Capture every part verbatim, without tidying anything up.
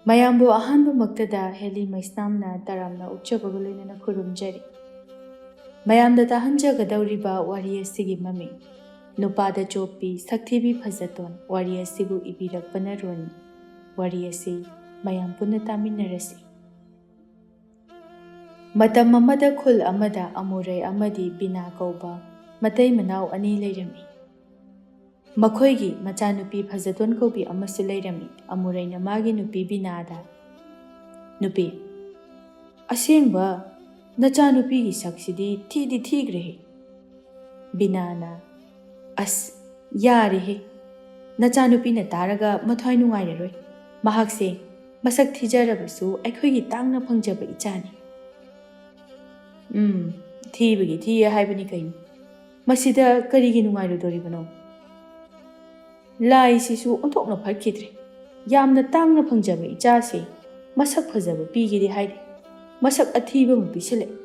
ꯃꯌꯥꯝꯕꯨ ꯑꯍꯥꯟꯕꯃꯛꯇꯗ ꯍꯦꯂꯤ ꯃꯩꯁꯅꯥꯝꯅ ꯇꯔꯥꯝꯅ ꯑꯣꯛꯆꯕꯒ ꯂꯣꯏꯅꯅ ꯈꯨꯔꯨꯝꯖꯔꯤ꯫ ꯃꯌꯥꯝꯗ ꯇꯥꯍꯟꯖꯒꯗꯧꯔꯤꯕ ꯋꯥꯔꯤ ꯑꯁꯤꯒꯤ ꯃꯃꯤꯡ ꯅꯨꯄꯥꯗ ꯆꯣꯞꯄꯤ ꯁꯛꯊꯤꯕꯤ ꯐꯖꯇꯣꯟ꯫ ꯋꯥꯔꯤ ꯑꯁꯤꯕꯨ ꯏꯕꯤꯔꯛꯄꯅ ꯔꯣꯅꯤ꯫ ꯋꯥꯔꯤ ꯑꯁꯤ ꯃꯌꯥꯝ ꯄꯨꯟꯅ ꯇꯥꯃꯤꯟꯅꯔꯁꯤ꯫ ꯃꯇꯝ ꯑꯃꯗ ꯈꯨꯜ ꯑꯃꯗ ꯑꯃꯨꯔꯩ ꯑꯃꯗꯤ ꯕꯤꯅꯥ ꯀꯧꯕ ꯃꯇꯩ ꯃꯅꯥꯎ ꯑꯅꯤ ꯂꯩꯔꯝꯃꯤ꯫ ꯃꯈꯣꯏꯒꯤ ꯃꯆꯥꯅꯨꯄꯤ ꯐꯖꯇꯣꯟ ꯀꯧꯕꯤ ꯑꯃꯁꯨ ꯂꯩꯔꯝꯃꯤ꯫ ꯑꯃꯨꯔꯩꯅ ꯃꯥꯒꯤ ꯅꯨꯄꯤ ꯕꯤꯅꯥꯗ, "ꯅꯨꯄꯤ, ꯑꯁꯦꯡꯕ ꯅꯆꯥꯅꯨꯄꯤꯒꯤ ꯁꯛꯁꯤꯗꯤ ꯊꯤꯗꯤ ꯊꯤꯈ꯭ꯔꯦꯍꯦ꯫" ꯕꯤꯅꯥꯅ, "ꯑꯁ, ꯌꯥꯔꯦꯍꯦ, ꯅꯆꯥꯅꯨꯄꯤꯅ ꯇꯥꯔꯒ ꯃꯊ꯭ꯋꯥꯏ ꯅꯨꯡꯉꯥꯏꯔꯔꯣꯏ꯫ ꯃꯍꯥꯛꯁꯦ ꯃꯁꯛ ꯊꯤꯖꯔꯕꯁꯨ ꯑꯩꯈꯣꯏꯒꯤ ꯇꯥꯡꯅ ꯐꯪꯖꯕ ꯏꯆꯥꯅꯤ꯫" "ꯎꯝ, ꯊꯤꯕꯒꯤ ꯊꯤꯌꯦ ꯍꯥꯏꯕꯅꯤ ꯀꯩꯅꯣ꯫ ꯃꯁꯤꯗ ꯀꯔꯤꯒꯤ ꯅꯨꯡꯉꯥꯏꯔꯣꯏꯗꯣꯔꯤꯕꯅꯣ? ꯂꯥꯏꯁꯤꯁꯨ ꯑꯣꯟꯊꯣꯛꯅ ꯐꯠꯈꯤꯗ꯭ꯔꯦ꯫ ꯌꯥꯝꯅ ꯇꯥꯡꯅ ꯐꯪꯖꯕ ꯏꯆꯥꯁꯦ ꯃꯁꯛ ꯐꯖꯕ ꯄꯤꯒꯦꯗꯤ ꯍꯥꯏꯗꯦ, ꯃꯁꯛ ꯑꯊꯤꯕ ꯑꯃ ꯄꯤꯁꯤꯜꯂꯛꯑꯦ꯫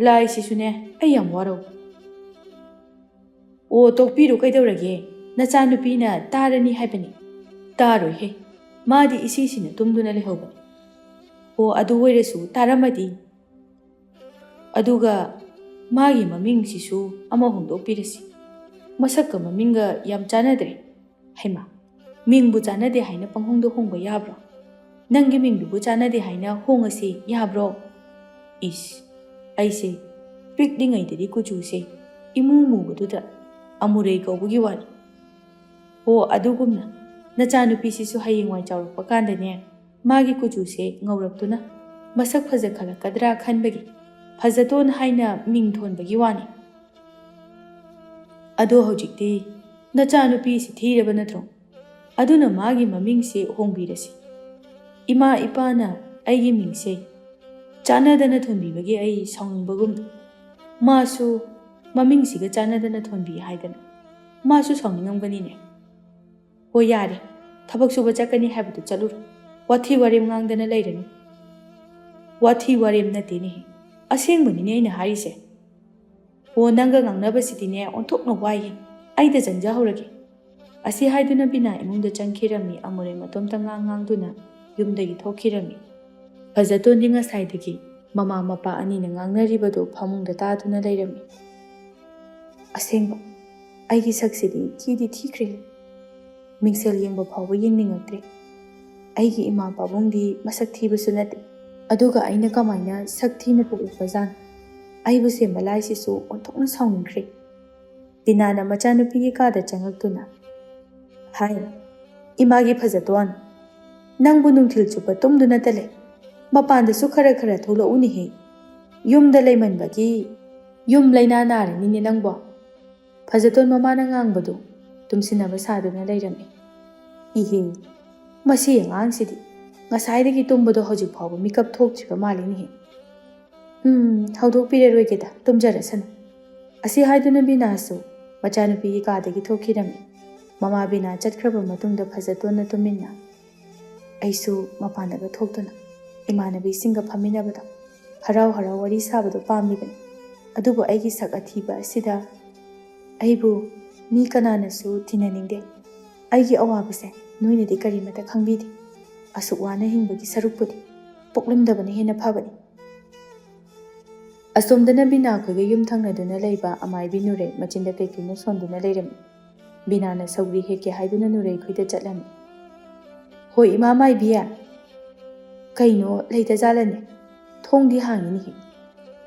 ꯂꯥꯏꯁꯤꯁꯨꯅꯦ, ꯑꯩ ꯌꯥꯝ ꯋꯥꯔꯧꯏ꯫" "ꯑꯣ, ꯇꯣꯛꯄꯤꯔꯣ, ꯀꯩꯗꯧꯔꯒꯦ? ꯅꯆꯥꯅꯨꯄꯤꯅ ꯇꯥꯔꯅꯤ ꯍꯥꯏꯕꯅꯤ꯫" "ꯇꯥꯔꯣꯏꯍꯦ, ꯃꯥꯗꯤ ꯏꯁꯤꯁꯤꯅ ꯇꯨꯝꯗꯨꯅ ꯂꯩꯍꯧꯕꯅꯤ꯫" "ꯑꯣ, ꯑꯗꯨ ꯑꯣꯏꯔꯁꯨ ꯇꯥꯔꯝꯃꯗꯤ? ꯑꯗꯨꯒ ꯃꯥꯒꯤ ꯃꯃꯤꯡꯁꯤꯁꯨ ꯑꯃ ꯍꯣꯡꯗꯣꯛꯄꯤꯔꯁꯤ꯫ ꯃꯁꯛꯀ ꯃꯃꯤꯡꯒ ꯌꯥꯝ ꯆꯥꯟꯅꯗ꯭ꯔꯦ꯫" "ꯍꯩꯃꯥ, ꯃꯤꯡꯕꯨ ꯆꯥꯟꯅꯗꯦ ꯍꯥꯏꯅ ꯄꯪꯍꯣꯡꯗ ꯍꯣꯡꯕ ꯌꯥꯕ꯭ꯔꯣ? ꯅꯪꯒꯤ ꯃꯤꯡꯗꯨꯕꯨ ꯆꯥꯟꯅꯗꯦ ꯍꯥꯏꯅ ꯍꯣꯡꯉꯁꯤ ꯌꯥꯕ꯭ꯔꯣ?" "ꯏꯁ, ꯑꯩꯁꯦ ꯄꯤꯛꯂꯤꯉꯩꯗꯗꯤ ꯀꯨꯆꯨꯁꯦ ꯏꯃꯨ ꯃꯨꯕꯗꯨꯗ ꯑꯃꯨꯔꯩ ꯀꯧꯕꯒꯤ ꯋꯥꯅꯤ꯫" "ꯑꯣ, ꯑꯗꯨꯒꯨꯝꯅ ꯅꯆꯥꯅꯨꯄꯤꯁꯤꯁꯨ ꯍꯌꯦꯡꯋꯥꯏ ꯆꯥꯎꯔꯛꯄ ꯀꯥꯟꯗꯅꯦ, ꯃꯥꯒꯤ ꯀꯨꯆꯨꯁꯦ ꯉꯧꯔꯛꯇꯨꯅ ꯃꯁꯛ ꯐꯖꯈꯠꯂꯛꯀꯗ꯭ꯔꯥ ꯈꯟꯕꯒꯤ ꯐꯖꯇꯣꯟ ꯍꯥꯏꯅ ꯃꯤꯡ ꯊꯣꯟꯕꯒꯤ ꯋꯥꯅꯤ꯫ ꯑꯗꯣ ꯍꯧꯖꯤꯛꯇꯤ ꯅꯆꯥꯅꯨꯄꯤꯁꯤ ꯊꯤꯔꯕ ꯅꯠꯇ꯭ꯔꯣ? ꯑꯗꯨꯅ ꯃꯥꯒꯤ ꯃꯃꯤꯡꯁꯦ ꯍꯣꯡꯕꯤꯔꯁꯤ꯫ ꯏꯃꯥ ꯏꯄꯥꯅ ꯑꯩꯒꯤ ꯃꯤꯡꯁꯦ ꯆꯥꯟꯅꯗꯅ ꯊꯣꯟꯕꯤꯕꯒꯤ ꯑꯩ ꯁꯥꯎꯅꯤꯡꯕꯒꯨꯝ, ꯃꯥꯁꯨ ꯃꯃꯤꯡꯁꯤꯒ ꯆꯥꯟꯅꯗꯅ ꯊꯣꯟꯕꯤ ꯍꯥꯏꯗꯅ ꯃꯥꯁꯨ ꯁꯥꯎꯅꯤꯡꯉꯝꯒꯅꯤꯅꯦ꯫" "ꯍꯣ, ꯌꯥꯔꯦ, ꯊꯕꯛ ꯁꯨꯕ ꯆꯠꯀꯅꯤ ꯍꯥꯏꯕꯗꯨ ꯆꯠꯂꯨꯔꯣ, ꯋꯥꯊꯤ ꯋꯥꯔꯦꯝ ꯉꯥꯡꯗꯅ ꯂꯩꯔꯅꯨ꯫" "ꯋꯥꯊꯤ ꯋꯥꯔꯦꯝ ꯅꯠꯇꯦꯅꯦꯍꯦ, ꯑꯁꯦꯡꯕꯅꯤꯅꯦ ꯑꯩꯅ ꯍꯥꯏꯔꯤꯁꯦ꯫ ꯑꯣ, ꯅꯪꯒ ꯉꯥꯡꯅꯕꯁꯤꯗꯤꯅꯦ ꯑꯣꯟꯊꯣꯛꯅ ꯋꯥꯏꯍꯦ, ꯑꯩꯗ ꯆꯪꯖꯍꯧꯔꯒꯦ꯫" ꯑꯁꯤ ꯍꯥꯏꯗꯨꯅ ꯕꯤꯅꯥ ꯏꯃꯨꯡꯗ ꯆꯪꯈꯤꯔꯝꯃꯤ꯫ ꯑꯃꯨꯔꯩ ꯃꯇꯣꯝꯇ ꯉꯥꯡ ꯉꯥꯡꯗꯨꯅ ꯌꯨꯝꯗꯒꯤ ꯊꯣꯛꯈꯤꯔꯝꯃꯤ꯫ ꯐꯖꯇꯣꯟꯗꯤ ꯉꯁꯥꯏꯗꯒꯤ ꯃꯃꯥ ꯃꯄꯥ ꯑꯅꯤꯅ ꯉꯥꯡꯅꯔꯤꯕꯗꯨ ꯐꯃꯨꯡꯗ ꯇꯥꯗꯨꯅ ꯂꯩꯔꯝꯃꯤ꯫ "ꯑꯁꯦꯡꯕ, ꯑꯩꯒꯤ ꯁꯛꯁꯤꯗꯤ ꯊꯤꯗꯤ ꯊꯤꯈ꯭ꯔꯦ꯫ ꯃꯤꯡꯁꯦꯜ ꯌꯦꯡꯕ ꯐꯥꯎꯕ ꯌꯦꯡꯅꯤꯡꯉꯛꯇ꯭ꯔꯦ꯫ ꯑꯩꯒꯤ ꯏꯃꯥ ꯄꯥꯕꯨꯡꯗꯤ ꯃꯁꯛ ꯊꯤꯕꯁꯨ ꯅꯠꯇꯦ, ꯑꯗꯨꯒ ꯑꯩꯅ ꯀꯃꯥꯏꯅ ꯁꯛ ꯊꯤꯅ ꯄꯣꯛꯂꯛꯄꯖꯥꯠꯅꯣ? ꯑꯩꯕꯨ ꯁꯦꯝꯕ ꯂꯥꯏꯁꯤꯁꯨ ꯑꯣꯟꯊꯣꯛꯅ ꯁꯥꯎꯅꯤꯡꯈ꯭ꯔꯦ"꯫ ꯕꯤꯅꯥꯅ ꯃꯆꯥꯅꯨꯄꯤꯒꯤ ꯀꯥꯗ ꯆꯪꯉꯛꯇꯨꯅ, "ꯍꯥꯏ, ꯏꯃꯥꯒꯤ ꯐꯖꯇꯣꯟ, ꯅꯪꯕꯨ ꯅꯨꯡꯊꯤꯜ ꯆꯨꯞꯄ ꯇꯨꯝꯗꯨꯅꯇ ꯂꯩ꯫ ꯃꯄꯥꯟꯗꯁꯨ ꯈꯔ ꯈꯔ ꯊꯣꯛꯂꯛꯎꯅꯦꯍꯦ꯫ ꯌꯨꯝꯗ ꯂꯩꯃꯟꯕꯒꯤ ꯌꯨꯝ ꯂꯩꯅꯥ ꯅꯥꯔꯅꯤꯅꯦ ꯅꯪꯕꯣ"꯫ ꯐꯖꯇꯣꯟ ꯃꯃꯥꯅ ꯉꯥꯡꯕꯗꯨ ꯇꯨꯝꯁꯤꯟꯅꯕ ꯁꯥꯗꯨꯅ ꯂꯩꯔꯝꯃꯤ꯫ "ꯏꯍꯦ, ꯃꯁꯤ ꯑꯉꯥꯡꯁꯤꯗꯤ ꯉꯁꯥꯏꯗꯒꯤ ꯇꯨꯝꯕꯗꯣ ꯍꯧꯖꯤꯛ ꯐꯥꯎꯕ ꯃꯤꯀꯞ ꯊꯣꯛꯇ꯭ꯔꯤꯕ ꯃꯥꯜꯂꯤꯅꯦꯍꯦ꯫ ꯎꯝ, ꯍꯧꯗꯣꯛꯄꯤꯔꯔꯣꯏꯒꯦꯗ, ꯇꯨꯝꯖꯔꯁꯅꯨ"꯫ ꯑꯁꯤ ꯍꯥꯏꯗꯨꯅ ꯕꯤꯅꯥꯁꯨ ꯃꯆꯥꯅꯨꯄꯤꯒꯤ ꯀꯥꯗꯒꯤ ꯊꯣꯛꯈꯤꯔꯝꯃꯤ꯫ ꯃꯃꯥ ꯕꯤꯅꯥ ꯆꯠꯈ꯭ꯔꯕ ꯃꯇꯨꯡꯗ ꯐꯖꯇꯣꯟꯅ ꯇꯨꯃꯤꯟꯅ, "ꯑꯩꯁꯨ ꯃꯄꯥꯟꯗꯒ ꯊꯣꯛꯇꯨꯅ ꯏꯃꯥꯟꯅꯕꯤꯁꯤꯡꯒ ꯐꯝꯃꯤꯟꯅꯕꯗꯣ, ꯍꯔꯥꯎ ꯍꯔꯥꯎ ꯋꯥꯔꯤ ꯁꯥꯕꯗꯣ ꯄꯥꯝꯂꯤꯕꯅꯤ꯫ ꯑꯗꯨꯕꯨ ꯑꯩꯒꯤ ꯁꯛ ꯑꯊꯤꯕ ꯑꯁꯤꯗ ꯑꯩꯕꯨ ꯃꯤ ꯀꯅꯥꯅꯁꯨ ꯇꯤꯟꯅꯅꯤꯡꯗꯦ꯫ ꯑꯩꯒꯤ ꯑꯋꯥꯕꯁꯦ ꯅꯣꯏꯅꯗꯤ ꯀꯔꯤꯃꯠꯇ ꯈꯪꯕꯤꯗꯦ꯫ ꯑꯁꯨꯛ ꯋꯥꯅ ꯍꯤꯡꯕꯒꯤ ꯁꯔꯨꯛꯄꯨꯗꯤ ꯄꯣꯛꯂꯝꯗꯕꯅ ꯍꯦꯟꯅ ꯐꯕꯅꯤ"꯫ ꯑꯁꯣꯝꯗꯅ ꯕꯤꯅꯥ ꯈꯣꯏꯒ ꯌꯨꯝ ꯊꯪꯅꯗꯨꯅ ꯂꯩꯕ ꯑꯃꯥꯏꯕꯤ ꯅꯨꯔꯩ ꯃꯆꯤꯟꯗ ꯀꯩ ꯀꯩꯅꯣ ꯁꯣꯟꯗꯨꯅ ꯂꯩꯔꯝꯃꯤ꯫ ꯕꯤꯅꯥꯅ ꯁꯧꯒ꯭ꯔꯤ ꯍꯦꯛꯀꯦ ꯍꯥꯏꯗꯨꯅ ꯅꯨꯔꯩ ꯈꯣꯏꯗ ꯆꯠꯂꯝꯃꯤ꯫ "ꯍꯣꯏ, ꯏꯃꯥ ꯃꯥꯏꯕꯤ"꯫ "ꯀꯩꯅꯣ, ꯂꯩꯇꯖꯥꯠꯂꯅꯦ? ꯊꯣꯡꯗꯤ ꯍꯥꯡꯉꯤꯅꯦꯍꯦ꯫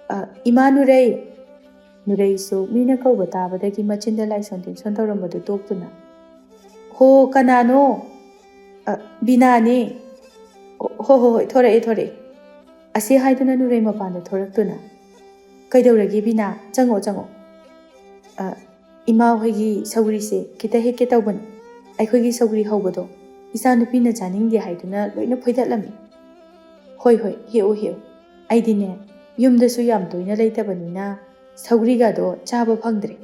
ꯑ, ꯏꯃꯥ ꯅꯨꯔꯩ!" ꯅꯨꯔꯩꯁꯨ ꯃꯤꯅ ꯀꯧꯕ ꯇꯥꯕꯗꯒꯤ ꯃꯆꯤꯟꯗ ꯂꯥꯏꯁꯣꯟ ꯇꯤꯟꯁꯣꯟ ꯇꯧꯔꯝꯕꯗꯨ ꯇꯣꯛꯇꯨꯅ, "ꯍꯣ, ꯀꯅꯥꯅꯣ?" "ꯑ, ꯕꯤꯅꯥꯅꯦ"꯫ "ꯑꯣ, ꯍꯣ, ꯍꯣ, ꯍꯣꯏ, ꯊꯣꯔꯛꯑꯦ, ꯊꯣꯔꯛꯑꯦ"꯫ ꯑꯁꯤ ꯍꯥꯏꯗꯨꯅ ꯅꯨꯔꯩ ꯃꯄꯥꯟꯗ ꯊꯣꯔꯛꯇꯨꯅ, "ꯀꯩꯗꯧꯔꯒꯦ ꯕꯤꯅꯥ? ꯆꯪꯉꯣ, ꯆꯪꯉꯣ"꯫ "ꯑ, ꯏꯃꯥ ꯍꯣꯏꯒꯤ ꯁꯧꯒ꯭ꯔꯤꯁꯦ ꯈꯤꯇ ꯍꯦꯛꯀꯦ ꯇꯧꯕꯅꯤ꯫ ꯑꯩꯈꯣꯏꯒꯤ ꯁꯧꯒ꯭ꯔꯤ ꯍꯧꯕꯗꯣ ꯏꯆꯥ ꯅꯨꯄꯤꯅ ꯆꯥꯅꯤꯡꯗꯦ ꯍꯥꯏꯗꯨꯅ ꯂꯣꯏꯅ ꯐꯣꯏꯗꯠꯂꯝꯃꯤ"꯫ "ꯍꯣꯏ, ꯍꯣꯏ, ꯍꯦꯛꯎ, ꯍꯦꯛꯎ꯫ ꯑꯩꯗꯤꯅꯦ, ꯌꯨꯝꯗꯁꯨ ꯌꯥꯝ ꯇꯣꯏꯅ ꯂꯩꯇꯕꯅꯤꯅ ꯁꯧꯒ꯭ꯔꯤꯒꯗꯣ ꯆꯥꯕ ꯐꯪꯗ꯭ꯔꯦ"꯫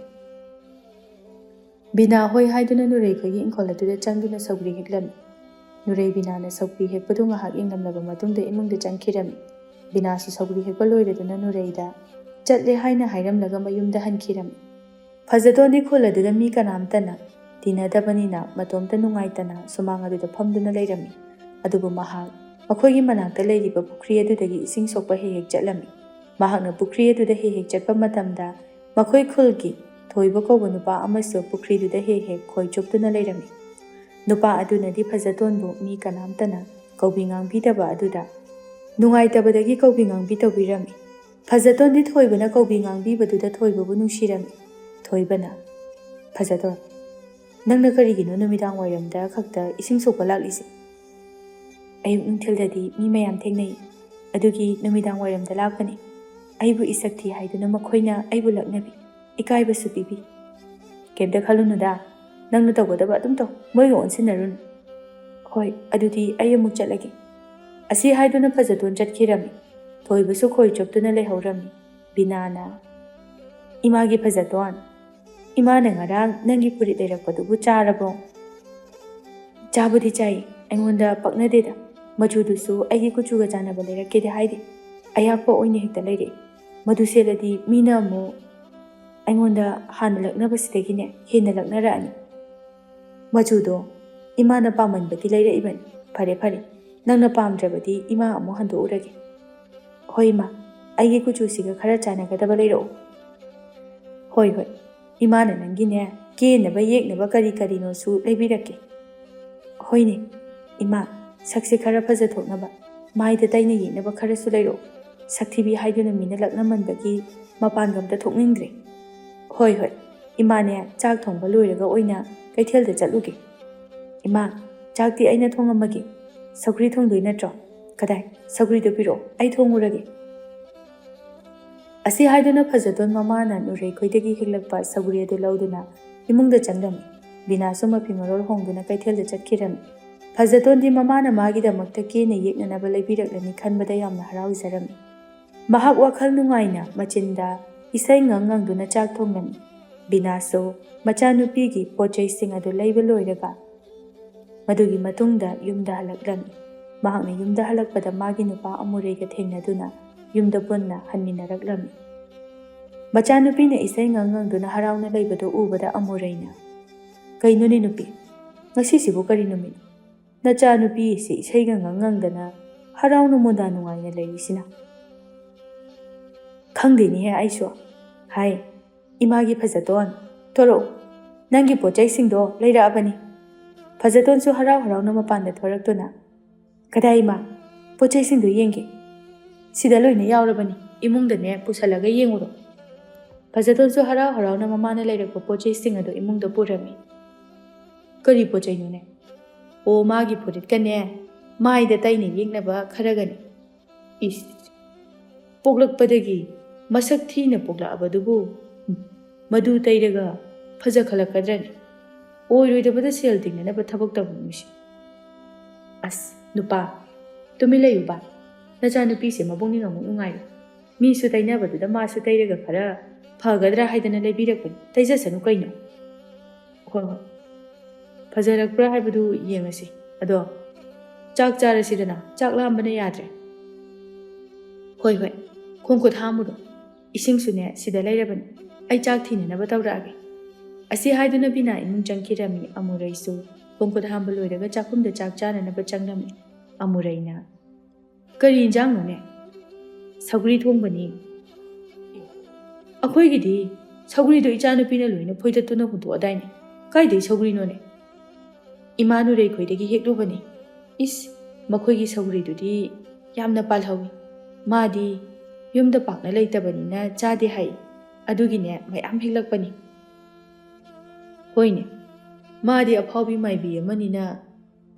ꯕꯤꯅꯥ ꯍꯣꯏ ꯍꯥꯏꯗꯨꯅ ꯅꯨꯔꯩ ꯈꯣꯏꯒꯤ ꯏꯪꯈꯣꯜ ꯑꯗꯨꯗ ꯆꯪꯗꯨꯅ ꯁꯧꯒ꯭ꯔꯤ ꯍꯦꯛꯂꯝꯃꯤ꯫ ꯅꯨꯔꯩ ꯕꯤꯅꯥꯅ ꯁꯧꯒ꯭ꯔꯤ ꯍꯦꯛꯄꯗꯨ ꯉꯥꯏꯍꯥꯛ ꯌꯦꯡꯂꯝꯂꯕ ꯃꯇꯨꯡꯗ ꯏꯃꯨꯡꯗ ꯆꯪꯈꯤꯔꯝꯃꯤ꯫ ꯕꯤꯅꯥꯁꯨ ꯁꯧꯒ꯭ꯔꯤ ꯍꯦꯛꯄ ꯂꯣꯏꯔꯗꯨꯅ ꯅꯨꯔꯩꯗ ꯆꯠꯂꯦ ꯍꯥꯏꯅ ꯍꯥꯏꯔꯝꯂꯒ ꯃꯌꯨꯝꯗ ꯍꯟꯈꯤꯔꯝꯃꯤ꯫ ꯐꯖꯇꯣꯟꯗꯤ ꯈꯨꯜ ꯑꯗꯨꯗ ꯃꯤ ꯀꯅꯥꯝꯇꯅ ꯇꯤꯟꯅꯗꯕꯅꯤꯅ ꯃꯇꯣꯝꯇ ꯅꯨꯡꯉꯥꯏꯇꯅ ꯁꯨꯃꯥꯡ ꯑꯗꯨꯗ ꯐꯝꯗꯨꯅ ꯂꯩꯔꯝꯃꯤ꯫ ꯑꯗꯨꯕꯨ ꯃꯍꯥꯛ ꯃꯈꯣꯏꯒꯤ ꯃꯅꯥꯛꯇ ꯂꯩꯔꯤꯕ ꯄꯨꯈ꯭ꯔꯤ ꯑꯗꯨꯗꯒꯤ ꯏꯁꯤꯡ ꯁꯣꯛꯄ ꯍꯦꯛ ꯍꯦꯛ ꯆꯠꯂꯝꯃꯤ꯫ ꯃꯍꯥꯛꯅ ꯄꯨꯈ꯭ꯔꯤ ꯑꯗꯨꯗ ꯍꯦꯛ ꯍꯦꯛ ꯆꯠꯄ ꯃꯇꯝꯗ ꯃꯈꯣꯏ ꯈꯨꯜꯒꯤ ꯊꯣꯏꯕ ꯀꯧꯕ ꯅꯨꯄꯥ ꯑꯃꯁꯨ ꯄꯨꯈ꯭ꯔꯤꯗꯨꯗ ꯍꯦꯛ ꯍꯦꯛ ꯈꯣꯏ ꯆꯣꯞꯇꯨꯅ ꯂꯩꯔꯝꯃꯤ꯫ ꯅꯨꯄꯥ ꯑꯗꯨꯅꯗꯤ ꯐꯖꯇꯣꯟꯕꯨ ꯃꯤ ꯀꯅꯥꯝꯇꯅ ꯀꯧꯕꯤ ꯉꯥꯡꯕꯤꯗꯕ ꯑꯗꯨꯗ ꯅꯨꯡꯉꯥꯏꯇꯕꯗꯒꯤ ꯀꯧꯕꯤ ꯉꯥꯡꯕꯤ ꯇꯧꯕꯤꯔꯝꯃꯤ꯫ ꯐꯖꯇꯣꯟꯗꯤ ꯊꯣꯏꯕꯅ ꯀꯧꯕꯤ ꯉꯥꯡꯕꯤꯕꯗꯨꯗ ꯊꯣꯏꯕꯕꯨ ꯅꯨꯡꯁꯤꯔꯝꯃꯤ꯫ ꯊꯣꯏꯕꯅ, "ꯐꯖꯇꯣꯟ, ꯅꯪꯅ ꯀꯔꯤꯒꯤꯅꯣ ꯅꯨꯃꯤꯗꯥꯡ ꯋꯥꯏꯔꯝꯗ ꯈꯛꯇ ꯏꯁꯤꯡ ꯁꯣꯛꯄ ꯂꯥꯛꯂꯤꯁꯦ?" "ꯑꯌꯨꯛ ꯅꯨꯡꯊꯤꯜꯗꯗꯤ ꯃꯤ ꯃꯌꯥꯝ ꯊꯦꯡꯅꯩ, ꯑꯗꯨꯒꯤ ꯅꯨꯃꯤꯗꯥꯡ ꯋꯥꯏꯔꯝꯗ ꯂꯥꯛꯄꯅꯤ꯫ ꯑꯩꯕꯨ ꯏꯁꯛ ꯊꯤ ꯍꯥꯏꯗꯨꯅ ꯃꯈꯣꯏꯅ ꯑꯩꯕꯨ ꯂꯛꯅꯕꯤ, ꯏꯀꯥꯏꯕꯁꯨ ꯄꯤꯕꯤ꯫" "ꯀꯩꯝꯇ ꯈꯜꯂꯨꯅꯨꯗ, ꯅꯪꯅ ꯇꯧꯒꯗꯕ ꯑꯗꯨꯝ ꯇꯧ, ꯃꯣꯏꯒ ꯑꯣꯟꯁꯤꯟꯅꯔꯨꯅꯨ꯫" "ꯍꯣꯏ, ꯑꯗꯨꯗꯤ ꯑꯩ ꯑꯃꯨꯛ ꯆꯠꯂꯒꯦ꯫" ꯑꯁꯤ ꯍꯥꯏꯗꯨꯅ ꯐꯖꯇꯣꯟ ꯆꯠꯈꯤꯔꯝꯃꯤ꯫ ꯊꯣꯏꯕꯁꯨ ꯈꯣꯏ ꯆꯣꯞꯇꯨꯅ ꯂꯩꯍꯧꯔꯝꯃꯤ꯫ ꯕꯤꯅꯥꯅ, "ꯏꯃꯥꯒꯤ ꯐꯖꯇꯣꯟ, ꯏꯃꯥꯅ ꯉꯔꯥꯡ ꯅꯪꯒꯤ ꯐꯨꯔꯤꯠ ꯂꯩꯔꯛꯄꯗꯨꯕꯨ ꯆꯥꯔꯕꯣ?" "ꯆꯥꯕꯨꯗꯤ ꯆꯥꯏ, ꯑꯩꯉꯣꯟꯗ ꯄꯛꯅꯗꯦꯗ꯫ ꯃꯆꯨꯗꯨꯁꯨ ꯑꯩꯒꯤ ꯀꯨꯆꯨꯒ ꯆꯥꯟꯅꯕ ꯂꯩꯔꯛꯀꯦꯗꯤ ꯍꯥꯏꯗꯦ, ꯑꯌꯥꯛꯄ ꯑꯣꯏꯅ ꯍꯦꯛꯇ ꯂꯩꯔꯛꯏ꯫ ꯃꯗꯨ ꯁꯦꯠꯂꯗꯤ ꯃꯤꯅ ꯑꯃꯨꯛ ꯑꯩꯉꯣꯟꯗ ꯍꯥꯟꯅ ꯂꯛꯅꯕꯁꯤꯗꯒꯤꯅꯦ ꯍꯦꯟꯅ ꯂꯛꯅꯔꯛꯑꯅꯤ꯫" "ꯃꯆꯨꯗꯣ ꯏꯃꯥꯅ ꯄꯥꯝꯃꯟꯕꯒꯤ ꯂꯩꯔꯛꯏꯕꯅꯤ꯫ ꯐꯔꯦ ꯐꯔꯦ, ꯅꯪꯅ ꯄꯥꯝꯗ꯭ꯔꯕꯗꯤ ꯏꯃꯥ ꯑꯃꯨꯛ ꯍꯟꯗꯣꯛꯎꯔꯒꯦ꯫" "ꯍꯣꯏ ꯏꯃꯥ, ꯑꯩꯒꯤ ꯀꯨꯆꯨꯁꯤꯒ ꯈꯔ ꯆꯥꯟꯅꯒꯗꯕ ꯂꯩꯔꯛꯎ꯫" "ꯍꯣꯏ ꯍꯣꯏ, ꯏꯃꯥꯅ ꯅꯪꯒꯤꯅꯦ ꯀꯦꯅꯕ ꯌꯦꯛꯅꯕ ꯀꯔꯤ ꯀꯔꯤꯅꯣꯁꯨ ꯂꯩꯕꯤꯔꯛꯀꯦ꯫" "ꯍꯣꯏꯅꯦ ꯏꯃꯥ, ꯁꯛꯁꯦ ꯈꯔ ꯐꯖꯊꯣꯛꯅꯕ ꯃꯥꯏꯗ ꯇꯩꯅ ꯌꯦꯛꯅꯕ ꯈꯔꯁꯨ ꯂꯩꯔꯛꯎ꯫ ꯁꯛꯊꯤꯕꯤ ꯍꯥꯏꯗꯨꯅ ꯃꯤꯅ ꯂꯛꯅꯃꯟꯕꯒꯤ ꯃꯄꯥꯟꯒ ꯑꯝꯇ ꯊꯣꯛꯅꯤꯡꯗ꯭ꯔꯦ꯫" "ꯍꯣꯏ ꯍꯣꯏ, ꯏꯃꯥꯅꯦ ꯆꯥꯛ ꯊꯣꯡꯕ ꯂꯣꯏꯔꯒ ꯑꯣꯏꯅ ꯀꯩꯊꯦꯜꯗ ꯆꯠꯂꯨꯒꯦ꯫" "ꯏꯃꯥ, ꯆꯥꯛꯇꯤ ꯑꯩꯅ ꯊꯣꯡꯉꯝꯃꯒꯦ꯫ ꯁꯧꯒ꯭ꯔꯤ ꯊꯣꯡꯗꯣꯏ ꯅꯠꯇ꯭ꯔꯣ? ꯀꯗꯥꯏ, ꯁꯧꯒ꯭ꯔꯤꯗꯣ ꯄꯤꯔꯛꯑꯣ, ꯑꯩ ꯊꯣꯡꯉꯨꯔꯒꯦ꯫" ꯑꯁꯤ ꯍꯥꯏꯗꯨꯅ ꯐꯖꯇꯣꯟ ꯃꯃꯥꯅ ꯅꯨꯔꯩꯈꯣꯏꯗꯒꯤ ꯍꯦꯛꯂꯛꯄ ꯁꯧꯒ꯭ꯔꯤ ꯑꯗꯨ ꯂꯧꯗꯨꯅ ꯏꯃꯨꯡꯗ ꯆꯪꯂꯝꯃꯤ꯫ ꯕꯤꯅꯥꯁꯨ ꯃꯐꯤ ꯃꯔꯣꯜ ꯍꯣꯡꯗꯨꯅ ꯀꯩꯊꯦꯜꯗ ꯆꯠꯈꯤꯔꯝꯃꯤ꯫ ꯐꯖꯇꯣꯟꯗꯤ ꯃꯃꯥꯅ ꯃꯥꯒꯤꯗꯃꯛꯇ ꯀꯦꯅ ꯌꯦꯛꯅꯅꯕ ꯂꯩꯕꯤꯔꯛꯂꯅꯤ ꯈꯟꯕꯗ ꯌꯥꯝꯅ ꯍꯔꯥꯎꯖꯔꯝꯃꯤ꯫ ꯃꯍꯥꯛ ꯋꯥꯈꯜ ꯅꯨꯡꯉꯥꯏꯅ ꯃꯆꯤꯟꯗ ꯏꯁꯩ ꯉꯪ ꯉꯪꯗꯨꯅ ꯆꯥꯛ ꯊꯣꯡꯂꯝꯃꯤ꯫ ꯕꯤꯅꯥꯁꯨ ꯃꯆꯥꯅꯨꯄꯤꯒꯤ ꯄꯣꯠ ꯆꯩꯁꯤꯡ ꯑꯗꯨ ꯂꯩꯕ ꯂꯣꯏꯔꯒ ꯃꯗꯨꯒꯤ ꯃꯇꯨꯡꯗ ꯌꯨꯝꯗ ꯍꯜꯂꯛꯂꯝꯃꯤ꯫ ꯃꯍꯥꯛꯅ ꯌꯨꯝꯗ ꯍꯜꯂꯛꯄꯗ ꯃꯥꯒꯤ ꯅꯨꯄꯥ ꯑꯃꯨꯔꯩꯒ ꯊꯦꯡꯅꯗꯨꯅ ꯌꯨꯝꯗ ꯄꯨꯟꯅ ꯍꯟꯃꯤꯟꯅꯔꯛꯂꯝꯃꯤ꯫ ꯃꯆꯥꯅꯨꯄꯤꯅ ꯏꯁꯩ ꯉꯪ ꯉꯪꯗꯨꯅ ꯍꯔꯥꯎꯅ ꯂꯩꯕꯗꯨ ꯎꯕꯗ ꯑꯃꯨꯔꯩꯅ, "ꯀꯩꯅꯣꯅꯦ ꯅꯨꯄꯤ, ꯉꯁꯤꯁꯤꯕꯨ ꯀꯔꯤ ꯅꯨꯃꯤꯠꯅꯣ? ꯅꯆꯥꯅꯨꯄꯤ ꯑꯁꯤ ꯏꯁꯩꯒ ꯉꯪ ꯉꯪꯗꯅ ꯍꯔꯥꯎꯅ ꯃꯣꯟꯗꯥ ꯅꯨꯡꯉꯥꯏꯅ ꯂꯩꯔꯤꯁꯤꯅ?" "ꯈꯪꯗꯦꯅꯦꯍꯦ ꯑꯩꯁꯨ꯫ ꯍꯥꯏ, ꯏꯃꯥꯒꯤ ꯐꯖꯇꯣꯟ, ꯊꯣꯔꯛꯎ, ꯅꯪꯒꯤ ꯄꯣꯠ ꯆꯩꯁꯤꯡꯗꯣ ꯂꯩꯔꯛꯑꯕꯅꯤ꯫" ꯐꯖꯇꯣꯟꯁꯨ ꯍꯔꯥꯎ ꯍꯔꯥꯎꯅ ꯃꯄꯥꯟꯗ ꯊꯣꯔꯛꯇꯨꯅ, "ꯀꯗꯥꯏ ꯏꯃꯥ? ꯄꯣꯠ ꯆꯩꯁꯤꯡꯗꯣ ꯌꯦꯡꯒꯦ꯫ ꯁꯤꯗ ꯂꯣꯏꯅ ꯌꯥꯎꯔꯕꯅꯤ, ꯏꯃꯨꯡꯗꯅꯦ ꯄꯨꯁꯜꯂꯒ ꯌꯦꯡꯉꯨꯔꯣ꯫" ꯐꯖꯇꯣꯟꯁꯨ ꯍꯔꯥꯎ ꯍꯔꯥꯎꯅ ꯃꯃꯥꯅ ꯂꯩꯔꯛꯄ ꯄꯣꯠ ꯆꯩꯁꯤꯡ ꯑꯗꯨ ꯏꯃꯨꯡꯗ ꯄꯨꯔꯝꯃꯤ꯫ "ꯀꯔꯤ ꯄꯣꯠ ꯆꯩꯅꯣꯅꯦ?" "ꯑꯣ, ꯃꯥꯒꯤ ꯐꯨꯔꯤꯠꯀꯅꯦ, ꯃꯥꯏꯗ ꯇꯩꯅ ꯌꯦꯛꯅꯕ ꯈꯔꯒꯅꯤ꯫" "ꯏꯁ, ꯄꯣꯛꯂꯛꯄꯗꯒꯤ ꯃꯁꯛ ꯊꯤꯅ ꯄꯣꯛꯂꯛꯑꯕꯗꯨꯕꯨ ꯃꯗꯨ ꯇꯩꯔꯒ ꯐꯖꯈꯠꯂꯛꯀꯗ꯭ꯔꯅꯦ? ꯑꯣꯏꯔꯣꯏꯗꯕꯗ ꯁꯦꯜ ꯇꯤꯡꯅꯅꯕ ꯊꯕꯛ ꯇꯧꯅꯨꯁꯤ꯫" "ꯑꯁ, ꯅꯨꯄꯥ, ꯇꯨꯃꯤꯟ ꯂꯩꯌꯨꯕ꯫ ꯅꯆꯥꯅꯨꯄꯤꯁꯦ ꯃꯕꯨꯛꯅꯤꯡ ꯑꯃꯨꯛ ꯅꯨꯡꯉꯥꯏꯔꯣꯏ꯫ ꯃꯤꯁꯨ ꯇꯩꯅꯕꯗꯨꯗ ꯃꯥꯁꯨ ꯇꯩꯔꯒ ꯈꯔ ꯐꯒꯗ꯭ꯔꯥ ꯍꯥꯏꯗꯅ ꯂꯩꯕꯤꯔꯛꯄꯅꯤ꯫ ꯇꯩꯖꯁꯅꯨ ꯀꯩꯅꯣ꯫" "ꯍꯣꯏ, ꯍꯣꯏ꯫ ꯐꯖꯔꯛꯄ꯭ꯔꯥ ꯍꯥꯏꯕꯗꯨ ꯌꯦꯡꯉꯁꯤ꯫ ꯑꯗꯣ ꯆꯥꯛ ꯆꯥꯔꯁꯤꯗꯅ, ꯆꯥꯛ ꯂꯥꯝꯕꯅ ꯌꯥꯗ꯭ꯔꯦ꯫" "ꯍꯣꯏ, ꯍꯣꯏ꯫ ꯈꯣꯡ ꯈꯨꯠ ꯍꯥꯝꯃꯨꯔꯣ꯫ ꯏꯁꯤꯡꯁꯨꯅꯦ ꯁꯤꯗ ꯂꯩꯔꯕꯅꯤ꯫ ꯑꯩ ꯆꯥꯛ ꯊꯤꯅꯅꯕ ꯇꯧꯔꯛꯑꯒꯦ꯫" ꯑꯁꯤ ꯍꯥꯏꯗꯨꯅ ꯕꯤꯅꯥ ꯏꯃꯨꯡ ꯆꯪꯈꯤꯔꯝꯃꯤ꯫ ꯑꯃꯨꯔꯩꯁꯨ ꯈꯣꯡ ꯈꯨꯠ ꯍꯥꯝꯕ ꯂꯣꯏꯔꯒ ꯆꯥꯛꯈꯨꯝꯗ ꯆꯥꯛ ꯆꯥꯅꯅꯕ ꯆꯪꯂꯝꯃꯤ꯫ ꯑꯃꯨꯔꯩꯅ, "ꯀꯔꯤ ꯏꯟꯖꯥꯡꯅꯣꯅꯦ?" "ꯁꯧꯒ꯭ꯔꯤ ꯊꯣꯡꯕꯅꯤ꯫" "ꯑꯩꯈꯣꯏꯒꯤꯗꯤ ꯁꯧꯒ꯭ꯔꯤꯗꯣ ꯏꯆꯥꯅꯨꯄꯤꯅ ꯂꯣꯏꯅ ꯐꯣꯏꯗꯠꯇꯨꯅ ꯍꯨꯟꯗꯣꯛꯑꯗꯥꯏꯅꯦ꯫ ꯀꯥꯏꯗꯩ ꯁꯧꯒ꯭ꯔꯤꯅꯣꯅꯦ?" "ꯏꯃꯥ ꯅꯨꯔꯩꯈꯣꯏꯗꯒꯤ ꯍꯦꯛꯂꯨꯕꯅꯤ꯫" "ꯏꯁ, ꯃꯈꯣꯏꯒꯤ ꯁꯧꯒ꯭ꯔꯤꯗꯨꯗꯤ ꯌꯥꯝꯅ ꯄꯥꯜꯍꯧꯋꯤ꯫ ꯃꯥꯗꯤ ꯌꯨꯝꯗ ꯄꯥꯛꯅ ꯂꯩꯇꯕꯅꯤꯅ ꯆꯥꯗꯦ ꯍꯥꯏ꯫ ꯑꯗꯨꯒꯤꯅꯦ ꯃꯌꯥꯝ ꯍꯦꯛꯂꯛꯄꯅꯤ꯫" "ꯍꯣꯏꯅꯦ, ꯃꯥꯗꯤ ꯑꯐꯥꯎꯕꯤ ꯃꯥꯏꯕꯤ ꯑꯃꯅꯤꯅ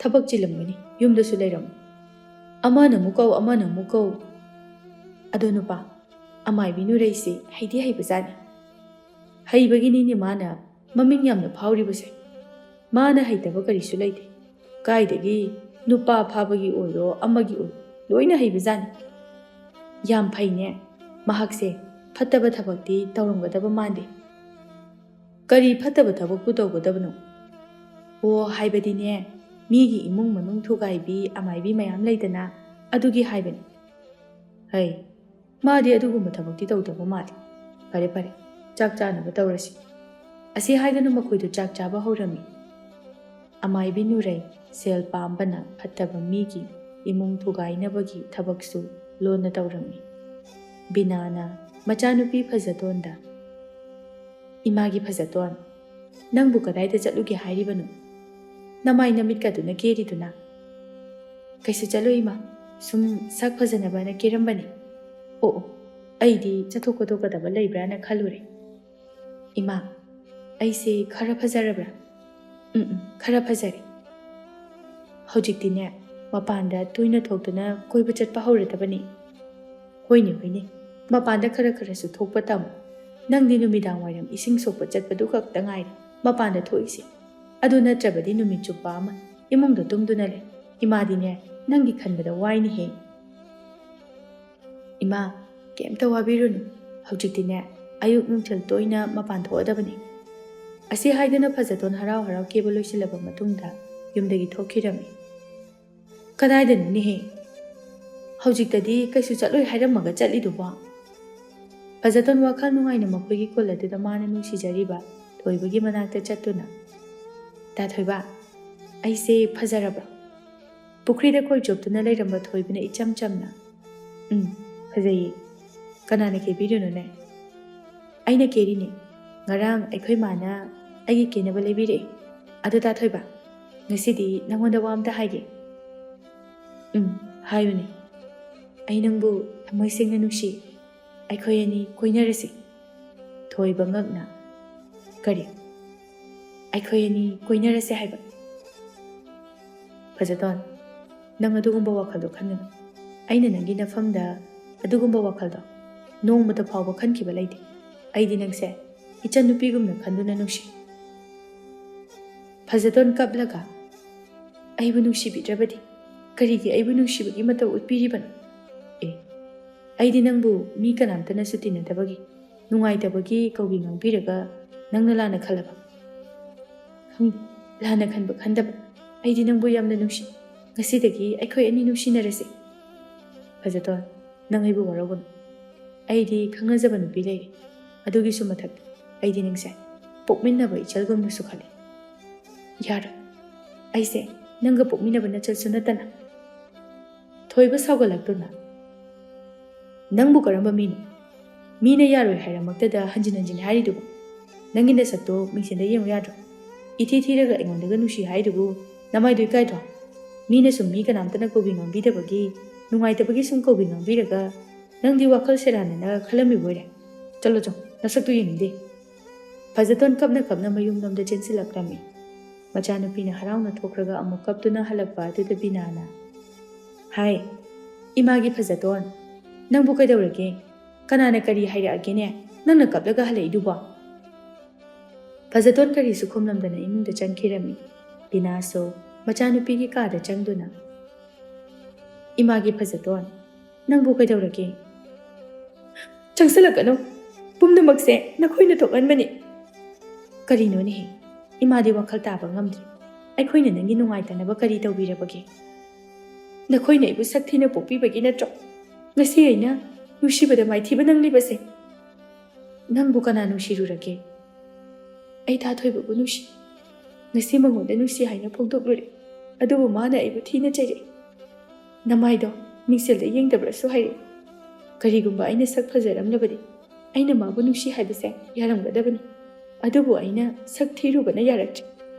ꯊꯕꯛ ꯆꯤꯜꯂꯝꯒꯅꯤ, ꯌꯨꯝꯗꯁꯨ ꯂꯩꯔꯝꯃꯣꯏ꯫ ꯑꯃꯅ ꯑꯃꯨꯛ ꯀꯧ, ꯑꯃꯅ ꯑꯃꯨꯛ ꯀꯧ꯫ ꯑꯗꯣ ꯅꯨꯄꯥ, ꯑꯃꯥꯏꯕꯤ ꯅꯨꯔꯩꯁꯤ ꯍꯩꯗꯤ ꯍꯩꯕꯖꯥꯠꯅꯤ꯫ ꯍꯩꯕꯒꯤꯅꯤꯅꯦ ꯃꯥꯅ ꯃꯃꯤꯡ ꯌꯥꯝꯅ ꯐꯥꯎꯔꯤꯕꯁꯦ꯫ ꯃꯥꯅ ꯍꯩꯇꯕ ꯀꯔꯤꯁꯨ ꯂꯩꯇꯦ꯫ ꯀꯥꯏꯗꯒꯤ ꯅꯨꯄꯥ ꯐꯥꯕꯒꯤ ꯑꯣꯏꯔꯣ, ꯑꯃꯒꯤ ꯑꯣꯏꯔꯣ, ꯂꯣꯏꯅ ꯍꯩꯕꯖꯥꯠꯅꯤ꯫ ꯌꯥꯝ ꯐꯩꯅꯦ꯫ ꯃꯍꯥꯛꯁꯦ ꯐꯠꯇꯕ ꯊꯕꯛꯇꯤ ꯇꯧꯔꯝꯒꯗꯕ ꯃꯥꯟꯗꯦ꯫" "ꯀꯔꯤ ꯐꯠꯇꯕ ꯊꯕꯛꯄꯨ ꯇꯧꯒꯗꯕꯅꯣ?" "ꯑꯣ, ꯍꯥꯏꯕꯗꯤꯅꯦ, ꯃꯤꯒꯤ ꯏꯃꯨꯡ ꯃꯅꯨꯡ ꯊꯨꯒꯥꯏꯕꯤ, ꯑꯃꯥꯏꯕꯤ ꯃꯌꯥꯝ ꯂꯩꯗꯅ, ꯑꯗꯨꯒꯤ ꯍꯥꯏꯕꯅꯤ꯫" "ꯍꯩ, ꯃꯥꯗꯤ ꯑꯗꯨꯒꯨꯝꯕ ꯊꯕꯛꯇꯤ ꯇꯧꯗꯕ ꯃꯥꯜꯂꯤ꯫ ꯐꯔꯦ, ꯐꯔꯦ, ꯆꯥꯛ ꯆꯥꯅꯕ ꯇꯧꯔꯁꯤ꯫" ꯑꯁꯤ ꯍꯥꯏꯗꯨꯅ ꯃꯈꯣꯏꯗꯨ ꯆꯥꯛ ꯆꯥꯕ ꯍꯧꯔꯝꯃꯤ꯫ ꯑꯃꯥꯏꯕꯤ ꯅꯨꯔꯩ ꯁꯦꯜ ꯄꯥꯝꯕꯅ ꯐꯠꯇꯕ ꯃꯤꯒꯤ ꯏꯃꯨꯡ ꯊꯨꯒꯥꯏꯅꯕꯒꯤ ꯊꯕꯛꯁꯨ ꯂꯣꯟꯅ ꯇꯧꯔꯝꯃꯤ꯫ ꯕꯤꯅꯥꯅ ꯃꯆꯥꯅꯨꯄꯤ ꯐꯖꯇꯣꯟꯗ, "ꯏꯃꯥꯒꯤ ꯐꯖꯇꯣꯟ, ꯅꯪꯕꯨ ꯀꯗꯥꯏꯗ ꯆꯠꯂꯨꯒꯦ ꯍꯥꯏꯔꯤꯕꯅꯣ? ꯅꯃꯥꯏ ꯅꯃꯤꯠꯀꯗꯨꯅ ꯀꯦꯔꯤꯗꯨꯅ?" "ꯀꯩꯁꯨ ꯆꯠꯂꯣꯏ ꯏꯃꯥ, ꯁꯨꯝ ꯁꯛ ꯐꯖꯅꯕꯅ ꯀꯦꯔꯝꯕꯅꯤ꯫ ꯑꯣ ꯑꯣ, ꯑꯩꯗꯤ ꯆꯠꯊꯣꯛ ꯈꯣꯠꯇꯣꯛꯀꯗꯕ ꯂꯩꯕ꯭ꯔꯥꯅ ꯈꯜꯂꯨꯔꯦ꯫ ꯏꯃꯥ, ꯑꯩꯁꯦ ꯈꯔ ꯐꯖꯔꯕ꯭ꯔꯥ?" "ꯎꯝ ꯎꯝ, ꯈꯔ ꯐꯖꯔꯦ꯫ ꯍꯧꯖꯤꯛꯇꯤꯅꯦ, ꯃꯄꯥꯟꯗ ꯇꯣꯏꯅ ꯊꯣꯛꯇꯨꯅ ꯀꯣꯏꯕ ꯆꯠꯄ ꯍꯧꯔꯗꯕꯅꯤ꯫" "ꯍꯣꯏꯅꯦ ꯍꯣꯏꯅꯦ, ꯃꯄꯥꯟꯗ ꯈꯔ ꯈꯔꯁꯨ ꯊꯣꯛꯄ ꯇꯝꯃꯨ꯫ ꯅꯪꯗꯤ ꯅꯨꯃꯤꯗꯥꯡ ꯋꯥꯏꯔꯝ ꯏꯁꯤꯡ ꯁꯣꯛꯄ ꯆꯠꯄꯗꯨ ꯈꯛꯇ ꯉꯥꯏꯔꯦ ꯃꯄꯥꯟꯗ ꯊꯣꯛꯏꯁꯦ꯫ ꯑꯗꯨ ꯅꯠꯇ꯭ꯔꯕꯗꯤ ꯅꯨꯃꯤꯠ ꯆꯨꯞꯄ ꯑꯃ ꯏꯃꯨꯡꯗ ꯇꯨꯝꯗꯨꯅ ꯂꯩ꯫ ꯏꯃꯥꯗꯤꯅꯦ, ꯅꯪꯒꯤ ꯈꯟꯕꯗ ꯋꯥꯏꯅꯦꯍꯦ꯫" "ꯏꯃꯥ, ꯀꯩꯝꯇ ꯋꯥꯕꯤꯔꯨꯅꯨ꯫ ꯍꯧꯖꯤꯛꯇꯤꯅꯦ, ꯑꯌꯨꯛ ꯅꯨꯡꯊꯤꯜ ꯇꯣꯏꯅ ꯃꯄꯥꯟ ꯊꯣꯛꯑꯗꯕꯅꯤ꯫" ꯑꯁꯤ ꯍꯥꯏꯗꯨꯅ ꯐꯖꯇꯣꯟ ꯍꯔꯥꯎ ꯍꯔꯥꯎ ꯀꯦꯕ ꯂꯣꯏꯁꯤꯜꯂꯕ ꯃꯇꯨꯡꯗ ꯌꯨꯝꯗꯒꯤ ꯊꯣꯛꯈꯤꯔꯝꯃꯤ꯫ "ꯀꯗꯥꯏꯗꯅꯣꯅꯦꯍꯦ? ꯍꯧꯖꯤꯛꯇꯗꯤ ꯀꯩꯁꯨ ꯆꯠꯂꯣꯏ ꯍꯥꯏꯔꯝꯃꯒ ꯆꯠꯂꯤꯗꯨꯕꯣ?" ꯐꯖꯇꯣꯟ ꯋꯥꯈꯜ ꯅꯨꯡꯉꯥꯏꯅ ꯃꯈꯣꯏꯒꯤ ꯈꯨꯜ ꯑꯗꯨꯗ ꯃꯥꯅ ꯅꯨꯡꯁꯤꯖꯔꯤꯕ ꯊꯣꯏꯕꯒꯤ ꯃꯅꯥꯛꯇ ꯆꯠꯇꯨꯅ, "ꯇꯥ ꯊꯣꯏꯕ, ꯑꯩꯁꯦ ꯐꯖꯔꯕ꯭ꯔꯣ?" ꯄꯨꯈ꯭ꯔꯤꯗ ꯈꯣꯏ ꯆꯣꯞꯇꯨꯅ ꯂꯩꯔꯝꯕ ꯊꯣꯏꯕꯅ ꯏꯆꯝ ꯆꯝꯅ, "ꯎꯝ, ꯐꯖꯩꯌꯦ꯫ ꯀꯅꯥꯅ ꯀꯦꯕꯤꯔꯤꯅꯣꯅꯦ?" "ꯑꯩꯅ ꯀꯦꯔꯤꯅꯦ꯫ ꯉꯔꯥꯡ ꯑꯩꯈꯣꯏ ꯃꯥꯅ ꯑꯩꯒꯤ ꯀꯦꯅꯕ ꯂꯩꯕꯤꯔꯛꯑꯦ꯫ ꯑꯗꯨ ꯇꯥ ꯊꯣꯏꯕ, ꯉꯁꯤꯗꯤ ꯅꯉꯣꯟꯗ ꯋꯥ ꯑꯝꯇ ꯍꯥꯏꯒꯦ꯫" "ꯎꯝ, ꯍꯥꯏꯌꯨꯅꯦ꯫" "ꯑꯩ ꯅꯪꯕꯨ ꯊꯃꯣꯏ ꯁꯦꯡꯅ ꯅꯨꯡꯁꯤ꯫ ꯑꯩꯈꯣꯏ ꯑꯅꯤ ꯀꯣꯏꯅꯔꯁꯤ꯫" ꯊꯣꯏꯕ ꯉꯛꯅ, "ꯀꯔꯤ?" "ꯑꯩꯈꯣꯏ ꯑꯅꯤ ꯀꯣꯏꯅꯔꯁꯦ ꯍꯥꯏꯕ꯫" "ꯐꯖꯇꯣꯟ, ꯅꯪ ꯑꯗꯨꯒꯨꯝꯕ ꯋꯥꯈꯜꯗꯣ ꯈꯟꯒꯅꯨ꯫ ꯑꯩꯅ ꯅꯪꯒꯤ ꯅꯐꯝꯗ ꯑꯗꯨꯒꯨꯝꯕ ꯋꯥꯈꯜꯗꯣ ꯅꯣꯡꯃꯇ ꯐꯥꯎꯕ ꯈꯟꯈꯤꯕ ꯂꯩꯇꯦ꯫ ꯑꯩꯗꯤ ꯅꯪꯁꯦ ꯏꯆꯟꯅꯨꯄꯤꯒꯨꯝꯅ ꯈꯟꯗꯨꯅ ꯅꯨꯡꯁꯤ꯫" ꯐꯖꯇꯣꯟ ꯀꯞꯂꯒ, "ꯑꯩꯕꯨ ꯅꯨꯡꯁꯤꯕꯤꯗ꯭ꯔꯕꯗꯤ ꯀꯔꯤꯒꯤ ꯑꯩꯕꯨ ꯅꯨꯡꯁꯤꯕꯒꯤ ꯃꯇꯧ ꯎꯠꯄꯤꯔꯤꯕꯅꯣ? ꯑꯦ, ꯑꯩꯗꯤ ꯅꯪꯕꯨ ꯃꯤ ꯀꯅꯥꯝꯇꯅꯁꯨ ꯇꯤꯟꯅꯗꯕꯒꯤ, ꯅꯨꯡꯉꯥꯏꯇꯕꯒꯤ ꯀꯧꯕꯤ ꯉꯥꯡꯕꯤꯔꯒ ꯅꯪꯅ ꯂꯥꯟꯅ ꯈꯜꯂꯕ?" "ꯈꯪꯗꯦ, ꯂꯥꯟꯅ ꯈꯟꯕ ꯈꯟꯗꯕ, ꯑꯩꯗꯤ ꯅꯪꯕꯨ ꯌꯥꯝꯅ ꯅꯨꯡꯁꯤ꯫ ꯉꯁꯤꯗꯒꯤ ꯑꯩꯈꯣꯏ ꯑꯅꯤ ꯅꯨꯡꯁꯤꯅꯔꯁꯤ꯫" "ꯐꯖꯇꯣꯟ, ꯅꯪ ꯑꯩꯕꯨ ꯋꯥꯔꯧꯒꯅꯨ꯫ ꯑꯩꯗꯤ ꯈꯪꯅꯖꯕ ꯅꯨꯄꯤ ꯂꯩꯔꯦ꯫ ꯑꯗꯨꯒꯤꯁꯨ ꯃꯊꯛꯇ ꯑꯩꯗꯤ ꯅꯪꯁꯦ ꯄꯣꯛꯃꯤꯟꯅꯕ ꯏꯆꯜꯒꯨꯝꯅꯁꯨ ꯈꯜꯂꯤ꯫" "ꯌꯥꯔꯣꯏ, ꯑꯩꯁꯦ ꯅꯪꯒ ꯄꯣꯛꯃꯤꯟꯅꯕ ꯅꯆꯜꯁꯨ ꯅꯠꯇꯅ꯫ ꯊꯣꯏꯕ ꯁꯥꯎꯒꯠꯂꯛꯇꯨꯅ, "ꯅꯪꯕꯨ ꯀꯔꯝꯕ ꯃꯤꯅꯣ? ꯃꯤꯅ ꯌꯥꯔꯣꯏ ꯍꯥꯏꯔꯃꯛꯇꯗ ꯍꯟꯖꯤꯟ ꯍꯟꯖꯤꯟ ꯍꯥꯏꯔꯤꯗꯨꯕꯨ? ꯅꯪꯒꯤ ꯅꯁꯛꯇꯣ ꯃꯤꯡꯁꯦꯟꯗ ꯌꯦꯡꯉꯨ ꯌꯥꯗ꯭ꯔꯣ? ꯏꯊꯤ ꯊꯤꯔꯒ ꯑꯩꯉꯣꯟꯗꯒ ꯅꯨꯡꯁꯤ ꯍꯥꯏꯗꯨꯕꯨ ꯅꯃꯥꯏꯗꯨ ꯏꯀꯥꯏꯗ꯭ꯔꯣ? ꯃꯤꯅ ꯁꯨꯝ ꯃꯤ ꯀꯅꯥꯝꯇꯅ ꯀꯧꯕꯤ ꯉꯥꯡꯕꯤꯗꯕꯒꯤ, ꯅꯨꯡꯉꯥꯏꯇꯕꯒꯤ ꯁꯨꯝ ꯀꯧꯕꯤ ꯉꯥꯡꯕꯤꯔꯒ ꯅꯪꯗꯤ ꯋꯥꯈꯜ ꯁꯦꯔꯥꯟꯅꯅ ꯈꯜꯂꯝꯃꯤꯕ ꯑꯣꯏꯔꯦ꯫ ꯆꯠꯂꯣ ꯆꯣ, ꯅꯁꯛꯇꯨ ꯌꯦꯡꯅꯤꯡꯗꯦ꯫" ꯐꯖꯇꯣꯟ ꯀꯞꯅ ꯀꯞꯅ ꯃꯌꯨꯝꯂꯣꯝꯗ ꯆꯦꯟꯁꯤꯜꯂꯛꯂꯝꯃꯤ꯫ ꯃꯆꯥꯅꯨꯄꯤꯅ ꯍꯔꯥꯎꯅ ꯊꯣꯛꯈ꯭ꯔꯒ ꯑꯃꯨꯛ ꯀꯞꯇꯨꯅ ꯍꯜꯂꯛꯄ ꯑꯗꯨꯗ ꯕꯤꯅꯥꯅ, "ꯍꯥꯏ, ꯏꯃꯥꯒꯤ ꯐꯖꯇꯣꯟ, ꯅꯪꯕꯨ ꯀꯩꯗꯧꯔꯒꯦ? ꯀꯅꯥꯅ ꯀꯔꯤ ꯍꯥꯏꯔꯛꯑꯒꯦꯅꯦ? ꯅꯪꯅ ꯀꯞꯂꯒ ꯍꯜꯂꯛꯏꯗꯨꯕꯣ?" ꯐꯖꯇꯣꯟ ꯀꯔꯤꯁꯨ ꯈꯨꯝꯂꯝꯗꯅ ꯏꯃꯨꯡꯗ ꯆꯪꯈꯤꯔꯝꯃꯤ꯫ ꯕꯤꯅꯥꯁꯨ ꯃꯆꯥꯅꯨꯄꯤꯒꯤ ꯀꯥꯗ ꯆꯪꯗꯨꯅ, "ꯏꯃꯥꯒꯤ ꯐꯖꯇꯣꯟ, ꯅꯪꯕꯨ ꯀꯩꯗꯧꯔꯒꯦ?" "ꯆꯪꯁꯤꯜꯂꯛꯀꯅꯨ, ꯄꯨꯝꯅꯃꯛꯁꯦ ꯅꯈꯣꯏꯅ ꯊꯣꯛꯍꯟꯕꯅꯤ꯫" "ꯀꯔꯤꯅꯣꯅꯦꯍꯦ? ꯏꯃꯥꯗꯤ ꯋꯥꯈꯜ ꯇꯥꯕ ꯉꯝꯗ꯭ꯔꯦ꯫ ꯑꯩꯈꯣꯏꯅ ꯅꯪꯒꯤ ꯅꯨꯡꯉꯥꯏꯇꯅꯕ ꯀꯔꯤ ꯇꯧꯕꯤꯔꯕꯒꯦ? ꯅꯈꯣꯏꯅ ꯑꯩꯕꯨ ꯁꯛ ꯊꯤꯅ ꯄꯣꯛꯄꯤꯕꯒꯤ ꯅꯠꯇ꯭ꯔꯣ ꯉꯁꯤ ꯑꯩꯅ ꯅꯨꯡꯁꯤꯕꯗ ꯃꯥꯏꯊꯤꯕ ꯅꯪꯂꯤꯕꯁꯦ? ꯅꯪꯕꯨ ꯀꯅꯥ ꯅꯨꯡꯁꯤꯔꯨꯔꯒꯦ? ꯑꯩ ꯊꯥꯊꯣꯏꯕꯕꯨ ꯅꯨꯡꯁꯤ꯫ ꯉꯁꯤ ꯃꯉꯣꯟꯗ ꯅꯨꯡꯁꯤ ꯍꯥꯏꯅ ꯐꯣꯡꯗꯣꯛꯂꯨꯔꯦ, ꯑꯗꯨꯕꯨ ꯃꯥꯅ ꯑꯩꯕꯨ ꯊꯤꯅ ꯆꯩꯔꯛꯏ꯫ ꯅꯃꯥꯏꯗꯣ ꯃꯤꯡꯁꯦꯜꯗ ꯌꯦꯡꯗꯕ꯭ꯔꯁꯨ ꯍꯥꯏꯔꯛꯏ꯫ ꯀꯔꯤꯒꯨꯝꯕ ꯑꯩꯅ ꯁꯛ ꯐꯖꯔꯝꯂꯕꯗꯤ ꯑꯩꯅ ꯃꯥꯕꯨ ꯅꯨꯡꯁꯤ ꯍꯥꯏꯕꯁꯦ ꯌꯥꯔꯝꯒꯗꯕꯅꯤ꯫ ꯑꯗꯨꯕꯨ ꯑꯩꯅ ꯁꯛ ꯊꯤꯔꯨꯕꯅ ꯌꯥꯔꯛꯇ꯭ꯔꯦ꯫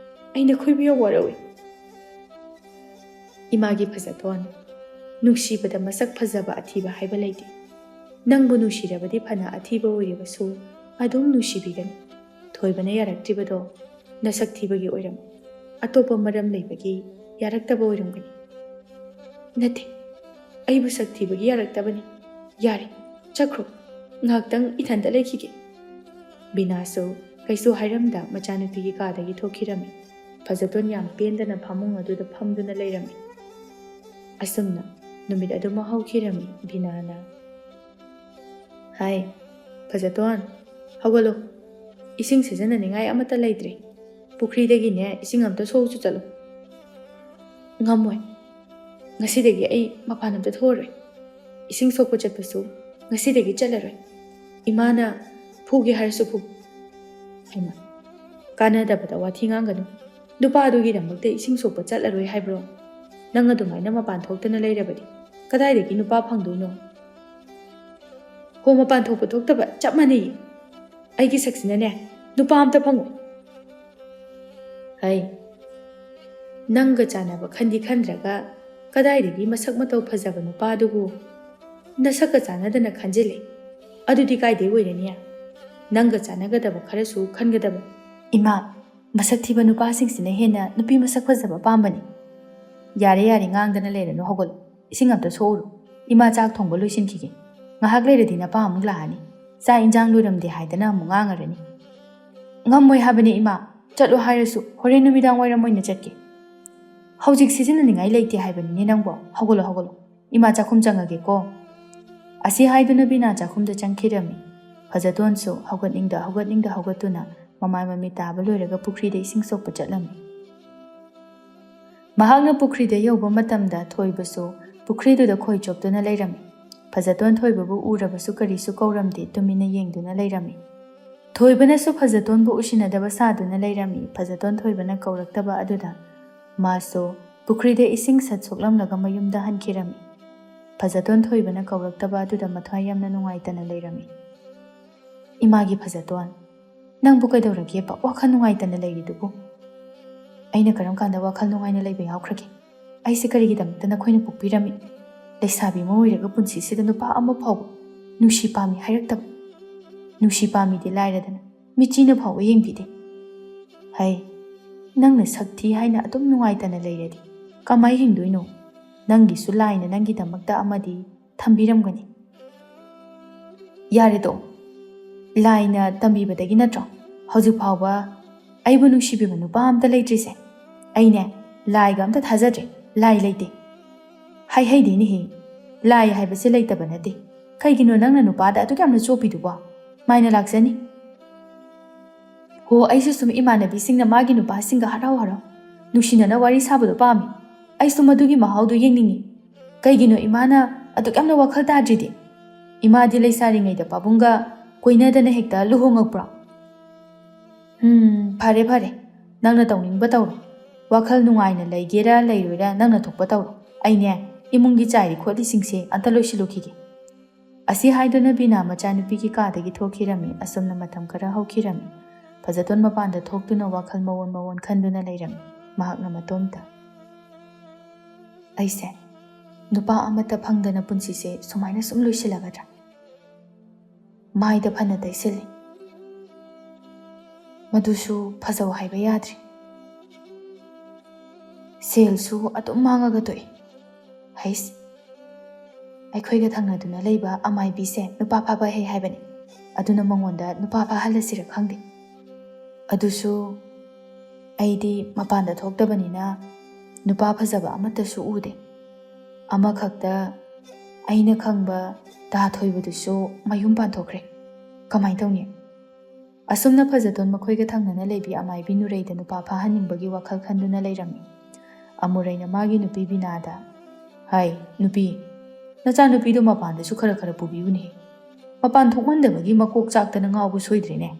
ꯑꯩ ꯅꯈꯣꯏꯕꯨ ꯌꯥꯝ ꯋꯥꯔꯧꯏ꯫" "ꯏꯃꯥꯒꯤ ꯐꯖꯇꯣꯟ, ꯅꯨꯡꯁꯤꯕꯗ ꯃꯁꯛ ꯐꯖꯕ ꯑꯊꯤꯕ ꯍꯥꯏꯕ ꯂꯩꯇꯦ꯫ ꯅꯪꯕꯨ ꯅꯨꯡꯁꯤꯔꯕꯗꯤ ꯐꯅ ꯑꯊꯤꯕ ꯑꯣꯏꯔꯕꯁꯨ ꯑꯗꯨꯝ ꯅꯨꯡꯁꯤꯕꯤꯒꯅꯤ꯫ ꯊꯣꯏꯕꯅ ꯌꯥꯔꯛꯇ꯭ꯔꯤꯕꯗꯣ ꯅꯁꯛ ꯊꯤꯕꯒꯤ ꯑꯣꯏꯔꯝꯃꯣꯏ, ꯑꯇꯣꯞꯄ ꯃꯔꯝ ꯂꯩꯕꯒꯤ ꯌꯥꯔꯛꯇꯕ ꯑꯣꯏꯔꯝꯒꯅꯤ꯫" "ꯅꯠꯇꯦ, ꯑꯩꯕꯨ ꯁꯛ ꯊꯤꯕꯒꯤ ꯌꯥꯔꯛꯇꯕꯅꯤ꯫ ꯌꯥꯔꯦ, ꯆꯠꯈ꯭ꯔꯣ, ꯉꯥꯏꯍꯥꯛꯇꯪ ꯏꯊꯟꯇ ꯂꯩꯈꯤꯒꯦ꯫" ꯕꯤꯅꯥꯁꯨ ꯀꯩꯁꯨ ꯍꯥꯏꯔꯝꯗ ꯃꯆꯥꯅꯨꯄꯤꯒꯤ ꯀꯥꯗꯒꯤ ꯊꯣꯛꯈꯤꯔꯝꯃꯤ꯫ ꯐꯖꯇꯣꯟ ꯌꯥꯝ ꯄꯦꯟꯗꯅ ꯐꯃꯨꯡ ꯑꯗꯨꯗ ꯐꯝꯗꯨꯅ ꯂꯩꯔꯝꯃꯤ꯫ ꯑꯁꯨꯝꯅ ꯅꯨꯃꯤꯠ ꯑꯗꯨꯃ ꯍꯧꯈꯤꯔꯝꯃꯤ꯫ ꯕꯤꯅꯥꯅ, "ꯍꯥꯏ, ꯐꯖꯇꯣꯟ, ꯍꯧꯒꯠꯂꯣ꯫ ꯏꯁꯤꯡ ꯁꯤꯖꯤꯟꯅꯅꯤꯡꯉꯥꯏ ꯑꯃꯠꯇ ꯂꯩꯇ꯭ꯔꯦ꯫ ꯄꯨꯈ꯭ꯔꯤꯗꯒꯤꯅꯦ ꯏꯁꯤꯡ ꯑꯝꯇ ꯁꯣꯛꯎꯆꯣ ꯆꯠꯂꯣ꯫" "ꯉꯝꯃꯣꯏ꯫ ꯉꯁꯤꯗꯒꯤ ꯑꯩ ꯃꯄꯥꯟ ꯑꯝꯇ ꯊꯣꯛꯑꯔꯣꯏ꯫ ꯏꯁꯤꯡ ꯁꯣꯛꯄ ꯆꯠꯄꯁꯨ ꯉꯁꯤꯗꯒꯤ ꯆꯠꯂꯔꯣꯏ꯫ ꯏꯃꯥꯅ ꯐꯨꯒꯦ ꯍꯥꯏꯔꯁꯨ ꯐꯨ꯫" "ꯍꯩꯃꯥ, ꯀꯥꯟꯅꯗꯕꯗ ꯋꯥꯊꯤ ꯉꯥꯡꯒꯅꯨ꯫ ꯅꯨꯄꯥꯗꯨꯒꯤꯗꯃꯛꯇ ꯏꯁꯤꯡ ꯁꯣꯛꯄ ꯆꯠꯂꯔꯣꯏ ꯍꯥꯏꯕ꯭ꯔꯣ? ꯅꯪ ꯑꯗꯨꯃꯥꯏꯅ ꯃꯄꯥꯟ ꯊꯣꯛꯇꯅ ꯂꯩꯔꯕꯗꯤ ꯀꯗꯥꯏꯗꯒꯤ ꯅꯨꯄꯥ ꯐꯪꯗꯣꯏꯅꯣ? ꯍꯣ, ꯃꯄꯥꯟ ꯊꯣꯛꯄ ꯊꯣꯛꯇꯕ ꯆꯞ ꯃꯥꯟꯅꯩꯌꯦ꯫ ꯑꯩꯒꯤ ꯁꯛꯁꯤꯅꯅꯦ, ꯅꯨꯄꯥ ꯑꯝꯇ ꯐꯪꯉꯣꯏ꯫ ꯍꯩ, ꯅꯪꯒ ꯆꯥꯟꯅꯕ ꯈꯟꯗꯤ ꯈꯟꯗ꯭ꯔꯒ ꯀꯗꯥꯏꯗꯒꯤ ꯃꯁꯛ ꯃꯇꯧ ꯐꯖꯕ ꯅꯨꯄꯥꯗꯨꯕꯨ ꯅꯁꯛꯀ ꯆꯥꯟꯅꯗꯅ ꯈꯟꯖꯤꯜꯂꯦ꯫ ꯑꯗꯨꯗꯤ ꯀꯥꯏꯗꯩ ꯑꯣꯏꯔꯅꯤ? ꯅꯪꯒ ꯆꯥꯟꯅꯒꯗꯕ ꯈꯔꯁꯨ ꯈꯟꯒꯗꯕ꯫ ꯏꯃꯥ, ꯃꯁꯛ ꯊꯤꯕ ꯅꯨꯄꯥꯁꯤꯡꯁꯤꯅ ꯍꯦꯟꯅ ꯅꯨꯄꯤ ꯃꯁꯛ ꯐꯖꯕ ꯄꯥꯝꯕꯅꯤ꯫ ꯌꯥꯔꯦ, ꯌꯥꯔꯦ, ꯉꯥꯡꯗꯅ ꯂꯩꯔꯅꯨ, ꯍꯧꯒꯠꯂꯣ꯫ ꯏꯁꯤꯡ ꯑꯝꯇ ꯁꯣꯛꯎꯔꯣ꯫ ꯏꯃꯥ ꯆꯥꯛ ꯊꯣꯡꯕ ꯂꯣꯏꯁꯤꯟꯈꯤꯒꯦ꯫ ꯉꯥꯏꯍꯥꯛ ꯂꯩꯔꯗꯤ ꯅꯄꯥ ꯑꯃꯨꯛ ꯂꯥꯛꯑꯅꯤ꯫ ꯆꯥꯛ ꯏꯟꯖꯥꯡ ꯂꯣꯏꯔꯝꯗꯦ ꯍꯥꯏꯗꯅ ꯑꯃꯨꯛ ꯉꯥꯡꯉꯔꯅꯤ꯫ ꯉꯝꯃꯣꯏ ꯍꯥꯏꯕꯅꯦ ꯏꯃꯥ, ꯆꯠꯂꯣ ꯍꯥꯏꯔꯁꯨ ꯍꯣꯔꯦꯟ ꯅꯨꯃꯤꯗꯥꯡ ꯋꯥꯏꯔꯝ ꯑꯣꯏꯅ ꯆꯠꯀꯦ꯫ ꯍꯧꯖꯤꯛ ꯁꯤꯖꯤꯟꯅꯅꯤꯡꯉꯥꯏ ꯂꯩꯇꯦ ꯍꯥꯏꯕꯅꯤꯅꯦ ꯅꯪꯕꯣ꯫ ꯍꯧꯒꯠꯂꯣ, ꯍꯧꯒꯠꯂꯣ꯫ ꯏꯃꯥ ꯆꯥꯛꯈꯨꯝ ꯆꯪꯉꯒꯦꯀꯣ꯫ ꯑꯁꯤ ꯍꯥꯏꯗꯨꯅ ꯕꯤꯅꯥ ꯆꯥꯛꯈꯨꯝꯗ ꯆꯪꯈꯤꯔꯝꯃꯤ꯫ ꯐꯖꯇꯣꯟꯁꯨ ꯍꯧꯒꯠꯅꯤꯡꯗ ꯍꯧꯒꯠꯅꯤꯡꯗ ꯍꯧꯒꯠꯇꯨꯅ ꯃꯃꯥꯏ ꯃꯃꯤꯠ ꯇꯥꯕ ꯂꯣꯏꯔꯒ ꯄꯨꯈ꯭ꯔꯤꯗ ꯏꯁꯤꯡ ꯁꯣꯛꯄ ꯆꯠꯂꯝꯃꯤ꯫ ꯃꯍꯥꯛꯅ ꯄꯨꯈ꯭ꯔꯤꯗ ꯌꯧꯕ ꯃꯇꯝꯗ ꯊꯣꯏꯕꯁꯨ ꯄꯨꯈ꯭ꯔꯤꯗꯨꯗ ꯈꯣꯏ ꯆꯣꯞꯇꯨꯅ ꯂꯩꯔꯝꯃꯤ꯫ ꯐꯖꯇꯣꯟ ꯊꯣꯏꯕꯕꯨ ꯎꯔꯕꯁꯨ ꯀꯔꯤꯁꯨ ꯀꯧꯔꯝꯗꯦ, ꯇꯨꯃꯤꯟꯅ ꯌꯦꯡꯗꯨꯅ ꯂꯩꯔꯝꯃꯤ꯫ ꯊꯣꯏꯕꯅꯁꯨ ꯐꯖꯇꯣꯟꯕꯨ ꯎꯁꯤꯟꯅꯗꯕ ꯁꯥꯗꯨꯅ ꯂꯩꯔꯝꯃꯤ꯫ ꯐꯖꯇꯣꯟ ꯊꯣꯏꯕꯅ ꯀꯧꯔꯛꯇꯕ ꯑꯗꯨꯗ ꯃꯥꯁꯨ ꯄꯨꯈ꯭ꯔꯤꯗ ꯏꯁꯤꯡ ꯁꯠ ꯁꯣꯛꯂꯝꯂꯒ ꯃꯌꯨꯝꯗ ꯍꯟꯈꯤꯔꯝꯃꯤ꯫ ꯐꯖꯇꯣꯟ ꯊꯣꯏꯕꯅ ꯀꯧꯔꯛꯇꯕ ꯑꯗꯨꯗ ꯃꯊ꯭ꯋꯥꯏ ꯌꯥꯝꯅ ꯅꯨꯡꯉꯥꯏꯇꯅ ꯂꯩꯔꯝꯃꯤ꯫ ꯏꯃꯥꯒꯤ ꯐꯖꯇꯣꯟ, ꯅꯪꯕꯨ ꯀꯩꯗꯧꯔꯒꯦꯕ? ꯋꯥꯈꯜ ꯅꯨꯡꯉꯥꯏꯇꯅ ꯂꯩꯔꯤꯗꯨꯕꯨ? ꯑꯩꯅ ꯀꯔꯝ ꯀꯥꯟꯗ ꯋꯥꯈꯜ ꯅꯨꯡꯉꯥꯏꯅ ꯂꯩꯕ ꯌꯥꯎꯈ꯭ꯔꯒꯦ? ꯑꯩꯁꯦ ꯀꯔꯤꯒꯤꯗꯃꯛꯇ ꯅꯈꯣꯏꯅ ꯄꯣꯛꯄꯤꯔꯝꯃꯤ? ꯂꯩꯁꯥꯕꯤ ꯑꯃ ꯑꯣꯏꯔꯒ ꯄꯨꯟꯁꯤꯁꯤꯗ ꯅꯨꯄꯥ ꯑꯃ ꯐꯥꯎꯕ ꯅꯨꯡꯁꯤ ꯄꯥꯝꯃꯤ ꯍꯥꯏꯔꯛꯇꯕ, ꯅꯨꯡꯁꯤ ꯄꯥꯝꯃꯤꯗꯤ ꯂꯥꯏꯔꯗꯅ ꯃꯤꯆꯤꯅ ꯐꯥꯎꯕ ꯌꯦꯡꯕꯤꯗꯦ꯫ ꯍꯩ, ꯅꯪꯅ ꯁꯛ ꯊꯤ ꯍꯥꯏꯅ ꯑꯗꯨꯝ ꯅꯨꯡꯉꯥꯏꯇꯅ ꯂꯩꯔꯗꯤ ꯀꯃꯥꯏ ꯍꯤꯡꯗꯣꯏꯅꯣ? ꯅꯪꯒꯤꯁꯨ ꯂꯥꯏꯅ ꯅꯪꯒꯤꯗꯃꯛꯇ ꯑꯃꯗꯤ ꯊꯝꯕꯤꯔꯝꯒꯅꯤ꯫ ꯌꯥꯔꯦꯗꯣ, ꯂꯥꯏꯅ ꯇꯝꯕꯤꯕꯗꯒꯤ ꯅꯠꯇ꯭ꯔꯣ ꯍꯧꯖꯤꯛ ꯐꯥꯎꯕ ꯑꯩꯕꯨ ꯅꯨꯡꯁꯤꯕꯤꯕ ꯅꯨꯄꯥ ꯑꯝꯇ ꯂꯩꯇ꯭ꯔꯤꯁꯦ? ꯑꯩꯅꯦ, ꯂꯥꯏꯒ ꯑꯝꯇ ꯊꯥꯖꯗ꯭ꯔꯦ, ꯂꯥꯏ ꯂꯩꯇꯦ꯫ ꯍꯥꯏꯍꯩꯗꯦꯅꯦꯍꯦ, ꯂꯥꯏ ꯍꯥꯏꯕꯁꯦ ꯂꯩꯇꯕ ꯅꯠꯇꯦ꯫ ꯀꯩꯒꯤꯅꯣ ꯅꯪꯅ ꯅꯨꯄꯥꯗ ꯑꯗꯨꯛ ꯌꯥꯝꯅ ꯆꯣꯞꯄꯤꯗꯨꯕꯣ? ꯃꯥꯏꯅ ꯂꯥꯛꯆꯅꯤ꯫ ꯍꯣ, ꯑꯩꯁꯨ ꯁꯨꯝ ꯏꯃꯥꯟꯅꯕꯤꯁꯤꯡꯅ ꯃꯥꯒꯤ ꯅꯨꯄꯥꯁꯤꯡꯒ ꯍꯔꯥꯎ ꯍꯔꯥꯎ ꯅꯨꯡꯁꯤꯅꯅ ꯋꯥꯔꯤ ꯁꯥꯕꯗꯣ ꯄꯥꯝꯃꯤ꯫ ꯑꯩꯁꯨ ꯃꯗꯨꯒꯤ ꯃꯍꯥꯎꯗꯣ ꯌꯦꯡꯅꯤꯡꯉꯤ꯫ ꯀꯩꯒꯤꯅꯣ ꯏꯃꯥꯅ ꯑꯗꯨꯛ ꯌꯥꯝꯅ ꯋꯥꯈꯜ ꯇꯥꯗ꯭ꯔꯤꯗꯤ? ꯏꯃꯥꯗꯤ ꯂꯩꯁꯥꯔꯤꯉꯩꯗ ꯄꯥꯕꯨꯡꯒ ꯀꯣꯏꯅꯗꯅ ꯍꯦꯛꯇ ꯂꯨꯍꯣꯡꯉꯛꯄ꯭ꯔꯣ? ꯎꯝ, ꯐꯔꯦ, ꯐꯔꯦ꯫ "ꯅꯪꯅ ꯇꯧꯅꯤꯡꯕ ꯇꯧꯔꯣ꯫ ꯋꯥꯈꯜ ꯅꯨꯡꯉꯥꯏꯅ ꯂꯩꯒꯦꯔꯥ ꯂꯩꯔꯣꯏꯔꯥ ꯅꯪꯅ ꯊꯣꯛꯄ ꯇꯧꯔꯣ꯫ ꯑꯩꯅꯦ, ꯏꯃꯨꯡꯒꯤ ꯆꯥꯏꯔꯤ ꯈꯣꯠꯂꯤꯁꯤꯡꯁꯦ ꯑꯝꯇ ꯂꯣꯏꯁꯤꯜꯂꯨꯈꯤꯒꯦ"꯫ ꯑꯁꯤ ꯍꯥꯏꯗꯨꯅ ꯕꯤꯅꯥ ꯃꯆꯥꯅꯨꯄꯤꯒꯤ ꯀꯥꯗꯒꯤ ꯊꯣꯛꯈꯤꯔꯝꯃꯤ꯫ ꯑꯁꯨꯝꯅ ꯃꯇꯝ ꯈꯔ ꯍꯧꯈꯤꯔꯝꯃꯤ꯫ ꯐꯖꯇꯣꯟ ꯃꯄꯥꯟꯗ ꯊꯣꯛꯇꯨꯅ ꯋꯥꯈꯜ ꯃꯑꯣꯟ ꯃꯑꯣꯟ ꯈꯟꯗꯨꯅ ꯂꯩꯔꯝꯃꯤ꯫ ꯃꯍꯥꯛꯅ ꯃꯇꯣꯝꯇ, "ꯑꯩꯁꯦ ꯅꯨꯄꯥ ꯑꯃꯠꯇ ꯐꯪꯗꯅ ꯄꯨꯟꯁꯤꯁꯦ ꯁꯨꯃꯥꯏꯅ ꯁꯨꯝ ꯂꯣꯏꯁꯤꯜꯂꯒꯗ꯭ꯔꯥ?" ꯃꯥꯏꯗ ꯐꯅ ꯇꯩꯁꯤꯜꯂꯤ꯫ ꯃꯗꯨꯁꯨ ꯐꯖꯧ ꯍꯥꯏꯕ ꯌꯥꯗ꯭ꯔꯤ꯫ ꯁꯦꯜꯁꯨ ꯑꯗꯨꯝ ꯃꯥꯡꯉꯒ ꯇꯣꯛꯏ꯫ ꯍꯩꯁ, ꯑꯩꯈꯣꯏꯒ ꯊꯪꯅꯗꯨꯅ ꯂꯩꯕ ꯑꯃꯥꯏꯕꯤꯁꯦ ꯅꯨꯄꯥ ꯐꯥꯕ ꯍꯩ ꯍꯥꯏꯕꯅꯤ꯫ ꯑꯗꯨꯅ ꯃꯉꯣꯟꯗ ꯅꯨꯄꯥ ꯐꯥꯍꯜꯂꯁꯤꯔ ꯈꯪꯗꯦ꯫ ꯑꯗꯨꯁꯨ ꯑꯩꯗꯤ ꯃꯄꯥꯟꯗ ꯊꯣꯛꯇꯕꯅꯤꯅ ꯅꯨꯄꯥ ꯐꯖꯕ ꯑꯃꯠꯇꯁꯨ ꯎꯗꯦ꯫ ꯑꯃꯈꯛꯇ ꯑꯩꯅ ꯈꯪꯕ ꯇꯥ ꯊꯣꯏꯕꯗꯨꯁꯨ ꯃꯌꯨꯝ ꯄꯥꯟꯊꯣꯛꯈ꯭ꯔꯦ꯫ ꯀꯃꯥꯏ ꯇꯧꯅꯤ? ꯑꯁꯨꯝꯅ ꯐꯖꯇꯣꯟ ꯃꯈꯣꯏꯒ ꯊꯪꯅꯅ ꯂꯩꯕꯤ ꯑꯃꯥꯏꯕꯤ ꯅꯨꯔꯩꯗ ꯅꯨꯄꯥ ꯐꯥꯍꯟꯅꯤꯡꯕꯒꯤ ꯋꯥꯈꯜ ꯈꯟꯗꯨꯅ ꯂꯩꯔꯝꯃꯤ꯫ ꯑꯃꯨꯔꯩꯅ ꯃꯥꯒꯤ ꯅꯨꯄꯤ ꯕꯤꯅꯥꯗ, "ꯍꯥꯏ, ꯅꯨꯄꯤ, ꯅꯆꯥꯅꯨꯄꯤꯗꯣ ꯃꯄꯥꯟꯗꯁꯨ ꯈꯔ ꯈꯔ ꯄꯨꯕꯤꯌꯨꯅꯦ꯫ ꯃꯄꯥꯟ ꯊꯣꯛꯃꯟꯗꯕꯒꯤ ꯃꯀꯣꯛ ꯆꯥꯛꯇꯅ ꯉꯥꯎꯕ ꯁꯣꯏꯗ꯭ꯔꯦꯅꯦ꯫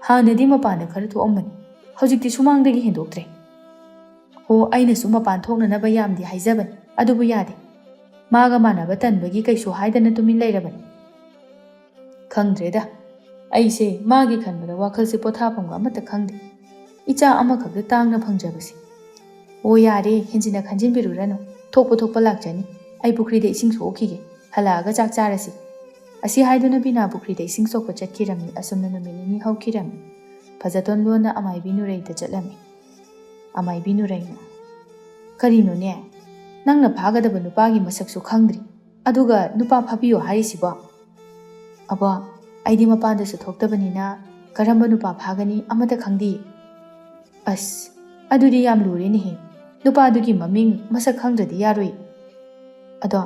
ꯍꯥꯟꯅꯗꯤ ꯃꯄꯥꯟꯗ ꯈꯔ ꯊꯣꯛꯑꯝꯕꯅꯤ, ꯍꯧꯖꯤꯛꯇꯤ ꯁꯨꯃꯥꯡꯗꯒꯤ ꯍꯦꯟꯗꯣꯛꯇ꯭ꯔꯦ"꯫ "ꯍꯣ, ꯑꯩꯅꯁꯨ ꯃꯄꯥꯟ ꯊꯣꯛꯅꯅꯕ ꯌꯥꯝꯗꯤ ꯍꯥꯏꯖꯕꯅꯤ, ꯑꯗꯨꯕꯨ ꯌꯥꯗꯦ꯫ ꯃꯥꯒ ꯃꯥꯟꯅꯕ ꯇꯟꯕꯒꯤ ꯀꯩꯁꯨ ꯍꯥꯏꯗꯅ ꯇꯨꯃꯤꯟ ꯂꯩꯔꯕꯅꯤ"꯫ "ꯈꯪꯗ꯭ꯔꯦꯗ, ꯑꯩꯁꯦ ꯃꯥꯒꯤ ꯈꯟꯕꯗ ꯋꯥꯈꯜꯁꯦ ꯄꯣꯊꯥꯐꯝꯒ ꯑꯃꯠꯇ ꯈꯪꯗꯦ꯫ ꯏꯆꯥ ꯑꯃꯈꯛꯇ ꯇꯥꯡꯅ ꯐꯪꯖꯕꯁꯦ"꯫ "ꯑꯣ, ꯌꯥꯔꯦ, ꯍꯦꯟꯖꯤꯟꯅ ꯈꯟꯖꯤꯟꯕꯤꯔꯨꯔꯅꯨ꯫ ꯊꯣꯛꯄ ꯊꯣꯛꯄ ꯂꯥꯛꯆꯅꯤ꯫ ꯑꯩ ꯄꯨꯈ꯭ꯔꯤꯗ ꯏꯁꯤꯡ ꯁꯣꯛꯈꯤꯒꯦ, ꯍꯜꯂꯛꯑꯒ ꯆꯥꯛ ꯆꯥꯔꯁꯤ"꯫ ꯑꯁꯤ ꯍꯥꯏꯗꯨꯅ ꯕꯤꯅꯥ ꯄꯨꯈ꯭ꯔꯤꯗ ꯏꯁꯤꯡ ꯁꯣꯛꯄ ꯆꯠꯈꯤꯔꯝꯃꯤ꯫ ꯑꯁꯨꯝꯅ ꯅꯨꯃꯤꯠ ꯅꯤꯅꯤ ꯍꯧꯈꯤꯔꯝꯃꯤ꯫ ꯐꯖꯇꯣꯟ ꯂꯣꯟꯅ ꯑꯃꯥꯏꯕꯤ ꯅꯨꯔꯩꯗ ꯆꯠꯂꯝꯃꯤ꯫ ꯑꯃꯥꯏꯕꯤ ꯅꯨꯔꯩꯅ, "ꯀꯔꯤꯅꯣꯅꯦ? ꯅꯪꯅ ꯐꯥꯒꯗꯕ ꯅꯨꯄꯥꯒꯤ ꯃꯁꯛꯁꯨ ꯈꯪꯗ꯭ꯔꯤ, ꯑꯗꯨꯒ ꯅꯨꯄꯥ ꯐꯥꯕꯤꯌꯣ ꯍꯥꯏꯔꯤꯁꯤꯕꯣ?" "ꯑꯕꯣ, ꯑꯩꯗꯤ ꯃꯄꯥꯟꯗꯁꯨ ꯊꯣꯛꯇꯕꯅꯤꯅ ꯀꯔꯝꯕ ꯅꯨꯄꯥ ꯐꯥꯒꯅꯤ ꯑꯃꯠꯇ ꯈꯪꯗꯦ"꯫ "ꯑꯁ, ꯑꯗꯨꯗꯤ ꯌꯥꯝ ꯂꯨꯔꯦꯅꯦꯍꯦ꯫ ꯅꯨꯄꯥꯗꯨꯒꯤ ꯃꯃꯤꯡ ꯃꯁꯛ ꯈꯪꯗ꯭ꯔꯗꯤ ꯌꯥꯔꯣꯏ꯫ ꯑꯗꯣ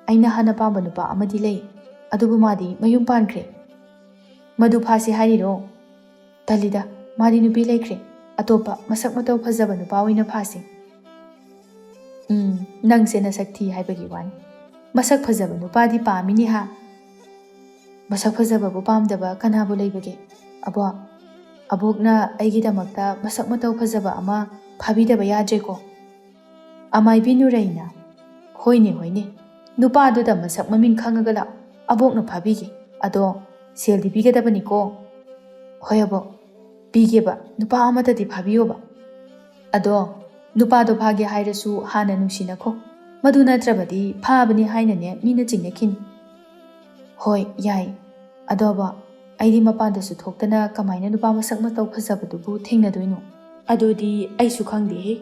ꯑꯩꯅ ꯍꯥꯟꯅ ꯄꯥꯝꯕ ꯅꯨꯄꯥ ꯑꯃꯗꯤ ꯂꯩ, ꯑꯗꯨꯕꯨ ꯃꯥꯗꯤ ꯃꯌꯨꯝ ꯄꯥꯟꯈ꯭ꯔꯦ"꯫ "ꯃꯗꯨ ꯐꯥꯁꯤ ꯍꯥꯏꯔꯤꯔꯣ?" "ꯇꯜꯂꯤꯗ, ꯃꯥꯗꯤ ꯅꯨꯄꯤ ꯂꯩꯈ꯭ꯔꯦ꯫ ꯑꯇꯣꯞꯄ ꯃꯁꯛ ꯃꯇꯧ ꯐꯖꯕ ꯅꯨꯄꯥ ꯑꯣꯏꯅ ꯐꯥꯁꯤ"꯫ "ꯎꯝ, ꯅꯪꯁꯦ ꯅꯁꯛ ꯊꯤ ꯍꯥꯏꯕꯒꯤ ꯋꯥꯅꯤ꯫ ꯃꯁꯛ ꯐꯖꯕ ꯅꯨꯄꯥꯗꯤ ꯄꯥꯝꯃꯤꯅꯦ ꯍꯥ꯫ ꯃꯁꯛ ꯐꯖꯕꯕꯨ ꯄꯥꯝꯗꯕ ꯀꯅꯥꯕꯨ ꯂꯩꯕꯒꯦ? ꯑꯕꯣ, ꯑꯕꯣꯛꯅ ꯑꯩꯒꯤꯗꯃꯛꯇ ꯃꯁꯛ ꯃꯇꯧ ꯐꯖꯕ ꯑꯃ ꯐꯥꯕꯤꯗꯕ ꯌꯥꯗ꯭ꯔꯦꯀꯣ꯫ ꯑꯃꯥꯏꯕꯤ ꯅꯨꯔꯩꯅ, "ꯍꯣꯏꯅꯦ, ꯍꯣꯏꯅꯦ, ꯅꯨꯄꯥꯗꯨꯗ ꯃꯁꯛ ꯃꯃꯤꯡ ꯈꯪꯉꯒ ꯂꯥꯛꯑꯣ, ꯑꯕꯣꯛꯅ ꯐꯥꯕꯤꯒꯦ꯫ ꯑꯗꯣ ꯁꯦꯜꯗꯤ ꯄꯤꯒꯗꯕꯅꯤꯀꯣ?" "ꯍꯣꯏ ꯑꯕꯣꯛ, ꯄꯤꯒꯦꯕ, ꯅꯨꯄꯥ ꯑꯃꯗꯗꯤ ꯐꯥꯕꯤꯌꯣꯕ꯫ ꯑꯗꯣ ꯅꯨꯄꯥꯗꯣ ꯐꯥꯒꯦ ꯍꯥꯏꯔꯁꯨ ꯍꯥꯟꯅ ꯅꯨꯡꯁꯤꯅꯈꯣ, ꯃꯗꯨ ꯅꯠꯇ꯭ꯔꯕꯗꯤ ꯐꯥꯕꯅꯤ ꯍꯥꯏꯅꯅꯦ ꯃꯤꯅ ꯆꯤꯡꯅꯈꯤꯅꯤ꯫" "ꯍꯣꯏ, ꯌꯥꯏ꯫ ꯑꯗꯣ ꯑꯕꯣꯛ, ꯑꯩꯗꯤ ꯃꯄꯥꯟꯗꯁꯨ ꯊꯣꯛꯇꯅ ꯀꯃꯥꯏꯅ ꯅꯨꯄꯥ ꯃꯁꯛ ꯃꯇꯧ ꯐꯖꯕꯗꯨꯕꯨ ꯊꯦꯡꯅꯗꯣꯏꯅꯣ?" "ꯑꯗꯨꯗꯤ ꯑꯩꯁꯨ ꯈꯪꯗꯦꯍꯦ꯫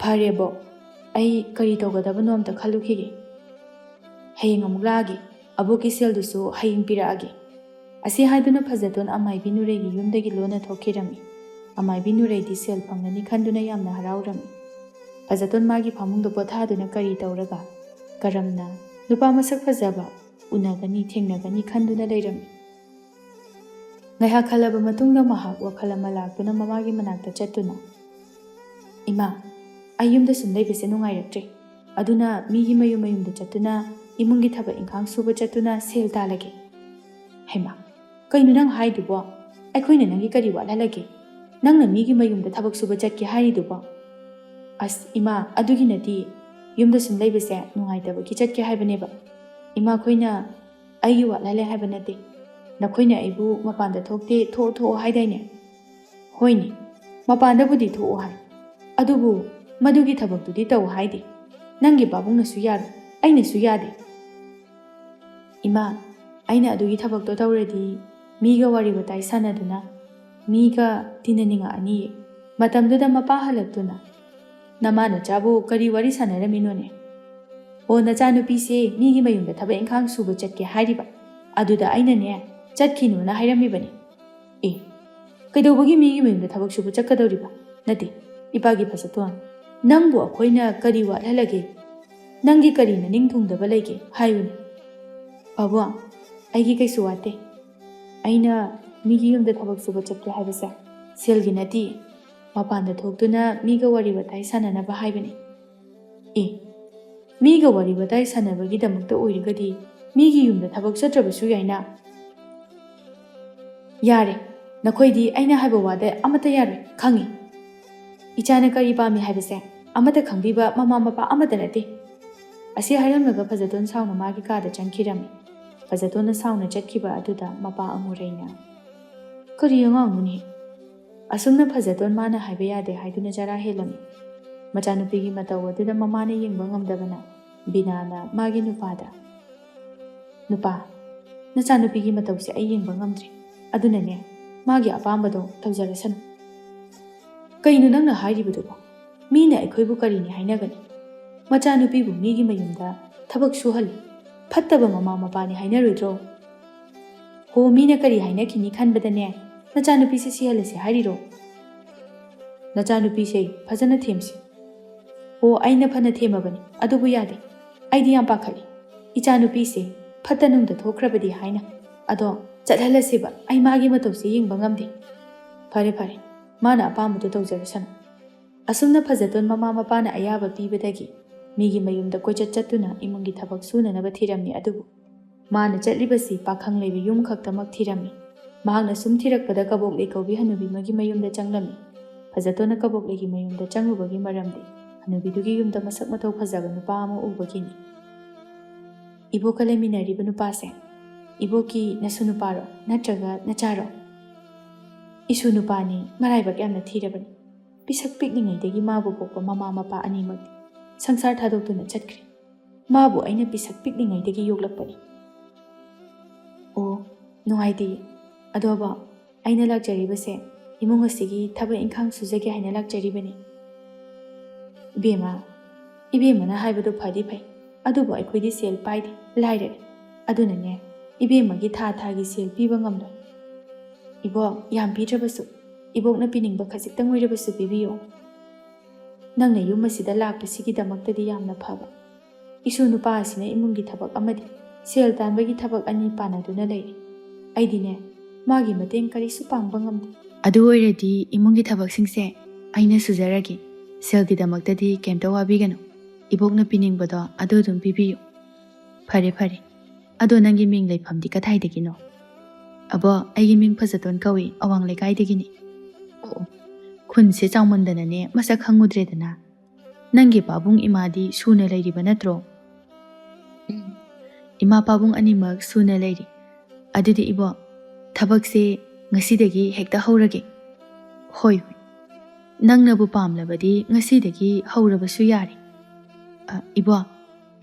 ꯐꯔꯦ ꯑꯕꯣꯛ, ꯑꯩ ꯀꯔꯤ ꯇꯧꯒꯗꯕꯅꯣ ꯑꯝꯇ ꯈꯜꯂꯨꯈꯤꯒꯦ꯫ ꯍꯌꯦꯡ ꯑꯃꯨꯛ ꯂꯥꯛꯑꯒꯦ꯫ ꯑꯕꯣꯛꯀꯤ ꯁꯦꯜꯗꯨꯁꯨ ꯍꯌꯦꯡ ꯄꯤꯔꯛꯑꯒꯦ꯫" ꯑꯁꯤ ꯍꯥꯏꯗꯨꯅ ꯐꯖꯇꯣꯟ ꯑꯃꯥꯏꯕꯤ ꯅꯨꯔꯩꯒꯤ ꯌꯨꯝꯗꯒꯤ ꯂꯣꯟꯅ ꯊꯣꯛꯈꯤꯔꯝꯃꯤ꯫ ꯑꯃꯥꯏꯕꯤ ꯅꯨꯔꯩꯗꯤ ꯁꯦꯜ ꯐꯪꯒꯅꯤ ꯈꯟꯗꯨꯅ ꯌꯥꯝꯅ ꯍꯔꯥꯎꯔꯝꯃꯤ꯫ ꯐꯖꯇꯣꯟ ꯃꯥꯒꯤ ꯐꯃꯨꯡꯗ ꯄꯣꯊꯥꯗꯨꯅ ꯀꯔꯤ ꯇꯧꯔꯒ, ꯀꯔꯝꯅ ꯅꯨꯄꯥ ꯃꯁꯛ ꯐꯖꯕ ꯎꯅꯒꯅꯤ, ꯊꯦꯡꯅꯒꯅꯤ ꯈꯟꯗꯨꯅ ꯂꯩꯔꯝꯃꯤ꯫ ꯉꯥꯏꯍꯥꯛ ꯈꯜꯂꯕ ꯃꯇꯨꯡꯗ ꯃꯍꯥꯛ ꯋꯥꯈꯜ ꯑꯃ ꯂꯥꯛꯇꯨꯅ ꯃꯃꯥꯒꯤ ꯃꯅꯥꯛꯇ ꯆꯠꯇꯨꯅ, "ꯏꯃꯥ, ꯑꯩ ꯌꯨꯝꯗ ꯁꯨꯝ ꯂꯩꯕꯁꯦ ꯅꯨꯡꯉꯥꯏꯔꯛꯇ꯭ꯔꯦ꯫ ꯑꯗꯨꯅ ꯃꯤꯒꯤ ꯃꯌꯨꯝ ꯃꯌꯨꯝꯗ ꯆꯠꯇꯨꯅ ꯏꯃꯨꯡꯒꯤ ꯊꯕꯛ ꯏꯪꯈꯥꯡ ꯁꯨꯕ ꯆꯠꯇꯨꯅ ꯁꯦꯜ ꯇꯥꯜꯂꯒꯦ꯫" "ꯍꯩꯃꯥ, ꯀꯩꯅꯣ ꯅꯪ ꯍꯥꯏꯗꯨꯕꯣ? ꯑꯩꯈꯣꯏꯅ ꯅꯪꯒꯤ ꯀꯔꯤ ꯋꯥꯠꯍꯜꯂꯒꯦ? ꯅꯪꯅ ꯃꯤꯒꯤ ꯃꯌꯨꯝꯗ ꯊꯕꯛ ꯁꯨꯕ ꯆꯠꯀꯦ ꯍꯥꯏꯔꯤꯗꯨꯕꯣ?" "ꯑꯁ ꯏꯃꯥ, ꯑꯗꯨꯒꯤ ꯅꯠꯇꯦ꯫ ꯌꯨꯝꯗ ꯁꯨꯝ ꯂꯩꯕꯁꯦ ꯅꯨꯡꯉꯥꯏꯇꯕꯒꯤ ꯆꯠꯀꯦ ꯍꯥꯏꯕꯅꯦꯕ꯫ ꯏꯃꯥꯈꯣꯏꯅ ꯑꯩꯒꯤ ꯋꯥꯠꯍꯜꯂꯦ ꯍꯥꯏꯕ ꯅꯠꯇꯦ꯫ ꯅꯈꯣꯏꯅ ꯑꯩꯕꯨ ꯃꯄꯥꯟꯗ ꯊꯣꯛꯇꯦ, ꯊꯣꯛꯑꯣ ꯊꯣꯛꯑꯣ ꯍꯥꯏꯗꯥꯏꯅꯦ?" "ꯍꯣꯏꯅꯦ, ꯃꯄꯥꯟꯗꯕꯨꯗꯤ ꯊꯣꯛꯑꯣ ꯍꯥꯏ, ꯑꯗꯨꯕꯨ ꯃꯗꯨꯒꯤ ꯊꯕꯛꯇꯨꯗꯤ ꯇꯧ ꯍꯥꯏꯗꯦ꯫ ꯅꯪꯒꯤ ꯄꯥꯕꯨꯡꯅꯁꯨ ꯌꯥꯔꯣꯏ, ꯑꯩꯅꯁꯨ ꯌꯥꯗꯦ꯫" "ꯏꯃꯥ, ꯑꯩꯅ ꯑꯗꯨꯒꯤ ꯊꯕꯛꯇꯣ ꯇꯧꯔꯗꯤ ꯃꯤꯒ ꯋꯥꯔꯤ ꯋꯥꯇꯥꯏ ꯁꯥꯟꯅꯗꯨꯅ ꯃꯤꯒ ꯇꯤꯟꯅꯅꯤꯡꯉꯛꯑꯅꯤꯌꯦ꯫ ꯃꯇꯝꯗꯨꯗ ꯃꯄꯥ ꯍꯜꯂꯛꯇꯨꯅ, 'ꯅꯃꯥ ꯅꯆꯥꯕꯨ ꯀꯔꯤ ꯋꯥꯔꯤ ꯁꯥꯟꯅꯔꯝꯃꯤꯅꯣꯅꯦ?' 'ꯑꯣ, ꯅꯆꯥꯅꯨꯄꯤꯁꯦ ꯃꯤꯒꯤ ꯃꯌꯨꯝꯗ ꯊꯕꯛ ꯏꯪꯈꯥꯡ ꯁꯨꯕ ꯆꯠꯀꯦ ꯍꯥꯏꯔꯤꯕ, ꯑꯗꯨꯗ ꯑꯩꯅꯅꯦ ꯆꯠꯈꯤꯅꯣꯅ ꯍꯥꯏꯔꯝꯃꯤꯕꯅꯤ.'" "ꯑꯦ, ꯀꯩꯗꯧꯕꯒꯤ ꯃꯤꯒꯤ ꯃꯌꯨꯝꯗ ꯊꯕꯛ ꯁꯨꯕ ꯆꯠꯀꯗꯧꯔꯤꯕ? ꯅꯠꯇꯦ, ꯏꯄꯥꯒꯤ ꯐꯖꯇꯣꯟ, ꯅꯪꯕꯨ ꯑꯩꯈꯣꯏꯅ ꯀꯔꯤ ꯋꯥꯠꯍꯜꯂꯒꯦ? ꯅꯪꯒꯤ ꯀꯔꯤ ꯅꯅꯤꯡ ꯊꯨꯡꯗꯕ ꯂꯩꯒꯦ ꯍꯥꯏꯌꯨꯅꯦ?" "ꯄꯥꯕꯨꯡ, ꯑꯩꯒꯤ ꯀꯩꯁꯨ ꯋꯥꯠꯇꯦ꯫ ꯑꯩꯅ ꯃꯤꯒꯤ ꯌꯨꯝꯗ ꯊꯕꯛ ꯁꯨꯕ ꯆꯠꯀꯦ ꯍꯥꯏꯕꯁꯦ ꯁꯦꯜꯒꯤ ꯅꯠꯇꯦ, ꯃꯄꯥꯟꯗ ꯊꯣꯛꯇꯨꯅ ꯃꯤꯒ ꯋꯥꯔꯤ ꯋꯥꯇꯥꯏ ꯁꯥꯟꯅꯅꯕ ꯍꯥꯏꯕꯅꯤ꯫" "ꯑꯦ, ꯃꯤꯒ ꯋꯥꯔꯤ ꯋꯥꯇꯥꯏ ꯁꯥꯟꯅꯕꯒꯤꯗꯃꯛꯇ ꯑꯣꯏꯔꯒꯗꯤ ꯃꯤꯒꯤ ꯌꯨꯝꯗ ꯊꯕꯛ ꯆꯠꯇ꯭ꯔꯕꯁꯨ ꯌꯥꯏꯅ?" "ꯌꯥꯔꯦ, "ꯅꯈꯣꯏꯗꯤ ꯑꯩꯅ ꯍꯥꯏꯕ ꯋꯥꯗ ꯑꯃꯠꯇ ꯌꯥꯔꯣꯏ, ꯈꯪꯉꯤ? ꯏꯆꯥꯅ ꯀꯔꯤ ꯄꯥꯝꯃꯤ ꯍꯥꯏꯕꯁꯦ ꯑꯃꯠꯇ ꯈꯪꯕꯤꯕ ꯃꯃꯥ ꯃꯄꯥ ꯑꯃꯠꯇ ꯅꯠꯇꯦ"꯫ ꯑꯁꯤ ꯍꯥꯏꯔꯝꯂꯒ ꯐꯖꯇꯣꯟ ꯁꯥꯎꯅ ꯃꯥꯒꯤ ꯀꯥꯗ ꯆꯪꯈꯤꯔꯝꯃꯤ꯫ ꯐꯖꯇꯣꯟꯅ ꯁꯥꯎꯅ ꯆꯠꯈꯤꯕ ꯑꯗꯨꯗ ꯃꯄꯥ ꯑꯃꯨꯔꯩꯅ, "ꯀꯔꯤ ꯑꯉꯥꯡꯅꯣꯅꯦ? ꯑꯁꯨꯝꯅ ꯐꯖꯇꯣꯟ ꯃꯥꯅ ꯍꯥꯏꯕ ꯌꯥꯗꯦ ꯍꯥꯏꯗꯨꯅ ꯆꯔꯥ ꯍꯦꯜꯂꯝꯃꯤ"꯫ ꯃꯆꯥꯅꯨꯄꯤꯒꯤ ꯃꯇꯧ ꯑꯗꯨꯗ ꯃꯃꯥꯅ ꯌꯦꯡꯕ ꯉꯝꯗꯕꯅ ꯕꯤꯅꯥꯅ ꯃꯥꯒꯤ ꯅꯨꯄꯥꯗ, "ꯅꯨꯄꯥ, ꯅꯆꯥꯅꯨꯄꯤꯒꯤ ꯃꯇꯧꯁꯦ ꯑꯩ ꯌꯦꯡꯕ ꯉꯝꯗ꯭ꯔꯦ, ꯑꯗꯨꯅꯅꯦ ꯃꯥꯒꯤ ꯑꯄꯥꯝꯕꯗꯣ ꯇꯧꯖꯔꯁꯅꯨ"꯫ "ꯀꯩꯅꯣ ꯅꯪꯅ ꯍꯥꯏꯔꯤꯕꯗꯨꯕꯣ? ꯃꯤꯅ ꯑꯩꯈꯣꯏꯕꯨ ꯀꯔꯤꯅꯤ ꯍꯥꯏꯅꯒꯅꯤ? ꯃꯆꯥꯅꯨꯄꯤꯕꯨ ꯃꯤꯒꯤ ꯃꯌꯨꯝꯗ ꯊꯕꯛ ꯁꯨꯍꯜꯂꯤ, ꯐꯠꯇꯕ ꯃꯃꯥ ꯃꯄꯥꯅꯤ ꯍꯥꯏꯅꯔꯣꯏꯗ꯭ꯔꯣ? ꯍꯣ, ꯃꯤꯅ ꯀꯔꯤ ꯍꯥꯏꯅꯈꯤꯅꯤ ꯈꯟꯕꯗꯅꯦ ꯅꯆꯥꯅꯨꯄꯤꯁꯦ ꯁꯤꯍꯜꯂꯁꯤ ꯍꯥꯏꯔꯤꯔꯣ? ꯅꯆꯥꯅꯨꯄꯤꯁꯦ ꯐꯖꯅ ꯊꯦꯝꯁꯤ"꯫ "ꯍꯣ, ꯑꯩꯅ ꯐꯅ ꯊꯦꯝꯃꯕꯅꯤ, ꯑꯗꯨꯕꯨ ꯌꯥꯗꯦ꯫ ꯑꯩꯗꯤ ꯌꯥꯝ ꯄꯥꯈꯠꯂꯤ꯫ ꯏꯆꯥꯅꯨꯄꯤꯁꯦ ꯐꯠꯇ ꯅꯨꯡꯗ ꯊꯣꯛꯈ꯭ꯔꯕꯗꯤ ꯍꯥꯏꯅ꯫ ꯑꯗꯣ ꯆꯠꯍꯜꯂꯁꯦꯕ, ꯑꯩ ꯃꯥꯒꯤ ꯃꯇꯧꯁꯦ ꯌꯦꯡꯕ ꯉꯝꯗꯦ"꯫ "ꯐꯔꯦ, ꯐꯔꯦ, ꯃꯥꯅ ꯑꯄꯥꯝꯕꯗꯨ ꯇꯧꯖꯔꯁꯅꯨ"꯫ ꯑꯁꯨꯝꯅ ꯐꯖꯇꯣꯟ ꯃꯃꯥ ꯃꯄꯥꯅ ꯑꯌꯥꯕ ꯄꯤꯕꯗꯒꯤ ꯃꯤꯒꯤ ꯃꯌꯨꯝꯗ ꯀꯣꯏꯆꯠ ꯆꯠꯇꯨꯅ ꯏꯃꯨꯡꯒꯤ ꯊꯕꯛ ꯁꯨꯅꯅꯕ ꯊꯤꯔꯝꯃꯤ꯫ ꯑꯗꯨꯕꯨ ꯃꯥꯅ ꯆꯠꯂꯤꯕꯁꯤ ꯄꯥꯈꯪ ꯂꯩꯕ ꯌꯨꯝ ꯈꯛꯇꯃꯛ ꯊꯤꯔꯝꯃꯤ꯫ ꯃꯍꯥꯛꯅ ꯁꯨꯝ ꯊꯤꯔꯛꯄꯗ ꯀꯕꯣꯛꯂꯩ ꯀꯧꯕꯤ ꯍꯅꯨꯕꯤ ꯑꯃꯒꯤ ꯃꯌꯨꯝꯗ ꯆꯪꯂꯝꯃꯤ꯫ ꯐꯖꯇꯣꯟꯅ ꯀꯕꯣꯛꯂꯩꯒꯤ ꯃꯌꯨꯝꯗ ꯆꯪꯂꯨꯕꯒꯤ ꯃꯔꯝꯗꯤ ꯍꯅꯨꯕꯤꯗꯨꯒꯤ ꯌꯨꯝꯗ ꯃꯁꯛ ꯃꯇꯧ ꯐꯖꯕ ꯅꯨꯄꯥ ꯑꯃ ꯎꯕꯒꯤꯅꯤ꯫ "ꯏꯕꯣꯛꯀ ꯂꯩꯃꯤꯟꯅꯔꯤꯕ ꯅꯨꯄꯥꯁꯦ ꯏꯕꯣꯛꯀꯤ ꯅꯁꯨ ꯅꯨꯄꯥꯔꯣ, ꯅꯠꯇ꯭ꯔꯒ ꯅꯆꯥꯔꯣ?" "ꯏꯁꯨ ꯅꯨꯄꯥꯅꯤ, ꯃꯔꯥꯏꯕꯛ ꯌꯥꯝꯅ ꯊꯤꯔꯕꯅꯤ꯫ ꯄꯤꯁꯛ ꯄꯤꯛꯂꯤꯉꯩꯗꯒꯤ ꯃꯥꯕꯨ ꯄꯣꯛꯄ ꯃꯃꯥ ꯃꯄꯥ ꯑꯅꯤꯃꯛꯇꯤ ꯁꯪꯁꯥꯔ ꯊꯥꯗꯣꯛꯇꯨꯅ ꯆꯠꯈ꯭ꯔꯦ꯫ ꯃꯥꯕꯨ ꯑꯩꯅ ꯄꯤꯁꯛ ꯄꯤꯛꯂꯤꯉꯩꯗꯒꯤ ꯌꯣꯛꯂꯛꯄꯅꯤ"꯫ "ꯑꯣ, ꯅꯨꯡꯉꯥꯏꯇꯦ꯫ ꯑꯗꯣꯕ, ꯑꯩꯅ ꯂꯥꯛꯆꯔꯤꯕꯁꯦ ꯏꯃꯨꯡ ꯑꯁꯤꯒꯤ ꯊꯕꯛ ꯏꯪꯈꯥꯡ ꯁꯨꯖꯒꯦ ꯍꯥꯏꯅ ꯂꯥꯛꯆꯔꯤꯕꯅꯤ"꯫ "ꯏꯕꯦꯝꯃ, ꯏꯕꯦꯝꯃꯅ ꯍꯥꯏꯕꯗꯨ ꯐꯗꯤ ꯐꯩ, ꯑꯗꯨꯕꯨ ꯑꯩꯈꯣꯏꯗꯤ ꯁꯦꯜ ꯄꯥꯏꯗꯦ, ꯂꯥꯏꯔꯔꯦ꯫ ꯑꯗꯨꯅꯅꯦ, ꯏꯕꯦꯝꯃꯒꯤ ꯊꯥ ꯊꯥꯒꯤ ꯁꯦꯜ ꯄꯤꯕ ꯉꯝꯂꯣꯏ"꯫ "ꯏꯕꯣꯛ, ꯌꯥꯝ ꯄꯤꯗ꯭ꯔꯕꯁꯨ ꯏꯕꯣꯛꯅ ꯄꯤꯅꯤꯡꯕ ꯈꯖꯤꯛꯇꯪ ꯑꯣꯏꯔꯕꯁꯨ ꯄꯤꯕꯤꯌꯨ꯫ ꯅꯪꯅ ꯌꯨꯝ ꯑꯁꯤꯗ ꯂꯥꯛꯄꯁꯤꯒꯤꯗꯃꯛꯇꯗꯤ ꯌꯥꯝꯅ ꯐꯕ꯫ ꯏꯁꯨ ꯅꯨꯄꯥ ꯑꯁꯤꯅ ꯏꯃꯨꯡꯒꯤ ꯊꯕꯛ ꯑꯃꯗꯤ ꯁꯦꯜ ꯇꯥꯟꯕꯒꯤ ꯊꯕꯛ ꯑꯅꯤ ꯄꯥꯟꯅꯗꯨꯅ ꯂꯩꯔꯤ꯫ ꯑꯩꯗꯤꯅꯦ, ꯃꯥꯒꯤ ꯃꯇꯦꯡ ꯀꯔꯤꯁꯨ ꯄꯥꯡꯕ ꯉꯝꯗꯦ"꯫ "ꯑꯗꯨ ꯑꯣꯏꯔꯗꯤ ꯏꯃꯨꯡꯒꯤ ꯊꯕꯛꯁꯤꯡꯁꯦ ꯑꯩꯅ ꯁꯨꯖꯔꯒꯦ꯫ ꯁꯦꯜꯒꯤꯗꯃꯛꯇꯗꯤ ꯀꯩꯝꯇ ꯋꯥꯕꯤꯒꯅꯨ꯫ ꯏꯕꯣꯛꯅ ꯄꯤꯅꯤꯡꯕꯗꯣ ꯑꯗꯨ ꯑꯗꯨꯝ ꯄꯤꯕꯤꯌꯨ"꯫ "ꯐꯔꯦ, ꯐꯔꯦ꯫ ꯑꯗꯣ ꯅꯪꯒꯤ ꯃꯤꯡ ꯂꯩꯐꯝꯗꯤ ꯀꯗꯥꯏꯗꯒꯤꯅꯣ?" "ꯑꯕꯣ, ꯑꯩꯒꯤ ꯃꯤꯡ ꯐꯖꯇꯣꯟ ꯀꯧꯏ, ꯑꯋꯥꯡ ꯂꯩꯀꯥꯏꯗꯒꯤꯅꯤ꯫" "ꯑꯣ, ꯑꯣ, ꯈꯨꯟꯁꯦ ꯆꯥꯎꯃꯟꯗꯅꯅꯦ ꯃꯁꯛ ꯈꯪꯉꯨꯗ꯭ꯔꯦꯗꯅ꯫ ꯅꯪꯒꯤ ꯄꯥꯕꯨꯡ ꯏꯃꯥꯗꯤ ꯁꯨꯅ ꯂꯩꯔꯤꯕ ꯅꯠꯇ꯭ꯔꯣ?" "ꯎꯝ, ꯏꯃꯥ ꯄꯥꯕꯨꯡ ꯑꯅꯤꯃꯛ ꯁꯨꯅ ꯂꯩꯔꯤ꯫ ꯑꯗꯨꯗꯤ ꯏꯕꯣ, ꯊꯕꯛꯁꯦ ꯉꯁꯤꯗꯒꯤ ꯍꯦꯛꯇ ꯍꯧꯔꯒꯦ꯫" "ꯍꯣꯏ, ꯍꯣꯏ, ꯅꯪꯅꯕꯨ ꯄꯥꯝꯂꯕꯗꯤ ꯉꯁꯤꯗꯒꯤ ꯍꯧꯔꯕꯁꯨ ꯌꯥꯔꯦ꯫ ꯑ, ꯏꯕꯣ,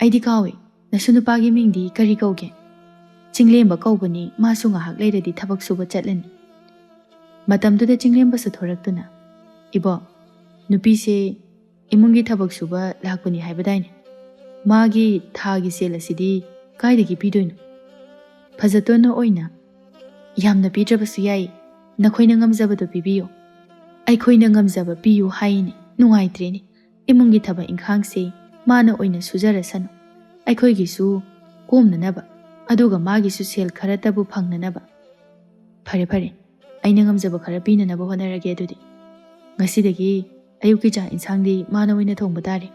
ꯑꯩꯗꯤ ꯀꯥꯎꯏ, ꯅꯁꯨ ꯅꯨꯄꯥꯒꯤ ꯃꯤꯡꯗꯤ ꯀꯔꯤ ꯀꯧꯒꯦ?" "ꯆꯤꯡꯂꯦꯝꯕ ꯀꯧꯕꯅꯤ, ꯃꯥꯁꯨ ꯉꯥꯏꯍꯥꯛ ꯂꯩꯔꯗꯤ ꯊꯕꯛ ꯁꯨꯕ ꯆꯠꯂꯅꯤ꯫" ꯃꯇꯝꯗꯨꯗ ꯆꯤꯡꯂꯦꯝꯕꯁꯨ ꯊꯣꯔꯛꯇꯨꯅ, "ꯏꯕꯣ, ꯅꯨꯄꯤꯁꯦ ꯏꯃꯨꯡꯒꯤ ꯊꯕꯛ ꯁꯨꯕ ꯂꯥꯛꯄꯅꯤ ꯍꯥꯏꯕꯗꯥꯏꯅꯦ? ꯃꯥꯒꯤ ꯊꯥꯒꯤ ꯁꯦꯜ ꯑꯁꯤꯗꯤ ꯀꯥꯏꯗꯒꯤ ꯄꯤꯗꯣꯏꯅꯣ?" ꯐꯖꯇꯣꯟꯅ ꯑꯣꯏꯅ, "ꯌꯥꯝꯅ ꯄꯤꯗ꯭ꯔꯕꯁꯨ ꯌꯥꯏ, ꯅꯈꯣꯏꯅ ꯉꯝꯖꯕꯗꯣ ꯄꯤꯕꯤꯌꯨ꯫" "ꯑꯩꯈꯣꯏꯅ ꯉꯝꯖꯕ ꯄꯤꯌꯨ ꯍꯥꯏꯅꯤ, ꯅꯨꯡꯉꯥꯏꯇ꯭ꯔꯦꯅꯦ꯫ ꯏꯃꯨꯡꯒꯤ ꯊꯕꯛ ꯏꯪꯈꯥꯡꯁꯦ ꯃꯥꯅ ꯑꯣꯏꯅ ꯁꯨꯖꯔꯁꯅꯨ, ꯑꯩꯈꯣꯏꯒꯤꯁꯨ ꯀꯣꯝꯅꯅꯕ, ꯑꯗꯨꯒ ꯃꯥꯒꯤꯁꯨ ꯁꯦꯜ ꯈꯔꯇꯕꯨ ꯐꯪꯅꯅꯕ꯫" "ꯐꯔꯦ, ꯐꯔꯦ, ꯑꯩꯅ ꯉꯝꯖꯕ ꯈꯔ ꯄꯤꯅꯅꯕ ꯍꯣꯠꯅꯔꯒꯦ꯫ ꯑꯗꯨꯗꯤ ꯉꯁꯤꯗꯒꯤ ꯑꯌꯨꯛꯀꯤ ꯆꯥꯛ ꯏꯟꯁꯥꯡꯗꯤ ꯃꯥꯅ ꯑꯣꯏꯅ ꯊꯣꯡꯕ ꯇꯥꯔꯦ꯫"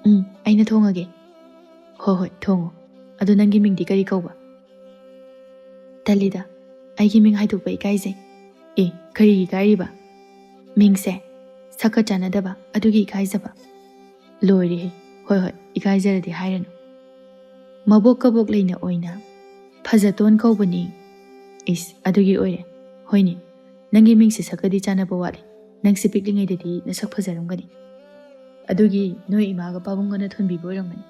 "ꯎꯝ, ꯑꯩꯅ ꯊꯣꯡꯉꯒꯦ꯫" "ꯍꯣꯏ, ꯍꯣꯏ, ꯊꯣꯡꯉꯣ꯫ ꯑꯗꯣ ꯅꯪꯒꯤ ꯃꯤꯡꯗꯤ ꯀꯔꯤ ꯀꯧꯕ?" "ꯇꯜꯂꯤꯗ, ꯑꯩꯒꯤ ꯃꯤꯡ ꯍꯥꯏꯗꯣꯛꯄ ꯏꯀꯥꯏꯖꯩ꯫" "ꯑꯦ, ꯀꯔꯤꯒꯤ ꯏꯀꯥꯏꯔꯤꯕ? ꯃꯤꯡꯁꯦ ꯁꯛꯀ ꯆꯥꯟꯅꯗꯕ, ꯑꯗꯨꯒꯤ ꯏꯀꯥꯏꯖꯕ꯫" "ꯂꯣꯏꯔꯦꯍꯦ꯫ ꯍꯣꯏ, ꯍꯣꯏ, ꯏꯀꯥꯏꯖꯔꯗꯤ ꯍꯥꯏꯔꯅꯨ꯫" ꯃꯕꯣꯛ ꯀꯕꯣꯛ ꯂꯩꯅ ꯑꯣꯏꯅ, "ꯐꯖꯇꯣꯟ ꯀꯧꯕꯅꯤ꯫" "ꯏꯁ, ꯑꯗꯨꯒꯤ ꯑꯣꯏꯔꯦ꯫ ꯍꯣꯏꯅꯦ, ꯅꯪꯒꯤ ꯃꯤꯡꯁꯦ ꯁꯛꯀꯗꯤ ꯆꯥꯟꯅꯕ ꯋꯥꯠꯂꯤ꯫ ꯅꯪꯁꯦ ꯄꯤꯛꯂꯤꯉꯩꯗꯗꯤ ꯅꯁꯛ ꯐꯖꯔꯝꯒꯅꯤ꯫ ꯑꯗꯨꯒꯤ ꯅꯣꯏ ꯏꯃꯥꯒ ꯄꯥꯕꯨꯡꯒꯅ ꯊꯣꯟꯕꯤꯕ ꯑꯣꯏꯔꯝꯒꯅꯤ꯫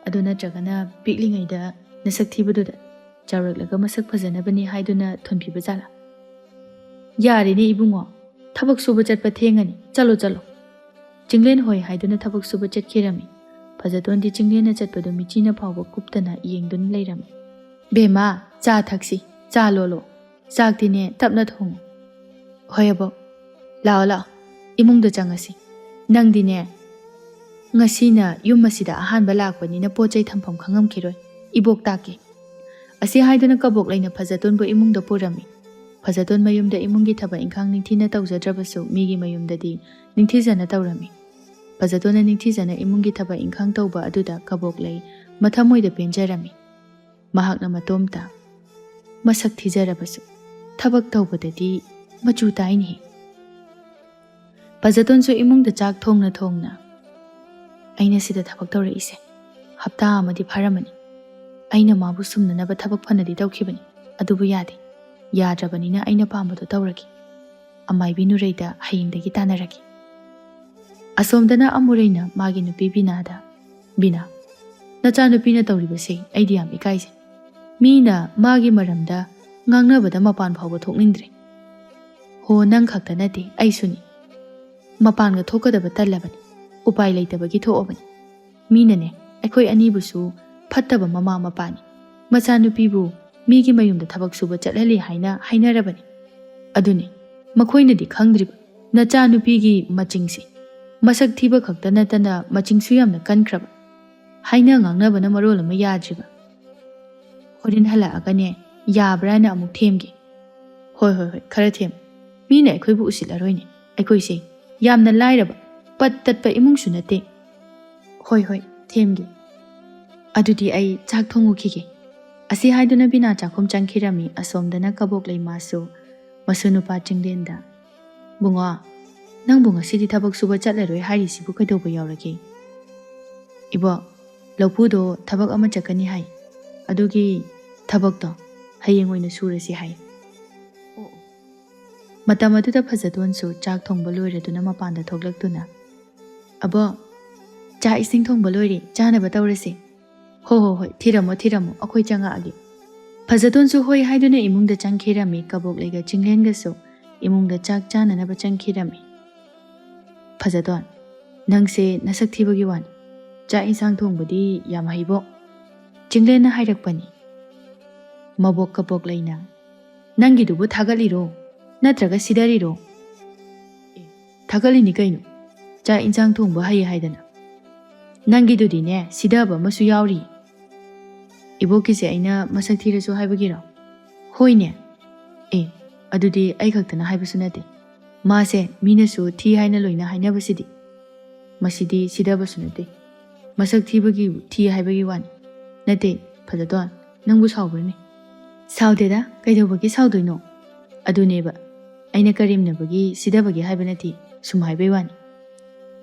ꯑꯗꯨ ꯅꯠꯇ꯭ꯔꯒꯅ ꯄꯤꯛꯂꯤꯉꯩꯗ ꯅꯁꯛ ꯊꯤꯕꯗꯨꯗ ꯆꯥꯎꯔꯛꯂꯒ ꯃꯁꯛ ꯐꯖꯅꯕꯅꯤ ꯍꯥꯏꯗꯨꯅ ꯊꯣꯟꯕꯤꯕ ꯖꯥꯠꯂꯥ?" "ꯌꯥꯔꯦꯅꯦ ꯏꯕꯨꯡꯉꯣ, ꯊꯕꯛ ꯁꯨꯕ ꯆꯠꯄ ꯊꯦꯡꯉꯅꯤ꯫ ꯆꯠꯂꯣ, ꯆꯠꯂꯣ꯫" ꯆꯤꯡꯂꯦꯟ ꯍꯣꯏ ꯍꯥꯏꯗꯨꯅ ꯊꯕꯛ ꯁꯨꯕ ꯆꯠꯈꯤꯔꯝꯃꯤ꯫ ꯐꯖꯇꯣꯟꯗꯤ ꯆꯤꯡꯂꯦꯟꯅ ꯆꯠꯄꯗꯨ ꯃꯤꯆꯤꯅ ꯐꯥꯎꯕ ꯀꯨꯞꯇꯅ ꯌꯦꯡꯗꯨꯅ ꯂꯩꯔꯝꯃꯤ꯫ "ꯕꯦꯝꯃ, ꯆꯥ ꯊꯛꯁꯤ, ꯆꯥ ꯂꯣꯜꯂꯣ꯫ ꯆꯥꯛꯇꯤꯅꯦ ꯇꯞꯅ ꯊꯣꯡꯉꯨ꯫" "ꯍꯣꯏ ꯑꯕꯣꯛ꯫ ꯂꯥꯛꯑꯣ, ꯂꯥꯛꯑꯣ, ꯏꯃꯨꯡꯗ ꯆꯪꯉꯁꯤ꯫ ꯅꯪꯗꯤꯅꯦ ꯉꯁꯤꯅ ꯌꯨꯝ ꯑꯁꯤꯗ ꯑꯍꯥꯟꯕ ꯂꯥꯛꯄꯅꯤꯅ ꯄꯣꯠ ꯆꯩ ꯊꯝꯐꯝ ꯈꯪꯉꯝꯈꯤꯔꯣꯏ꯫ ꯏꯕꯣꯛ ꯇꯥꯛꯀꯦ꯫" ꯑꯁꯤ ꯍꯥꯏꯗꯨꯅ ꯀꯕꯣꯛ ꯂꯩꯅ ꯐꯖꯇꯣꯟꯕꯨ ꯏꯃꯨꯡꯗ ꯄꯨꯔꯝꯃꯤ꯫ ꯐꯖꯇꯣꯟ ꯃꯌꯨꯝꯗ ꯏꯃꯨꯡꯒꯤ ꯊꯕꯛ ꯏꯪꯈꯥꯡ ꯅꯤꯡꯊꯤꯅ ꯇꯧꯖꯗ꯭ꯔꯕꯁꯨ ꯃꯤꯒꯤ ꯃꯌꯨꯝꯗꯗꯤ ꯅꯤꯡꯊꯤꯖꯅ ꯇꯧꯔꯝꯃꯤ꯫ ꯐꯖꯇꯣꯟꯅ ꯅꯤꯡꯊꯤꯖꯅ ꯏꯃꯨꯡꯒꯤ ꯊꯕꯛ ꯏꯪꯈꯥꯡ ꯇꯧꯕ ꯑꯗꯨꯗ ꯀꯕꯣꯛ ꯂꯩ ꯃꯊꯃꯣꯏꯗ ꯄꯦꯟꯖꯔꯝꯃꯤ꯫ ꯃꯍꯥꯛꯅ ꯃꯇꯣꯝꯇ, ꯃꯁꯛ ꯊꯤꯖꯔꯕꯁꯨ ꯊꯕꯛ ꯇꯧꯕꯗꯗꯤ ꯃꯆꯨ ꯇꯥꯏꯅꯦ꯫ ꯐꯖꯇꯣꯟꯁꯨ ꯏꯃꯨꯡꯗ ꯆꯥꯛ ꯊꯣꯡꯅ ꯊꯣꯡꯅ, "ꯑꯩꯅ ꯁꯤꯗ ꯊꯕꯛ ꯇꯧꯔꯛꯏꯁꯦ ꯍꯞꯇꯥ ꯑꯃꯗꯤ ꯐꯥꯔꯝꯃꯅꯤ꯫ ꯑꯩꯅ ꯃꯥꯕꯨ ꯁꯨꯝꯅꯅꯕ ꯊꯕꯛ ꯐꯅꯗꯤ ꯇꯧꯈꯤꯕꯅꯤ, ꯑꯗꯨꯕꯨ ꯌꯥꯗꯦ꯫ ꯌꯥꯗ꯭ꯔꯕꯅꯤꯅ ꯑꯩꯅ ꯄꯥꯝꯕꯗꯣ ꯇꯧꯔꯒꯦ꯫ ꯑꯃꯥꯏꯕꯤ ꯅꯨꯔꯩꯗ ꯍꯌꯦꯡꯗꯒꯤ ꯇꯥꯟꯅꯔꯒꯦ꯫" ꯑꯁꯣꯝꯗꯅ ꯑꯃꯨꯔꯩꯅ ꯃꯥꯒꯤ ꯅꯨꯄꯤ ꯕꯤꯅꯥꯗ, "ꯕꯤꯅꯥ, ꯅꯆꯥꯅꯨꯄꯤꯅ ꯇꯧꯔꯤꯕꯁꯦ ꯑꯩꯗꯤ ꯌꯥꯝ ꯏꯀꯥꯏꯖꯩ꯫ ꯃꯤꯅ ꯃꯥꯒꯤ ꯃꯔꯝꯗ ꯉꯥꯡꯅꯕꯗ ꯃꯄꯥꯟ ꯐꯥꯎꯕ ꯊꯣꯛꯅꯤꯡꯗ꯭ꯔꯦ꯫ ꯍꯣ, ꯅꯪ ꯈꯛꯇ ꯅꯠꯇꯦ, ꯑꯩꯁꯨꯅꯤ꯫ ꯃꯄꯥꯟꯒ ꯊꯣꯛꯀꯗꯕ ꯇꯜꯂꯕꯅꯤ, ꯎꯄꯥꯏ ꯂꯩꯇꯕꯒꯤ ꯊꯣꯛꯑꯕꯅꯤ꯫ ꯃꯤꯅꯅꯦ ꯑꯩꯈꯣꯏ ꯑꯅꯤꯕꯨꯁꯨ ꯐꯠꯇꯕ ꯃꯃꯥ ꯃꯄꯥꯅꯤ, ꯃꯆꯥꯅꯨꯄꯤꯕꯨ ꯃꯤꯒꯤ ꯃꯌꯨꯝꯗ ꯊꯕꯛ ꯁꯨꯕ ꯆꯠꯍꯜꯂꯤ ꯍꯥꯏꯅ ꯍꯥꯏꯅꯔꯕꯅꯤ꯫ ꯑꯗꯨꯅꯤ ꯃꯈꯣꯏꯅꯗꯤ ꯈꯪꯗ꯭ꯔꯤꯕ, ꯅꯆꯥꯅꯨꯄꯤꯒꯤ ꯃꯆꯤꯡꯁꯦ꯫ ꯃꯁꯛ ꯊꯤꯕ ꯈꯛꯇ ꯅꯠꯇꯅ ꯃꯆꯤꯡꯁꯨ ꯌꯥꯝꯅ ꯀꯟꯈ꯭ꯔꯕ꯫ ꯍꯥꯏꯅ ꯉꯥꯡꯅꯕꯅ ꯃꯔꯣꯜ ꯑꯃ ꯌꯥꯗ꯭ꯔꯤꯕ꯫ ꯍꯣꯔꯦꯟ ꯍꯜꯂꯛꯑꯒꯅꯦ ꯌꯥꯕ꯭ꯔꯥꯅ ꯑꯃꯨꯛ ꯊꯦꯝꯒꯦ꯫" "ꯍꯣꯏ, ꯍꯣꯏ, ꯍꯣꯏ, ꯈꯔ ꯊꯦꯝ꯫ ꯃꯤꯅ ꯑꯩꯈꯣꯏꯕꯨ ꯎꯁꯤꯠꯂꯔꯣꯏꯅꯦ꯫ ꯑꯩꯈꯣꯏꯁꯦ ꯌꯥꯝꯅ ꯂꯥꯏꯔꯕ, ꯄꯠ ꯇꯠꯄ ꯏꯃꯨꯡꯁꯨ ꯅꯠꯇꯦ꯫" "ꯍꯣꯏ, ꯍꯣꯏ, ꯊꯦꯝꯒꯦ꯫ ꯑꯗꯨꯗꯤ ꯑꯩ ꯆꯥꯛ ꯊꯣꯡꯉꯨꯈꯤꯒꯦ꯫" ꯑꯁꯤ ꯍꯥꯏꯗꯨꯅ ꯕꯤꯅꯥ ꯆꯥꯛꯈꯨꯝ ꯆꯪꯈꯤꯔꯝꯃꯤ꯫ ꯑꯁꯣꯝꯗꯅ ꯀꯕꯣꯛꯂꯩ ꯃꯥꯁꯨ ꯃꯁꯨ ꯅꯨꯄꯥ ꯆꯤꯡꯂꯦꯟꯗ, "ꯕꯨꯡꯉꯣ, ꯅꯪꯕꯨ ꯉꯁꯤꯗꯤ ꯊꯕꯛ ꯁꯨꯕ ꯆꯠꯂꯔꯣꯏ ꯍꯥꯏꯔꯤꯁꯤꯕꯨ ꯀꯩꯗꯧꯕ ꯌꯥꯎꯔꯒꯦ?" "ꯏꯕꯣꯛ, ꯂꯧꯄꯨꯗꯣ ꯊꯕꯛ ꯑꯃ ꯆꯠꯀꯅꯤ ꯍꯥꯏ꯫ ꯑꯗꯨꯒꯤ ꯊꯕꯛꯇꯣ ꯍꯌꯦꯡ ꯑꯣꯏꯅ ꯁꯨꯔꯁꯤ ꯍꯥꯏ꯫" ꯑꯣ, ꯑꯣ꯫ ꯃꯇꯝ ꯑꯗꯨꯗ ꯐꯖꯇꯣꯟꯁꯨ ꯆꯥꯛ ꯊꯣꯡꯕ ꯂꯣꯏꯔꯗꯨꯅ ꯃꯄꯥꯟꯗ ꯊꯣꯛꯂꯛꯇꯨꯅ, "ꯑꯕꯣꯛ, ꯆꯥꯛ ꯏꯁꯤꯡ ꯊꯣꯡꯕ ꯂꯣꯏꯔꯦ, ꯆꯥꯅꯕ ꯇꯧꯔꯁꯤ꯫" "ꯍꯣ, ꯍꯣ, ꯍꯣꯏ, ꯊꯤꯔꯝꯃꯣ, ꯊꯤꯔꯝꯃꯣ, ꯑꯩꯈꯣꯏ ꯆꯪꯉꯛꯑꯒꯦ꯫" ꯐꯖꯇꯣꯟꯁꯨ ꯍꯣꯏ ꯍꯥꯏꯗꯨꯅ ꯏꯃꯨꯡꯗ ꯆꯪꯈꯤꯔꯝꯃꯤ꯫ ꯀꯕꯣꯛꯂꯩꯒ ꯆꯤꯡꯂꯦꯟꯒꯁꯨ ꯏꯃꯨꯡꯗ ꯆꯥꯛ ꯆꯥꯅꯅꯕ ꯆꯪꯈꯤꯔꯝꯃꯤ꯫ "ꯐꯖꯇꯣꯟ, ꯅꯪꯁꯦ ꯅꯁꯛ ꯊꯤꯕꯒꯤ ꯋꯥꯅꯤ, ꯆꯥꯛ ꯏꯟꯁꯥꯡ ꯊꯣꯡꯕꯗꯤ ꯌꯥꯝ ꯍꯩꯕꯣ꯫" ꯆꯤꯡꯂꯦꯟꯅ ꯍꯥꯏꯔꯛꯄꯅꯤ꯫ ꯃꯕꯣꯛ ꯀꯕꯣꯛꯂꯩꯅ, "ꯅꯪꯒꯤꯗꯨꯕꯨ ꯊꯥꯒꯠꯂꯤꯔꯣ, ꯅꯠꯇ꯭ꯔꯒ ꯁꯤꯗꯔꯤꯔꯣ?" "ꯑꯦ, ꯊꯥꯒꯠꯂꯤꯅꯤ ꯀꯩꯅꯣ, ꯆꯥꯛ ꯏꯟꯁꯥꯡ ꯊꯣꯡꯕ ꯍꯩ ꯍꯥꯏꯗꯅ꯫ ꯅꯪꯒꯤꯗꯨꯗꯤꯅꯦ, ꯁꯤꯗꯕ ꯑꯃꯁꯨ ꯌꯥꯎꯔꯤ꯫" "ꯏꯕꯣꯛꯀꯤꯁꯦ ꯑꯩꯅ ꯃꯁꯛ ꯊꯤꯔꯁꯨ ꯍꯥꯏꯕꯒꯤꯔꯣ?" "ꯍꯣꯏꯅꯦ꯫ ꯑꯦ, ꯑꯗꯨꯗꯤ ꯑꯩ ꯈꯛꯇꯅ ꯍꯥꯏꯕꯁꯨ ꯅꯠꯇꯦ꯫ ꯃꯥꯁꯦ ꯃꯤꯅꯁꯨ ꯊꯤ ꯍꯥꯏꯅ ꯂꯣꯏꯅ ꯍꯥꯏꯅꯕꯁꯤꯗꯤ꯫ ꯃꯁꯤꯗꯤ ꯁꯤꯗꯕꯁꯨ ꯅꯠꯇꯦ, ꯃꯁꯛ ꯊꯤꯕꯒꯤ ꯊꯤ ꯍꯥꯏꯕꯒꯤ ꯋꯥꯅꯤ꯫ ꯅꯠꯇꯦ, ꯐꯖꯇꯣꯟ, ꯅꯪꯕꯨ ꯁꯥꯎꯕ꯭ꯔꯅꯦ?" "ꯁꯥꯎꯗꯦꯗ, ꯀꯩꯗꯧꯕꯒꯤ ꯁꯥꯎꯗꯣꯏꯅꯣ? ꯑꯗꯨꯅꯦꯕ, ꯑꯩꯅ ꯀꯔꯦꯝꯅꯕꯒꯤ, ꯁꯤꯗꯕꯒꯤ ꯍꯥꯏꯕ ꯅꯠꯇꯦ, ꯁꯨꯝ ꯍꯥꯏꯕꯩ ꯋꯥꯅꯤ꯫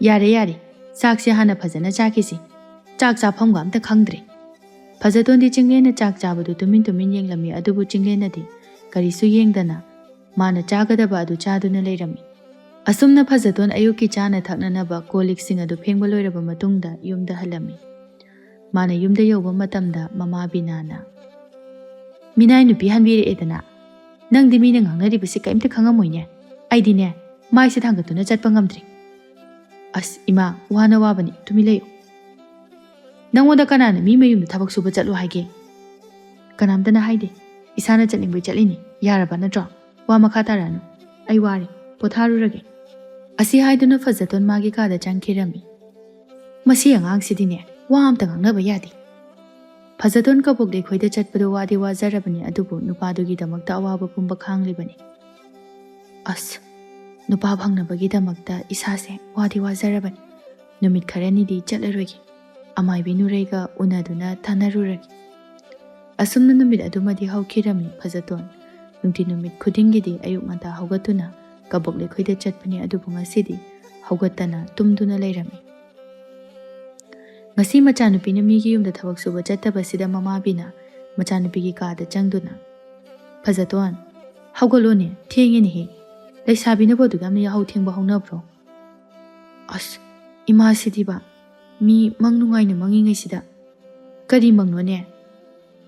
ꯌꯥꯔꯦ, ꯌꯥꯔꯦ, ꯆꯥꯛꯁꯦ ꯍꯥꯟꯅ ꯐꯖꯅ ꯆꯥꯈꯤꯁꯤ꯫ ꯆꯥꯛ ꯆꯥꯐꯝꯒ ꯑꯝꯇ ꯈꯪꯗ꯭ꯔꯦ꯫" ꯐꯖꯇꯣꯟꯗꯤ ꯆꯤꯡꯂꯦꯟꯅ ꯆꯥꯛ ꯆꯥꯕꯗꯨ ꯇꯨꯃꯤꯟ ꯇꯨꯃꯤꯟ ꯌꯦꯡꯂꯝꯃꯤ, ꯑꯗꯨꯕꯨ ꯆꯤꯡꯂꯦꯟꯅꯗꯤ ꯀꯔꯤꯁꯨ ꯌꯦꯡꯗꯅ ꯃꯥꯅ ꯆꯥꯒꯗꯕ ꯑꯗꯨ ꯆꯥꯗꯨꯅ ꯂꯩꯔꯝꯃꯤ꯫ ꯑꯁꯨꯝꯅ ꯐꯖꯇꯣꯟ ꯑꯌꯨꯛꯀꯤ ꯆꯥꯅ ꯊꯛꯅꯅꯕ ꯀꯣꯜ ꯂꯤꯛꯁꯤꯡ ꯑꯗꯨ ꯐꯦꯡꯕ ꯂꯣꯏꯔꯕ ꯃꯇꯨꯡꯗ ꯌꯨꯝꯗ ꯍꯜꯂꯝꯃꯤ꯫ ꯃꯥꯅ ꯌꯨꯝꯗ ꯌꯧꯕ ꯃꯇꯝꯗ ꯃꯃꯥ ꯕꯤꯅꯥꯅ, "ꯃꯤꯅꯥꯏ ꯅꯨꯄꯤ ꯍꯟꯕꯤꯔꯛꯑꯦꯗꯅ꯫ ꯅꯪꯗꯤ ꯃꯤꯅ ꯉꯥꯡꯅꯔꯤꯕꯁꯤ ꯀꯔꯤꯝꯇ ꯈꯪꯉꯝꯃꯣꯏꯅꯦ꯫ ꯑꯩꯗꯤꯅꯦ, ꯃꯥꯏꯁꯦ ꯊꯥꯡꯒꯠꯇꯨꯅ ꯆꯠꯄ ꯉꯝꯗ꯭ꯔꯤ꯫" "ꯑꯁ ꯏꯃꯥ, ꯋꯥꯅ ꯋꯥꯕꯅꯤ, ꯇꯨꯃꯤꯟ ꯂꯩꯌꯨ꯫ ꯅꯪꯉꯣꯟꯗ ꯀꯅꯥꯅ ꯃꯤ ꯃꯌꯨꯝꯗ ꯊꯕꯛ ꯁꯨꯕ ꯆꯠꯂꯣ ꯍꯥꯏꯒꯦ?" "ꯀꯅꯥꯝꯇꯅ ꯍꯥꯏꯗꯦ꯫ ꯏꯁꯥꯅ ꯆꯠꯅꯤꯡꯕꯩ ꯆꯠꯂꯤꯅꯤ꯫ ꯌꯥꯔꯕ ꯅꯠꯇ꯭ꯔꯣ? ꯋꯥ ꯃꯈꯥ ꯇꯥꯔꯛꯑꯅꯨ꯫ ꯑꯩ ꯋꯥꯔꯦ꯫ ꯄꯣꯊꯥꯔꯨꯔꯒꯦ꯫" ꯑꯁꯤ ꯍꯥꯏꯗꯨꯅ ꯐꯖꯇꯣꯟ ꯃꯥꯒꯤ ꯀꯥꯗ ꯆꯪꯈꯤꯔꯝꯃꯤ꯫ "ꯃꯁꯤ ꯑꯉꯥꯡꯁꯤꯗꯤꯅꯦ, ꯋꯥ ꯑꯝꯇ ꯉꯥꯡꯅꯕ ꯌꯥꯗꯦ꯫" ꯐꯖꯇꯣꯟ ꯀꯕꯣꯛ ꯂꯩꯈꯣꯏꯗ ꯆꯠꯄꯗꯣ ꯋꯥꯗꯤ ꯋꯥꯖꯔꯕꯅꯤ, ꯑꯗꯨꯕꯨ ꯅꯨꯄꯥꯗꯨꯒꯤꯗꯃꯛꯇ ꯑꯋꯥꯕ ꯄꯨꯝꯕ ꯈꯥꯡꯂꯤꯕꯅꯤ꯫ "ꯑꯁ, ꯅꯨꯄꯥ ꯐꯪꯅꯕꯒꯤꯗꯃꯛꯇ ꯏꯁꯥꯁꯦ ꯋꯥꯗꯤ ꯋꯥꯖꯔꯕꯅꯤ꯫ ꯅꯨꯃꯤꯠ ꯈꯔꯅꯤꯗꯤ ꯆꯠꯂꯔꯣꯏꯒꯦ꯫ ꯑꯃꯥꯏꯕꯤ ꯅꯨꯔꯩꯒ ꯎꯅꯗꯨꯅ ꯇꯥꯟꯅꯔꯨꯔꯒꯦ꯫" ꯑꯁꯨꯝꯅ ꯅꯨꯃꯤꯠ ꯑꯗꯨꯃꯗꯤ ꯍꯧꯈꯤꯔꯝꯃꯤ ꯐꯖꯇꯣꯟ꯫ ꯅꯨꯡꯇꯤ ꯅꯨꯃꯤꯠ ꯈꯨꯗꯤꯡꯒꯤꯗꯤ ꯑꯌꯨꯛ ꯉꯟꯇꯥ ꯍꯧꯒꯠꯇꯨꯅ ꯀꯕꯣꯛ ꯂꯩꯈꯣꯏꯗ ꯆꯠꯄꯅꯤ, ꯑꯗꯨꯕꯨ ꯉꯁꯤꯗꯤ ꯍꯧꯒꯠꯇꯅ ꯇꯨꯝꯗꯨꯅ ꯂꯩꯔꯝꯃꯤ꯫ ꯉꯁꯤ ꯃꯆꯥꯅꯨꯄꯤꯅ ꯃꯤꯒꯤ ꯌꯨꯝꯗ ꯊꯕꯛ ꯁꯨꯕ ꯆꯠꯇꯕꯁꯤꯗ ꯃꯃꯥꯕꯤꯅ ꯃꯆꯥꯅꯨꯄꯤꯒꯤ ꯀꯥꯗ ꯆꯪꯗꯨꯅ, "ꯐꯖꯇꯣꯟ, ꯍꯧꯒꯠꯂꯣꯅꯦ, ꯊꯦꯡꯉꯦꯅꯦꯍꯦ꯫ ꯂꯩꯁꯥꯕꯤꯅꯕꯨ ꯑꯗꯨꯛ ꯌꯥꯝꯅ ꯌꯥꯍꯧ ꯊꯦꯡꯕ ꯍꯧꯅꯕ꯭ꯔꯣ?" "ꯑꯁ, ꯏꯃꯥꯁꯤꯗꯤꯕ, ꯃꯤ ꯃꯪ ꯅꯨꯡꯉꯥꯏꯅ ꯃꯪꯉꯤꯉꯩꯁꯤꯗ꯫" "ꯀꯔꯤ ꯃꯪꯅꯣꯅꯦ?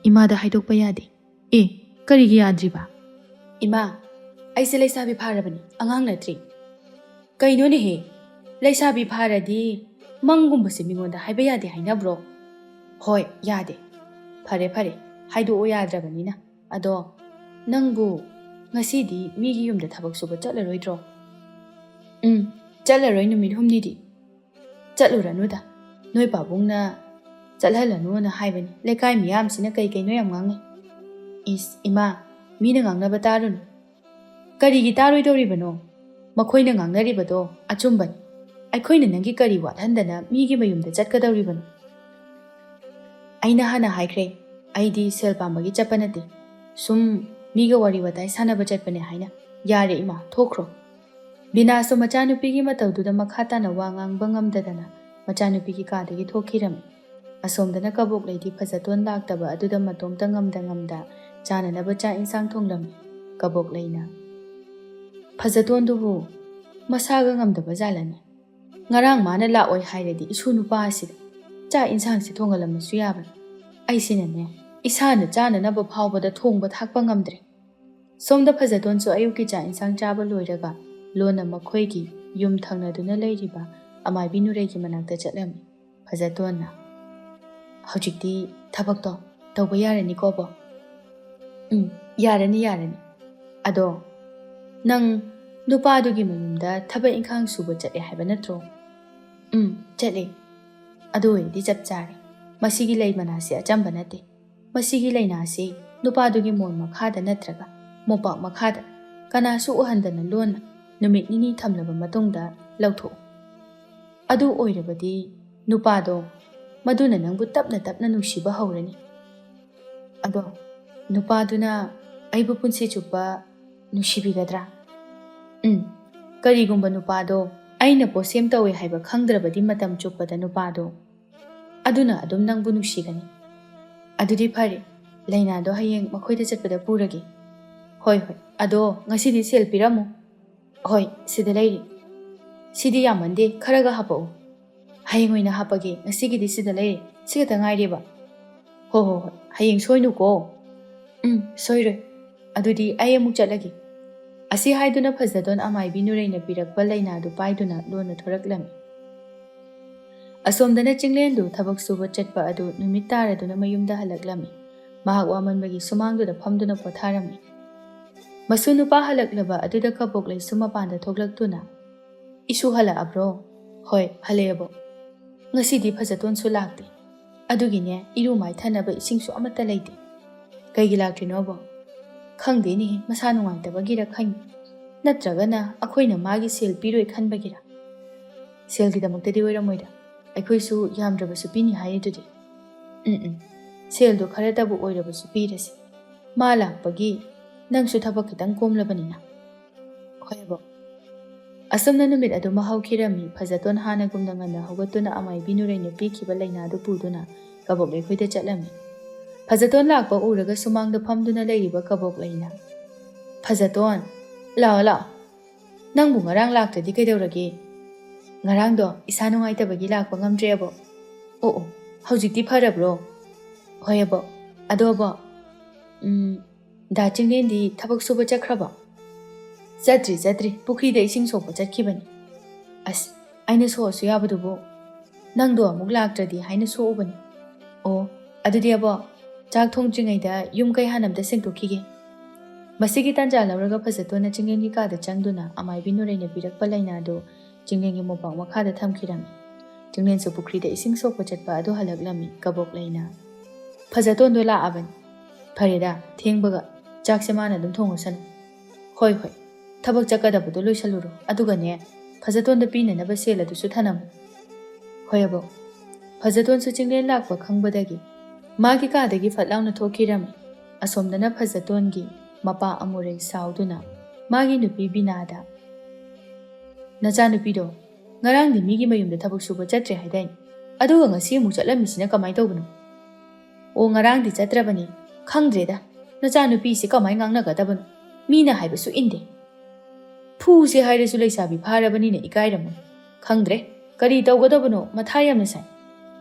ꯏꯃꯥꯗ ꯍꯥꯏꯗꯣꯛꯄ ꯌꯥꯗꯦ꯫" "ꯑꯦ, ꯀꯔꯤꯒꯤ ꯌꯥꯗ꯭ꯔꯤꯕ?" "ꯏꯃꯥ, ꯑꯩꯁꯦ ꯂꯩꯁꯥꯕꯤ ꯐꯥꯔꯕꯅꯤ, ꯑꯉꯥꯡ ꯅꯠꯇ꯭ꯔꯤ꯫" "ꯀꯩꯅꯣꯅꯦꯍꯦ, ꯂꯩꯁꯥꯕꯤ ꯐꯥꯔꯗꯤ ꯃꯪꯒꯨꯝꯕꯁꯦ ꯃꯤꯉꯣꯟꯗ ꯍꯥꯏꯕ ꯌꯥꯗꯦ ꯍꯥꯏꯅꯕ꯭ꯔꯣ?" "ꯍꯣꯏ, ꯌꯥꯗꯦ꯫" "ꯐꯔꯦ, ꯐꯔꯦ, ꯍꯥꯏꯗꯣꯛꯑꯣ ꯌꯥꯗ꯭ꯔꯕꯅꯤꯅ꯫ ꯑꯗꯣ ꯅꯪꯕꯨ ꯉꯁꯤꯗꯤ ꯃꯤꯒꯤ ꯌꯨꯝꯗ ꯊꯕꯛ ꯁꯨꯕ ꯆꯠꯂꯔꯣꯏꯗ꯭ꯔꯣ?" "ꯎꯝ, ꯆꯠꯂꯔꯣꯏ ꯅꯨꯃꯤꯠ ꯍꯨꯝꯅꯤꯗꯤ꯫" "ꯆꯠꯂꯨꯔꯅꯨꯗ, ꯅꯣꯏ ꯄꯥꯕꯨꯡꯅ ꯆꯠꯍꯜꯂꯅꯨꯅ ꯍꯥꯏꯕꯅꯤ꯫ ꯂꯩꯀꯥꯏ ꯃꯤꯌꯥꯝꯁꯤꯅ ꯀꯩ ꯀꯩꯅꯣ ꯌꯥꯝ ꯉꯥꯡꯅꯩ꯫" "ꯏꯁ, ꯏꯃꯥ, ꯃꯤꯅ ꯉꯥꯡꯅꯕ ꯇꯥꯔꯨꯅꯨ꯫" "ꯀꯔꯤꯒꯤ ꯇꯥꯔꯣꯏꯗꯧꯔꯤꯕꯅꯣ? ꯃꯈꯣꯏꯅ ꯉꯥꯡꯅꯔꯤꯕꯗꯣ ꯑꯆꯨꯝꯕꯅꯤ꯫ ꯑꯩꯈꯣꯏꯅ ꯅꯪꯒꯤ ꯀꯔꯤ ꯋꯥꯠꯍꯟꯗꯅ ꯃꯤꯒꯤ ꯃꯌꯨꯝꯗ ꯆꯠꯀꯗꯧꯔꯤꯕꯅꯣ?" "ꯑꯩꯅ ꯍꯥꯟꯅ ꯍꯥꯏꯈ꯭ꯔꯦ, ꯑꯩꯗꯤ ꯁꯦꯜ ꯄꯥꯝꯕꯒꯤ ꯆꯠꯄ ꯅꯠꯇꯦ꯫ ꯁꯨꯝ ꯃꯤꯒ ꯋꯥꯔꯤ ꯋꯥꯇꯥꯏ ꯁꯥꯟꯅꯕ ꯆꯠꯄꯅꯦ ꯍꯥꯏꯅ꯫ ꯌꯥꯔꯦ ꯏꯃꯥ, ꯊꯣꯛꯈ꯭ꯔꯣ꯫ ꯕꯤꯅꯥꯁꯁꯨ ꯃꯆꯥꯅꯨꯄꯤꯒꯤ ꯃꯇꯧꯗꯨꯗ ꯃꯈꯥ ꯇꯥꯅ ꯋꯥ ꯉꯥꯡꯕ ꯉꯝꯗꯗꯅ ꯃꯆꯥꯅꯨꯄꯤꯒꯤ ꯀꯥꯗꯒꯤ ꯊꯣꯛꯈꯤꯔꯝꯃꯤ꯫ ꯑꯁꯣꯝꯗꯅ ꯀꯕꯣꯛꯂꯩꯗꯤ ꯐꯖꯇꯣꯟ ꯂꯥꯛꯇꯕ ꯑꯗꯨꯗ ꯃꯇꯣꯝꯇ ꯉꯝꯗ ꯉꯝꯗ ꯆꯥꯅꯅꯕ ꯆꯥꯛ ꯏꯟꯁꯥꯡ ꯊꯣꯡꯂꯝꯃꯤ꯫ ꯀꯕꯣꯛꯂꯩꯅ, "ꯐꯖꯇꯣꯟꯗꯨꯕꯨ ꯃꯁꯥꯒ ꯉꯝꯗꯕ ꯖꯥꯠꯂꯅꯦ? ꯉꯔꯥꯡ ꯃꯥꯅ ꯂꯥꯛꯑꯣꯏ ꯍꯥꯏꯔꯗꯤ ꯏꯁꯨ ꯅꯨꯄꯥ ꯑꯁꯤꯗ ꯆꯥꯛ ꯏꯟꯁꯥꯡꯁꯤ ꯊꯣꯡꯍꯜꯂꯝꯃꯁꯨ ꯌꯥꯕꯅꯤ꯫ ꯑꯩꯁꯤꯅꯅꯦ, ꯏꯁꯥꯅ ꯆꯥꯅꯅꯕ ꯐꯥꯎꯕꯗ ꯊꯣꯡꯕ ꯊꯥꯛꯄ ꯉꯝꯗ꯭ꯔꯦ꯫" ꯁꯣꯝꯗ ꯐꯖꯇꯣꯟꯁꯨ ꯑꯌꯨꯛꯀꯤ ꯆꯥꯛ ꯏꯟꯁꯥꯡ ꯆꯥꯕ ꯂꯣꯏꯔꯒ ꯂꯣꯟꯅ ꯃꯈꯣꯏꯒꯤ ꯌꯨꯝ ꯊꯪꯅꯗꯨꯅ ꯂꯩꯔꯤꯕ ꯑꯃꯥꯏꯕꯤ ꯅꯨꯔꯩꯒꯤ ꯃꯅꯥꯛꯇ ꯆꯠꯂꯝꯃꯤ꯫ ꯐꯖꯇꯣꯟꯅ, "ꯍꯧꯖꯤꯛꯇꯤ ꯊꯕꯛꯇꯣ ꯇꯧꯕ ꯌꯥꯔꯅꯤꯀꯣ, ꯕꯣ?" "ꯎꯝ, ꯌꯥꯔꯅꯤ, ꯌꯥꯔꯅꯤ꯫ ꯑꯗꯣ ꯅꯪ ꯅꯨꯄꯥꯗꯨꯒꯤ ꯃꯌꯨꯝꯗ ꯊꯕꯛ ꯏꯪꯈꯥꯡ ꯁꯨꯕ ꯆꯠꯂꯦ ꯍꯥꯏꯕ ꯅꯠꯇ꯭ꯔꯣ?" "ꯎꯝ, ꯆꯠꯂꯦ꯫" "ꯑꯗꯨ ꯑꯣꯏꯔꯗꯤ ꯆꯞ ꯆꯥꯔꯦ꯫ ꯃꯁꯤꯒꯤ ꯂꯩ ꯃꯅꯥꯁꯦ ꯑꯆꯝꯕ ꯅꯠꯇꯦ꯫ ꯃꯁꯤꯒꯤ ꯂꯩꯅꯥꯁꯤ ꯅꯨꯄꯥꯗꯨꯒꯤ ꯃꯣꯟ ꯃꯈꯥꯗ ꯅꯠꯇ꯭ꯔꯒ ꯃꯣꯝꯄꯥꯛ ꯃꯈꯥꯗ ꯀꯅꯥꯁꯨ ꯎꯍꯟꯗꯅ ꯂꯣꯟꯅ ꯅꯨꯃꯤꯠ ꯅꯤꯅꯤ ꯊꯝꯂꯕ ꯃꯇꯨꯡꯗ ꯂꯧꯊꯣꯛꯎ꯫ ꯑꯗꯨ ꯑꯣꯏꯔꯕꯗꯤ ꯅꯨꯄꯥꯗꯣ ꯃꯗꯨꯅ ꯅꯪꯕꯨ ꯇꯞꯅ ꯇꯞꯅ ꯅꯨꯡꯁꯤꯕ ꯍꯧꯔꯅꯤ꯫ ꯑꯗꯣ ꯅꯨꯄꯥꯗꯨꯅ ꯑꯩꯕꯨ ꯄꯨꯟꯁꯤ ꯆꯨꯞꯄ ꯅꯨꯡꯁꯤꯕꯤꯒꯗ꯭ꯔꯥ?" "ꯎꯝ, ꯀꯔꯤꯒꯨꯝꯕ ꯅꯨꯄꯥꯗꯣ ꯑꯩꯅ ꯄꯣꯠꯁꯦꯝ ꯇꯧꯋꯦ ꯍꯥꯏꯕ ꯈꯪꯗ꯭ꯔꯕꯗꯤ ꯃꯇꯝ ꯆꯨꯞꯄꯗ ꯅꯨꯄꯥꯗꯣ ꯑꯗꯨꯅ ꯑꯗꯨꯝ ꯅꯪꯕꯨ ꯅꯨꯡꯁꯤꯒꯅꯤ꯫" "ꯑꯗꯨꯗꯤ ꯐꯔꯦ, ꯂꯩꯅꯥꯗꯣ ꯍꯌꯦꯡ ꯃꯈꯣꯏꯗ ꯆꯠꯄꯗ ꯄꯨꯔꯒꯦ꯫" "ꯍꯣꯏ, ꯍꯣꯏ, ꯑꯗꯣ ꯉꯁꯤꯗꯤ ꯁꯦꯜ ꯄꯤꯔꯝꯃꯨ꯫" "ꯍꯣꯏ, ꯁꯤꯗ ꯂꯩꯔꯦ꯫" "ꯁꯤꯗꯤ ꯌꯥꯝꯃꯟꯗꯦ, ꯈꯔꯒ ꯍꯥꯄꯛꯎ꯫" "ꯍꯌꯦꯡ ꯑꯣꯏꯅ ꯍꯥꯄꯒꯦ, ꯉꯁꯤꯒꯤꯗꯤ ꯁꯤꯗ ꯂꯩꯔꯦ, ꯁꯤ ꯈꯛꯇ ꯉꯥꯏꯔꯦꯕ꯫" "ꯍꯣ ꯍꯣ ꯍꯣꯏ, ꯍꯌꯦꯡ ꯁꯣꯏꯅꯨꯀꯣ꯫" "ꯎꯝ, ꯁꯣꯏꯔꯣꯏ꯫ ꯑꯗꯨꯗꯤ ꯑꯩ ꯑꯃꯨꯛ ꯆꯠꯂꯒꯦ꯫" ꯑꯁꯤ ꯍꯥꯏꯗꯨꯅ ꯐꯖꯗꯣꯟ ꯑꯃꯥꯏꯕꯤ ꯅꯨꯔꯩꯅ ꯄꯤꯔꯛꯄ ꯂꯩꯅꯥꯗꯨ ꯄꯥꯏꯗꯨꯅ ꯂꯣꯟꯅ ꯊꯣꯔꯛꯂꯝꯃꯤ꯫ ꯑꯁꯣꯝꯗꯅ ꯆꯤꯡꯂꯦꯟꯗꯨ ꯊꯕꯛ ꯁꯨꯕ ꯆꯠꯄ ꯑꯗꯨ ꯅꯨꯃꯤꯠ ꯇꯥꯔꯗꯨꯅ ꯃꯌꯨꯝꯗ ꯍꯜꯂꯛꯂꯝꯃꯤ꯫ ꯃꯍꯥꯛ ꯋꯥꯃꯟꯕꯒꯤ ꯁꯨꯃꯥꯡꯗꯨꯗ ꯐꯝꯗꯨꯅ ꯄꯣꯊꯥꯔꯝꯃꯤ꯫ ꯃꯁꯨ ꯅꯨꯄꯥ ꯍꯜꯂꯛꯂꯕ ꯑꯗꯨꯗ ꯀꯕꯣꯛꯂꯩꯁꯨ ꯃꯄꯥꯟꯗ ꯊꯣꯛꯂꯛꯇꯨꯅ, "ꯏꯁꯨ ꯍꯜꯂꯛꯑꯕ꯭ꯔꯣ?" "ꯍꯣꯏ, ꯍꯜꯂꯛꯑꯦꯕꯣ꯫ ꯉꯁꯤꯗꯤ ꯐꯖꯇꯣꯟꯁꯨ ꯂꯥꯛꯇꯦ꯫ ꯑꯗꯨꯒꯤꯅꯦ, ꯏꯔꯨ ꯃꯥꯏꯊꯅꯕ ꯏꯁꯤꯡꯁꯨ ꯑꯃꯠꯇ ꯂꯩꯇꯦ꯫" "ꯀꯩꯒꯤ ꯂꯥꯛꯇ꯭ꯔꯤꯅꯣꯕꯣ?" "ꯈꯪꯗꯦꯅꯦꯍꯦ, ꯃꯁꯥ ꯅꯨꯡꯉꯥꯏꯇꯕꯒꯤꯔ ꯈꯪꯗꯦ꯫ ꯅꯠꯇ꯭ꯔꯒꯅ ꯑꯩꯈꯣꯏꯅ ꯃꯥꯒꯤ ꯁꯦꯜ ꯄꯤꯔꯣꯏ ꯈꯟꯕꯒꯤꯔ?" "ꯁꯦꯜꯒꯤꯗꯃꯛꯇꯗꯤ ꯑꯣꯏꯔꯝꯃꯣꯏꯗ꯫ ꯑꯩꯈꯣꯏꯁꯨ ꯌꯥꯝꯗ꯭ꯔꯕꯁꯨ ꯄꯤꯅꯤ ꯍꯥꯏꯔꯤꯗꯨꯗꯤ꯫" "ꯎꯝ, ꯎꯝ꯫ ꯁꯦꯜꯗꯣ ꯈꯔꯇꯕꯨ ꯑꯣꯏꯔꯕꯁꯨ ꯄꯤꯔꯁꯤ꯫ ꯃꯥ ꯂꯥꯛꯄꯒꯤ ꯅꯪꯁꯨ ꯊꯕꯛ ꯈꯤꯇꯪ ꯀꯣꯝꯂꯕꯅꯤꯅ꯫ ꯍꯣꯏ ꯑꯕꯣꯛ꯫ ꯑꯁꯨꯝꯅ ꯅꯨꯃꯤꯠ ꯑꯗꯨꯃ ꯍꯧꯈꯤꯔꯝꯃꯤ꯫ ꯐꯖꯇꯣꯟ ꯍꯥꯟꯅꯒꯨꯝꯅ ꯉꯟꯅ ꯍꯧꯒꯠꯇꯨꯅ ꯑꯃꯥꯏꯕꯤ ꯅꯨꯔꯩꯅ ꯄꯤꯈꯤꯕ ꯂꯩꯅꯥꯗꯨ ꯄꯨꯗꯨꯅ ꯀꯕꯣꯛꯂꯩ ꯈꯣꯏꯗ ꯆꯠꯂꯝꯃꯤ꯫ ꯐꯖꯇꯣꯟ ꯂꯥꯛꯄ ꯎꯔꯒ ꯁꯨꯃꯥꯡꯗ ꯐꯝꯗꯨꯅ ꯂꯩꯔꯤꯕ ꯀꯕꯣꯛꯂꯩꯅ, "ꯐꯖꯇꯣꯟ, ꯂꯥꯛꯑꯣ ꯂꯥꯛꯑꯣ꯫ ꯅꯪꯕꯨ ꯉꯔꯥꯡ ꯂꯥꯛꯇ꯭ꯔꯗꯤ ꯀꯩꯗꯧꯔꯒꯦ?" "ꯉꯔꯥꯡꯗꯣ ꯏꯁꯥ ꯅꯨꯡꯉꯥꯏꯇꯕꯒꯤ ꯂꯥꯛꯄ ꯉꯝꯗ꯭ꯔꯦ ꯑꯕꯣꯛ꯫" "ꯑꯣ ꯑꯣ, ꯍꯧꯖꯤꯛꯇꯤ ꯐꯔꯕ꯭ꯔꯣ?" "ꯍꯣꯏ ꯑꯕꯣꯛ꯫ ꯑꯗꯣ ꯑꯕꯣꯛ, ꯎꯝ, ꯗꯥ ꯆꯤꯡꯂꯦꯟꯗꯤ ꯊꯕꯛ ꯁꯨꯕ ꯆꯠꯈ꯭ꯔꯕꯣ?" "ꯆꯠꯇ꯭ꯔꯤ, ꯆꯠꯇ꯭ꯔꯤ꯫ ꯄꯨꯈ꯭ꯔꯤꯗ ꯏꯁꯤꯡ ꯁꯣꯛꯄ ꯆꯠꯈꯤꯕꯅꯤ꯫" "ꯑꯁ, ꯑꯩꯅ ꯁꯣꯛꯑꯁꯨ ꯌꯥꯕꯗꯨꯕꯨ꯫ ꯅꯪꯗꯣ ꯑꯃꯨꯛ ꯂꯥꯛꯇ꯭ꯔꯗꯤ ꯍꯥꯏꯅ ꯁꯣꯛꯎꯕꯅꯤ꯫" "ꯑꯣ, ꯑꯗꯨꯗꯤ ꯑꯕꯣꯛ, ꯆꯥꯛ ꯊꯣꯡꯗ꯭ꯔꯤꯉꯩꯗ ꯌꯨꯝ ꯀꯩ ꯍꯥꯟꯅ ꯑꯝꯇ ꯁꯦꯡꯗꯣꯛꯈꯤꯒꯦ꯫" ꯃꯁꯤꯒꯤ ꯇꯥꯟꯖꯥ ꯂꯧꯔꯒ ꯐꯖꯇꯣꯟꯅ ꯆꯤꯡꯂꯦꯟꯒꯤ ꯀꯥꯗ ꯆꯪꯗꯨꯅ ꯑꯃꯥꯏꯕꯤ ꯅꯨꯔꯩꯅ ꯄꯤꯔꯛꯄ ꯂꯩꯅꯥꯗꯨ ꯆꯤꯡꯂꯦꯟꯒꯤ ꯃꯣꯝꯄꯥꯛ ꯃꯈꯥꯗ ꯊꯝꯈꯤꯔꯝꯃꯤ꯫ ꯆꯤꯡꯂꯦꯟꯁꯨ ꯄꯨꯈ꯭ꯔꯤꯗ ꯏꯁꯤꯡ ꯁꯣꯛꯄ ꯆꯠꯄ ꯑꯗꯨ ꯍꯜꯂꯛꯂꯝꯃꯤ꯫ ꯀꯕꯣꯛꯂꯩꯅ, "ꯐꯖꯇꯣꯟꯗꯣ ꯂꯥꯛꯑꯕꯅꯤ꯫ ꯐꯔꯦꯗ, ꯊꯦꯡꯕꯒ꯫ ꯆꯥꯛꯁꯦ ꯃꯥꯅ ꯑꯗꯨꯝ ꯊꯣꯡꯉꯁꯅꯨ꯫" "ꯍꯣꯏ ꯍꯣꯏ, ꯊꯕꯛ ꯆꯠꯀꯗꯕꯗꯣ ꯂꯣꯏꯁꯜꯂꯨꯔꯣ꯫ ꯑꯗꯨꯒꯅꯦ, ꯐꯖꯇꯣꯟꯗ ꯄꯤꯅꯅꯕ ꯁꯦꯜ ꯑꯗꯨꯁꯨ ꯊꯅꯝꯃꯨ꯫" "ꯍꯣꯏ ꯑꯕꯣꯛ꯫" ꯐꯖꯇꯣꯟꯁꯨ ꯆꯤꯡꯂꯦꯟ ꯂꯥꯛꯄ ꯈꯪꯕꯗꯒꯤ ꯃꯥꯒꯤ ꯀꯥꯗꯒꯤ ꯐꯠ ꯂꯥꯎꯅ ꯊꯣꯛꯈꯤꯔꯝꯃꯤ꯫ ꯑꯁꯣꯝꯗꯅ ꯐꯖꯇꯣꯟꯒꯤ ꯃꯄꯥ ꯑꯃꯨꯔꯩ ꯁꯥꯎꯗꯨꯅ ꯃꯥꯒꯤ ꯅꯨꯄꯤ ꯕꯤꯅꯥꯗ, "ꯅꯆꯥꯅꯨꯄꯤꯗꯣ ꯉꯔꯥꯡꯗꯤ ꯃꯤꯒꯤ ꯃꯌꯨꯝꯗ ꯊꯕꯛ ꯁꯨꯕ ꯆꯠꯇ꯭ꯔꯦ ꯍꯥꯏꯗꯥꯏꯅꯦ? ꯑꯗꯨꯒ ꯉꯁꯤ ꯑꯃꯨꯛ ꯆꯠꯂꯝꯃꯤꯁꯤꯅ ꯀꯃꯥꯏꯅ ꯇꯧꯕꯅꯣ?" "ꯑꯣ, ꯉꯔꯥꯡꯗꯤ ꯆꯠꯇ꯭ꯔꯕꯅꯤ꯫ ꯈꯪꯗ꯭ꯔꯦꯗ, ꯅꯆꯥꯅꯨꯄꯤꯁꯦ ꯀꯃꯥꯏꯅ ꯉꯥꯡꯅꯒꯗꯕꯅꯣ? ꯃꯤꯅ ꯍꯥꯏꯕꯁꯨ ꯏꯟꯗꯦ꯫ ꯐꯨꯁꯦ ꯍꯥꯏꯔꯁꯨ ꯂꯩꯁꯥꯕꯤ ꯐꯥꯔꯕꯅꯤꯅ ꯏꯀꯥꯏꯔꯝꯃꯣꯏ꯫ ꯈꯪꯗ꯭ꯔꯦ, ꯀꯔꯤ ꯇꯧꯒꯗꯕꯅꯣ, ꯃꯊꯥ ꯌꯥꯝꯅ ꯁꯥꯏ꯫"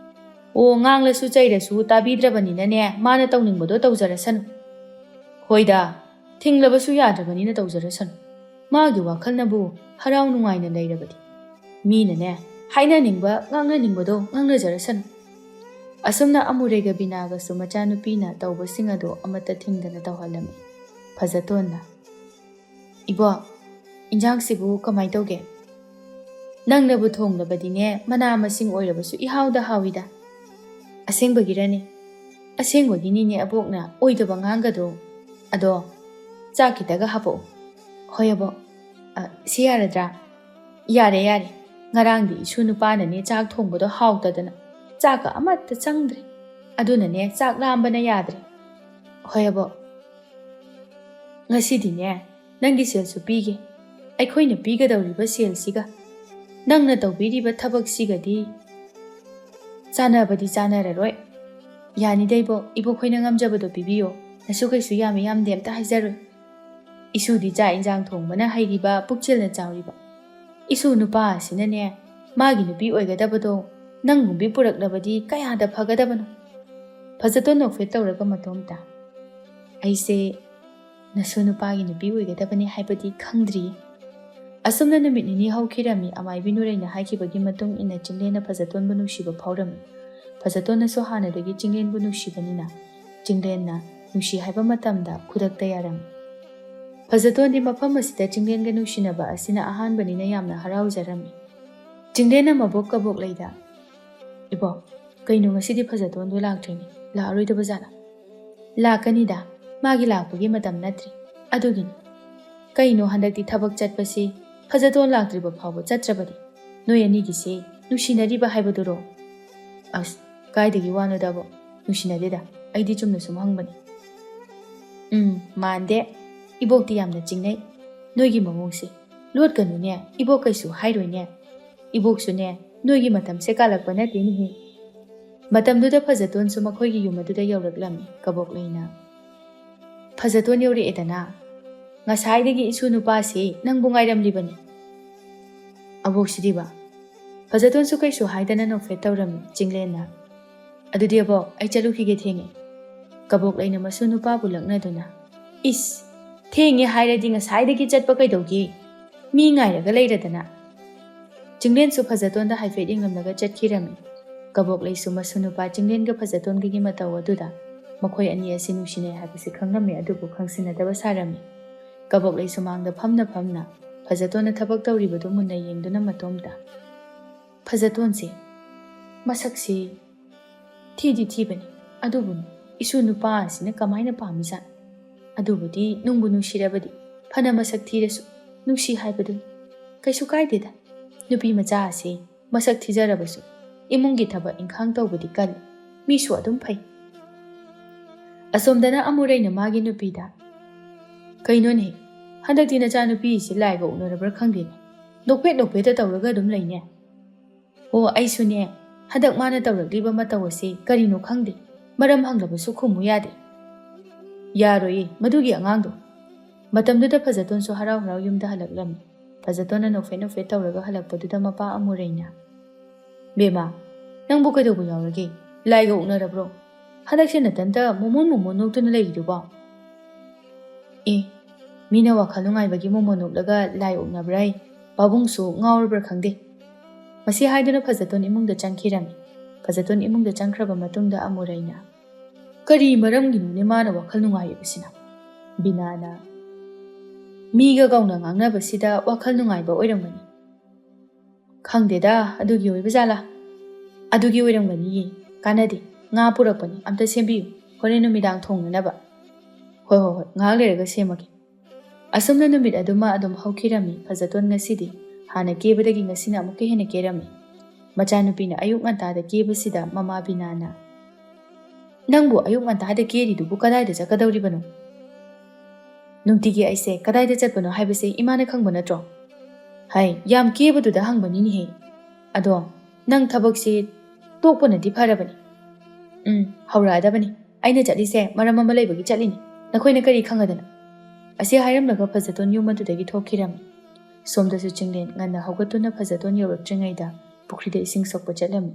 "ꯑꯣ, ꯉꯥꯡꯂꯁꯨ ꯆꯩꯔꯁꯨ ꯇꯥꯕꯤꯗ꯭ꯔꯕꯅꯤꯅꯅꯦ, ꯃꯥꯅ ꯇꯧꯅꯤꯡꯕꯗꯣ ꯇꯧꯖꯔꯁꯅꯨ꯫" "ꯍꯣꯏꯗ, ꯊꯤꯡꯂꯕꯁꯨ ꯌꯥꯗ꯭ꯔꯕꯅꯤꯅ ꯇꯧꯖꯔꯁꯅꯨ꯫ ꯃꯥꯒꯤ ꯋꯥꯈꯜꯅꯕꯨ ꯍꯔꯥꯎ ꯅꯨꯡꯉꯥꯏꯅ ꯂꯩꯔꯕꯗꯤ꯫ ꯃꯤꯅꯅꯦ, ꯍꯥꯏꯅꯅꯤꯡꯕ, ꯉꯥꯡꯅꯅꯤꯡꯕꯗꯣ ꯉꯥꯡꯅꯖꯔꯁꯅꯨ꯫" ꯑꯁꯨꯝꯅ ꯑꯃꯨꯔꯩꯒ ꯕꯤꯅꯥꯒꯁꯨ ꯃꯆꯥꯅꯨꯄꯤꯅ ꯇꯧꯕꯁꯤꯡ ꯑꯗꯣ ꯑꯃꯠꯇ ꯊꯤꯡꯗꯅ ꯇꯧꯍꯜꯂꯝꯃꯤ꯫ ꯐꯖꯇꯣꯟꯅ, "ꯏꯕꯣꯛ, ꯏꯟꯖꯥꯡꯁꯤꯕꯨ ꯀꯃꯥꯏ ꯇꯧꯒꯦ?" "ꯅꯪꯅꯕꯨ ꯊꯣꯡꯂꯕꯗꯤꯅꯦ, ꯃꯅꯥ ꯃꯁꯤꯡ ꯑꯣꯏꯔꯕꯁꯨ ꯏꯍꯥꯎꯗ ꯍꯥꯎꯏꯗ꯫" "ꯑꯁꯦꯡꯕꯒꯤꯔꯅꯦ?" "ꯑꯁꯦꯡꯕꯒꯤꯅꯤꯅꯦ ꯑꯕꯣꯛꯅ ꯑꯣꯏꯗꯕ ꯉꯥꯡꯒꯗ꯭ꯔꯣ? ꯑꯗꯣ ꯆꯥꯛ ꯈꯤꯇꯒ ꯍꯥꯄꯛꯑꯣ꯫" "ꯍꯣꯏ ꯑꯕꯣꯛ꯫ ꯑ, ꯁꯤ ꯌꯥꯔꯗ꯭ꯔꯥ?" "ꯌꯥꯔꯦ, ꯌꯥꯔꯦ꯫ ꯉꯔꯥꯡꯗꯤ ꯏꯁꯨ ꯅꯨꯄꯥꯅꯅꯦ ꯆꯥꯛ ꯊꯣꯡꯕꯗꯣ ꯍꯥꯎꯇꯗꯅ ꯆꯥꯛꯀ ꯑꯃꯠꯇ ꯆꯪꯗ꯭ꯔꯦ꯫ ꯑꯗꯨꯅꯅꯦ ꯆꯥꯛ ꯂꯥꯝꯕꯅ ꯌꯥꯗ꯭ꯔꯦ꯫" "ꯍꯣꯏ ꯑꯕꯣꯛ, "ꯉꯁꯤꯗꯤꯅꯦ, ꯅꯪꯒꯤ ꯁꯦꯜꯁꯨ ꯄꯤꯒꯦ꯫ ꯑꯩꯈꯣꯏꯅ ꯄꯤꯒꯗꯧꯔꯤꯕ ꯁꯦꯜꯁꯤꯒ ꯅꯪꯅ ꯇꯧꯕꯤꯔꯤꯕ ꯊꯕꯛꯁꯤꯒꯗꯤ ꯆꯥꯟꯅꯕꯗꯤ ꯆꯥꯟꯅꯔꯔꯣꯏ꯫ ꯌꯥꯅꯤꯗ ꯏꯕꯣꯛ, ꯏꯕꯣꯛꯈꯣꯏꯅ ꯉꯝꯖꯕꯗꯣ ꯄꯤꯕꯤꯌꯣ꯫ ꯅꯁꯨ ꯀꯩꯁꯨ ꯌꯥꯝꯃꯤ ꯌꯥꯝꯗꯦ ꯑꯝꯇ ꯍꯥꯏꯖꯔꯣꯏ꯫ ꯏꯁꯨꯗꯤ ꯆꯥꯛ ꯏꯟꯖꯥꯡ ꯊꯣꯡꯕꯅ ꯍꯩꯔꯤꯕ, ꯄꯨꯛꯆꯦꯜꯅ ꯆꯥꯎꯔꯤꯕ꯫ ꯏꯁꯨ ꯅꯨꯄꯥ ꯑꯁꯤꯅꯅꯦ, ꯃꯥꯒꯤ ꯅꯨꯄꯤ ꯑꯣꯏꯒꯗꯕꯗꯣ ꯅꯪꯒꯨꯝꯕꯤ ꯄꯨꯔꯛꯂꯕꯗꯤ ꯀꯌꯥꯗ ꯐꯒꯗꯕꯅꯣ?" ꯐꯖꯇꯣꯟ ꯅꯣꯛꯐꯦꯠ ꯇꯧꯔꯒ ꯃꯇꯣꯝꯇ, "ꯑꯩꯁꯦ ꯅꯁꯨ ꯅꯨꯄꯥꯒꯤ ꯅꯨꯄꯤ ꯑꯣꯏꯒꯗꯕꯅꯤ ꯍꯥꯏꯕꯗꯤ ꯈꯪꯗ꯭ꯔꯤꯌꯦ꯫" ꯑꯁꯨꯝꯅ ꯅꯨꯃꯤꯠ ꯅꯤꯅꯤ ꯍꯧꯈꯤꯔꯝꯃꯤ꯫ ꯑꯃꯥꯏꯕꯤ ꯅꯨꯔꯩꯅ ꯍꯥꯏꯈꯤꯕꯒꯤ ꯃꯇꯨꯡ ꯏꯟꯅ ꯆꯤꯡꯂꯦꯟꯅ ꯐꯖꯇꯣꯟꯕꯨ ꯅꯨꯡꯁꯤꯕ ꯐꯥꯎꯔꯝꯃꯤ꯫ ꯐꯖꯇꯣꯟꯅꯁꯨ ꯍꯥꯟꯅꯗꯒꯤ ꯆꯤꯡꯂꯦꯟꯕꯨ ꯅꯨꯡꯁꯤꯕꯅꯤꯅ ꯆꯤꯡꯂꯦꯟꯅ ꯅꯨꯡꯁꯤ ꯍꯥꯏꯕ ꯃꯇꯝꯗ ꯈꯨꯗꯛꯇ ꯌꯥꯔꯝꯃꯤ꯫ ꯐꯖꯇꯣꯟꯗꯤ ꯃꯐꯝ ꯑꯁꯤꯗ ꯆꯤꯡꯂꯦꯟꯒ ꯅꯨꯡꯁꯤꯅꯕ ꯑꯁꯤꯅ ꯑꯍꯥꯟꯕꯅꯤꯅ ꯌꯥꯝꯅ ꯍꯔꯥꯎꯖꯔꯝꯃꯤ꯫ ꯆꯤꯡꯂꯦꯟꯅ ꯃꯕꯣꯛ ꯀꯕꯣꯛ ꯂꯩꯗ, "ꯏꯕꯣꯛ, ꯀꯩꯅꯣ ꯉꯁꯤꯗꯤ ꯐꯖꯇꯣꯟꯗꯣ ꯂꯥꯛꯇ꯭ꯔꯦꯅꯦ? ꯂꯥꯛꯑꯔꯣꯏꯗꯕ ꯖꯥꯠꯂꯥ?" "ꯂꯥꯛꯀꯅꯤꯗ, ꯃꯥꯒꯤ ꯂꯥꯛꯄꯒꯤ ꯃꯇꯝ ꯅꯠꯇ꯭ꯔꯤ꯫ ꯑꯗꯨꯒꯤꯅꯤ꯫ ꯀꯩꯅꯣ ꯍꯟꯗꯛꯇꯤ ꯊꯕꯛ ꯆꯠꯄꯁꯤ ꯐꯖꯇꯣꯟ ꯂꯥꯛꯇ꯭ꯔꯤꯕ ꯐꯥꯎꯕ ꯆꯠꯇ꯭ꯔꯕꯗꯤ? ꯅꯣꯏ ꯑꯅꯤꯒꯤꯁꯤ ꯅꯨꯡꯁꯤꯅꯔꯤꯕ ꯍꯥꯏꯕꯗꯨꯔꯣ?" "ꯑꯁ, ꯀꯥꯏꯗꯒꯤ ꯋꯥꯅꯣꯗꯕꯣ? ꯅꯨꯡꯁꯤꯅꯗꯦꯗ꯫ ꯑꯩꯗꯤ ꯆꯨꯝꯅ ꯁꯨꯝ ꯍꯪꯕꯅꯤ꯫" "ꯎꯝ, ꯃꯥꯟꯗꯦ꯫ ꯏꯕꯣꯛꯇꯤ ꯌꯥꯝꯅ ꯆꯤꯡꯅꯩ ꯅꯣꯏꯒꯤ ꯃꯑꯣꯡꯁꯦ꯫ ꯂꯣꯠꯀꯅꯨꯅꯦ, ꯏꯕꯣꯛ ꯀꯩꯁꯨ ꯍꯥꯏꯔꯣꯏꯅꯦ꯫ ꯏꯕꯣꯛꯁꯨꯅꯦ, ꯅꯣꯏꯒꯤ ꯃꯇꯝꯁꯦ ꯀꯥꯜꯂꯛꯄ ꯅꯠꯇꯦꯅꯦꯍꯦ꯫" ꯃꯇꯝꯗꯨꯗ ꯐꯖꯇꯣꯟꯁꯨ ꯃꯈꯣꯏꯒꯤ ꯌꯨꯝ ꯑꯗꯨꯗ ꯌꯧꯔꯛꯂꯝꯃꯤ꯫ ꯀꯕꯣꯛ ꯂꯩꯅ, "ꯐꯖꯇꯣꯟ ꯌꯧꯔꯛꯑꯦꯗꯅ꯫ ꯉꯁꯥꯏꯗꯒꯤ ꯏꯁꯨ ꯅꯨꯄꯥꯁꯤ ꯅꯪꯕꯨ ꯉꯥꯏꯔꯝꯂꯤꯕꯅꯤ꯫" ꯑꯕꯣꯛꯁꯤꯗꯤꯕ꯫ ꯐꯖꯇꯣꯟꯁꯨ ꯀꯩꯁꯨ ꯍꯥꯏꯗꯅ ꯅꯣꯛꯐꯦꯠ ꯇꯧꯔꯝꯃꯤ꯫ ꯆꯤꯡꯂꯦꯟꯅ, "ꯑꯗꯨꯗꯤ ꯑꯕꯣꯛ, ꯑꯩ ꯆꯠꯂꯨꯈꯤꯒꯦ, ꯊꯦꯡꯉꯦ꯫" ꯀꯕꯣꯛ ꯂꯩꯅ ꯃꯁꯨ ꯅꯨꯄꯥꯕꯨ ꯂꯛꯅꯗꯨꯅ, "ꯏꯁ, ꯊꯦꯡꯉꯦ ꯍꯥꯏꯔꯗꯤ ꯉꯁꯥꯏꯗꯒꯤ ꯆꯠꯄ ꯀꯩꯗꯧꯒꯦ? ꯃꯤ ꯉꯥꯏꯔꯒ ꯂꯩꯔꯗꯅ꯫" ꯆꯤꯡꯂꯦꯟꯁꯨ ꯐꯖꯇꯣꯟꯗ ꯍꯥꯏꯐꯦꯠ ꯌꯦꯡꯂꯝꯂꯒ ꯆꯠꯈꯤꯔꯝꯃꯤ꯫ ꯀꯕꯣꯛ ꯂꯩꯁꯨ ꯃꯁꯨ ꯅꯨꯄꯥ ꯆꯤꯡꯂꯦꯟꯒ ꯐꯖꯇꯣꯟꯒꯒꯤ ꯃꯇꯧ ꯑꯗꯨꯗ ꯃꯈꯣꯏ ꯑꯅꯤ ꯑꯁꯤ ꯅꯨꯡꯁꯤꯅꯩ ꯍꯥꯏꯕꯁꯤ ꯈꯪꯂꯝꯃꯤ, ꯑꯗꯨꯕꯨ ꯈꯪꯁꯤꯟꯅꯗꯕ ꯁꯥꯔꯝꯃꯤ꯫ ꯀꯕꯣꯛ ꯂꯩ ꯁꯨꯃꯥꯡꯗ ꯐꯝꯅ ꯐꯝꯅ ꯐꯖꯇꯣꯟꯅ ꯊꯕꯛ ꯇꯧꯔꯤꯕꯗꯨ ꯃꯨꯟꯅ ꯌꯦꯡꯗꯨꯅ ꯃꯇꯣꯝꯇ, "ꯐꯖꯇꯣꯟꯁꯤ ꯃꯁꯛꯁꯤ ꯊꯤꯗꯤ ꯊꯤꯕꯅꯤ, ꯑꯗꯨꯕꯨ ꯏꯁꯨ ꯅꯨꯄꯥ ꯑꯁꯤꯅ ꯀꯃꯥꯏꯅ ꯄꯥꯝꯃꯤꯖꯥꯠꯅꯣ? ꯑꯗꯨꯕꯨꯗꯤ ꯅꯨꯡꯕꯨ ꯅꯨꯡꯁꯤꯔꯕꯗꯤ ꯐꯅ ꯃꯁꯛ ꯊꯤꯔꯁꯨ ꯅꯨꯡꯁꯤ ꯍꯥꯏꯕꯗꯨꯅꯤ꯫ ꯀꯩꯁꯨ ꯀꯥꯏꯗꯦꯗ, ꯅꯨꯄꯤ ꯃꯆꯥ ꯑꯁꯤ ꯃꯁꯛ ꯊꯤꯖꯔꯕꯁꯨ ꯏꯃꯨꯡꯒꯤ ꯊꯕꯛ ꯏꯪꯈꯥꯡ ꯇꯧꯕꯗꯤ ꯀꯜꯂꯤ, ꯃꯤꯁꯨ ꯑꯗꯨꯝ ꯐꯩ꯫" ꯑꯁꯣꯝꯗꯅ ꯑꯃꯨꯔꯩꯅ ꯃꯥꯒꯤ ꯅꯨꯄꯤꯗ, "ꯀꯩꯅꯣꯅꯦ, ꯍꯟꯗꯛꯇꯤ ꯅꯆꯥꯅꯨꯄꯤꯁꯤ ꯂꯥꯏꯒ ꯎꯅꯔꯕ꯭ꯔꯥ ꯈꯪꯗꯦꯅꯦ, ꯅꯣꯛꯐꯦꯠ ꯅꯣꯛꯐꯦꯠꯇ ꯇꯧꯔꯒ ꯑꯗꯨꯝ ꯂꯩꯅꯦ꯫ ꯑꯣ, ꯑꯩꯁꯨꯅꯦ, ꯍꯟꯗꯛ ꯃꯥꯅ ꯇꯧꯔꯛꯂꯤꯕ ꯃꯇꯧ ꯑꯁꯤ ꯀꯔꯤꯅꯣ ꯈꯪꯗꯦ, ꯃꯔꯝ ꯍꯪꯂꯕꯁꯨ ꯈꯨꯝꯃꯨ ꯌꯥꯗꯦ꯫ ꯌꯥꯔꯣꯏꯌꯦ ꯃꯗꯨꯒꯤ ꯑꯉꯥꯡꯗꯣ"꯫ ꯃꯇꯝꯗꯨꯗ ꯐꯖꯇꯣꯟꯁꯨ ꯍꯔꯥꯎ ꯍꯔꯥꯎ ꯌꯨꯝꯗ ꯍꯜꯂꯛꯂꯝꯃꯤ꯫ ꯐꯖꯇꯣꯟꯅ ꯅꯣꯛꯐꯦꯠ ꯅꯣꯛꯐꯦꯠ ꯇꯧꯔꯒ ꯍꯜꯂꯛꯄꯗꯨꯗ ꯃꯄꯥ ꯑꯃꯨꯔꯩꯅ, "ꯕꯦꯝꯃ, ꯅꯪꯕꯨ ꯀꯩꯗꯧꯕ ꯌꯥꯎꯔꯒꯦ? ꯂꯥꯏꯒ ꯎꯅꯔꯕ꯭ꯔꯣ? ꯍꯟꯗꯛꯁꯦ ꯅꯇꯟꯇ ꯃꯣꯃꯣꯟ ꯃꯣꯃꯣꯟ ꯅꯣꯛꯇꯨꯅ ꯂꯩꯔꯤꯗꯨꯕꯣ?" "ꯑꯦ, ꯃꯤꯅ ꯋꯥꯈꯜ ꯅꯨꯡꯉꯥꯏꯕꯒꯤ ꯃꯣꯃꯣꯟ ꯅꯣꯛꯂꯒ ꯂꯥꯏ ꯎꯅꯕ꯭ꯔꯥ? ꯄꯥꯕꯨꯡꯁꯨ ꯉꯥꯎꯔꯕ꯭ꯔꯥ ꯈꯪꯗꯦ"꯫ ꯃꯁꯤ ꯍꯥꯏꯗꯨꯅ ꯐꯖꯇꯣꯟ ꯏꯃꯨꯡꯗ ꯆꯪꯈꯤꯔꯝꯃꯤ꯫ ꯐꯖꯇꯣꯟ ꯏꯃꯨꯡꯗ ꯆꯪꯈ꯭ꯔꯕ ꯃꯇꯨꯡꯗ ꯑꯃꯨꯔꯩꯅ, "ꯀꯔꯤ ꯃꯔꯝꯒꯤꯅꯣꯅꯦ ꯃꯥꯅ ꯋꯥꯈꯜ ꯅꯨꯡꯉꯥꯏꯔꯤꯕꯁꯤꯅ?" ꯕꯤꯅꯥꯅ, "ꯃꯤꯒ ꯀꯧꯅ ꯉꯥꯡꯅꯕꯁꯤꯗ ꯋꯥꯈꯜ ꯅꯨꯡꯉꯥꯏꯕ ꯑꯣꯏꯔꯝꯒꯅꯤ"꯫ "ꯈꯪꯗꯦꯗ, ꯑꯗꯨꯒꯤ ꯑꯣꯏꯕ ꯖꯥꯠꯂꯥ?" "ꯑꯗꯨꯒꯤ ꯑꯣꯏꯔꯝꯒꯅꯤꯌꯦ꯫ ꯀꯥꯟꯅꯗꯦ, ꯉꯥ ꯄꯨꯔꯛꯄꯅꯤ, ꯑꯝꯇ ꯁꯦꯝꯕꯤꯌꯨ, ꯍꯣꯔꯦꯟ ꯅꯨꯃꯤꯗꯥꯡ ꯊꯣꯡꯅꯅꯕ"꯫ "ꯍꯣꯏ, ꯍꯣꯏ, ꯍꯣꯏ, ꯉꯥꯏꯍꯥꯛ ꯂꯩꯔꯒ ꯁꯦꯝꯃꯒꯦ"꯫ ꯑꯁꯨꯝꯅ ꯅꯨꯃꯤꯠ ꯑꯗꯨꯃ ꯑꯗꯨꯝ ꯍꯧꯈꯤꯔꯝꯃꯤ꯫ ꯐꯖꯇꯣꯟ ꯉꯁꯤꯗꯤ ꯍꯥꯟꯅ ꯀꯦꯕꯗꯒꯤ ꯉꯁꯤꯅ ꯑꯃꯨꯛꯀ ꯍꯦꯟꯅ ꯀꯦꯔꯝꯃꯤ꯫ ꯃꯆꯥꯅꯨꯄꯤꯅ ꯑꯌꯨꯛ ꯉꯟꯇꯥꯗ ꯀꯦꯕꯁꯤꯗ ꯃꯃꯥ ꯕꯤꯅꯥꯅ, "ꯅꯪꯕꯨ ꯑꯌꯨꯛ ꯉꯟꯇꯥꯗ ꯀꯦꯔꯤꯗꯨꯕꯨ ꯀꯗꯥꯏꯗ ꯆꯠꯀꯗꯧꯔꯤꯕꯅꯣ?" "ꯅꯨꯡꯇꯤꯒꯤ ꯑꯩꯁꯦ ꯀꯗꯥꯏꯗ ꯆꯠꯄꯅꯣ ꯍꯥꯏꯕꯁꯦ ꯏꯃꯥꯅ ꯈꯪꯕ ꯅꯠꯇ꯭ꯔꯣ?" "ꯍꯥꯏ, ꯌꯥꯝ ꯀꯦꯕꯗꯨꯗ ꯍꯪꯕꯅꯤꯅꯦꯍꯦ꯫ ꯑꯗꯣ ꯅꯪ ꯊꯕꯛꯁꯤ ꯇꯣꯛꯄꯅꯗꯤ ꯐꯔꯕꯅꯤ"꯫ "ꯎꯝ, ꯍꯧꯔꯛꯑꯗꯕꯅꯤ꯫ ꯑꯩꯅ ꯆꯠꯂꯤꯁꯦ ꯃꯔꯝ ꯑꯃ ꯂꯩꯕꯒꯤ ꯆꯠꯂꯤꯅꯤ꯫ ꯅꯈꯣꯏꯅ ꯀꯔꯤ ꯈꯪꯉꯗꯅ?" ꯑꯁꯤ ꯍꯥꯏꯔꯝꯂꯒ ꯐꯖꯇꯣꯟ ꯌꯨꯝ ꯑꯗꯨꯗꯒꯤ ꯊꯣꯛꯈꯤꯔꯝꯃꯤ꯫ ꯁꯣꯝꯗꯁꯨ ꯆꯤꯡꯂꯦꯟ ꯉꯟꯅ ꯍꯧꯒꯠꯇꯨꯅ ꯐꯖꯇꯣꯟ ꯌꯧꯔꯛꯇ꯭ꯔꯤꯉꯩꯗ ꯄꯨꯈ꯭ꯔꯤꯗ ꯏꯁꯤꯡ ꯁꯣꯛꯄ ꯆꯠꯂꯝꯃꯤ꯫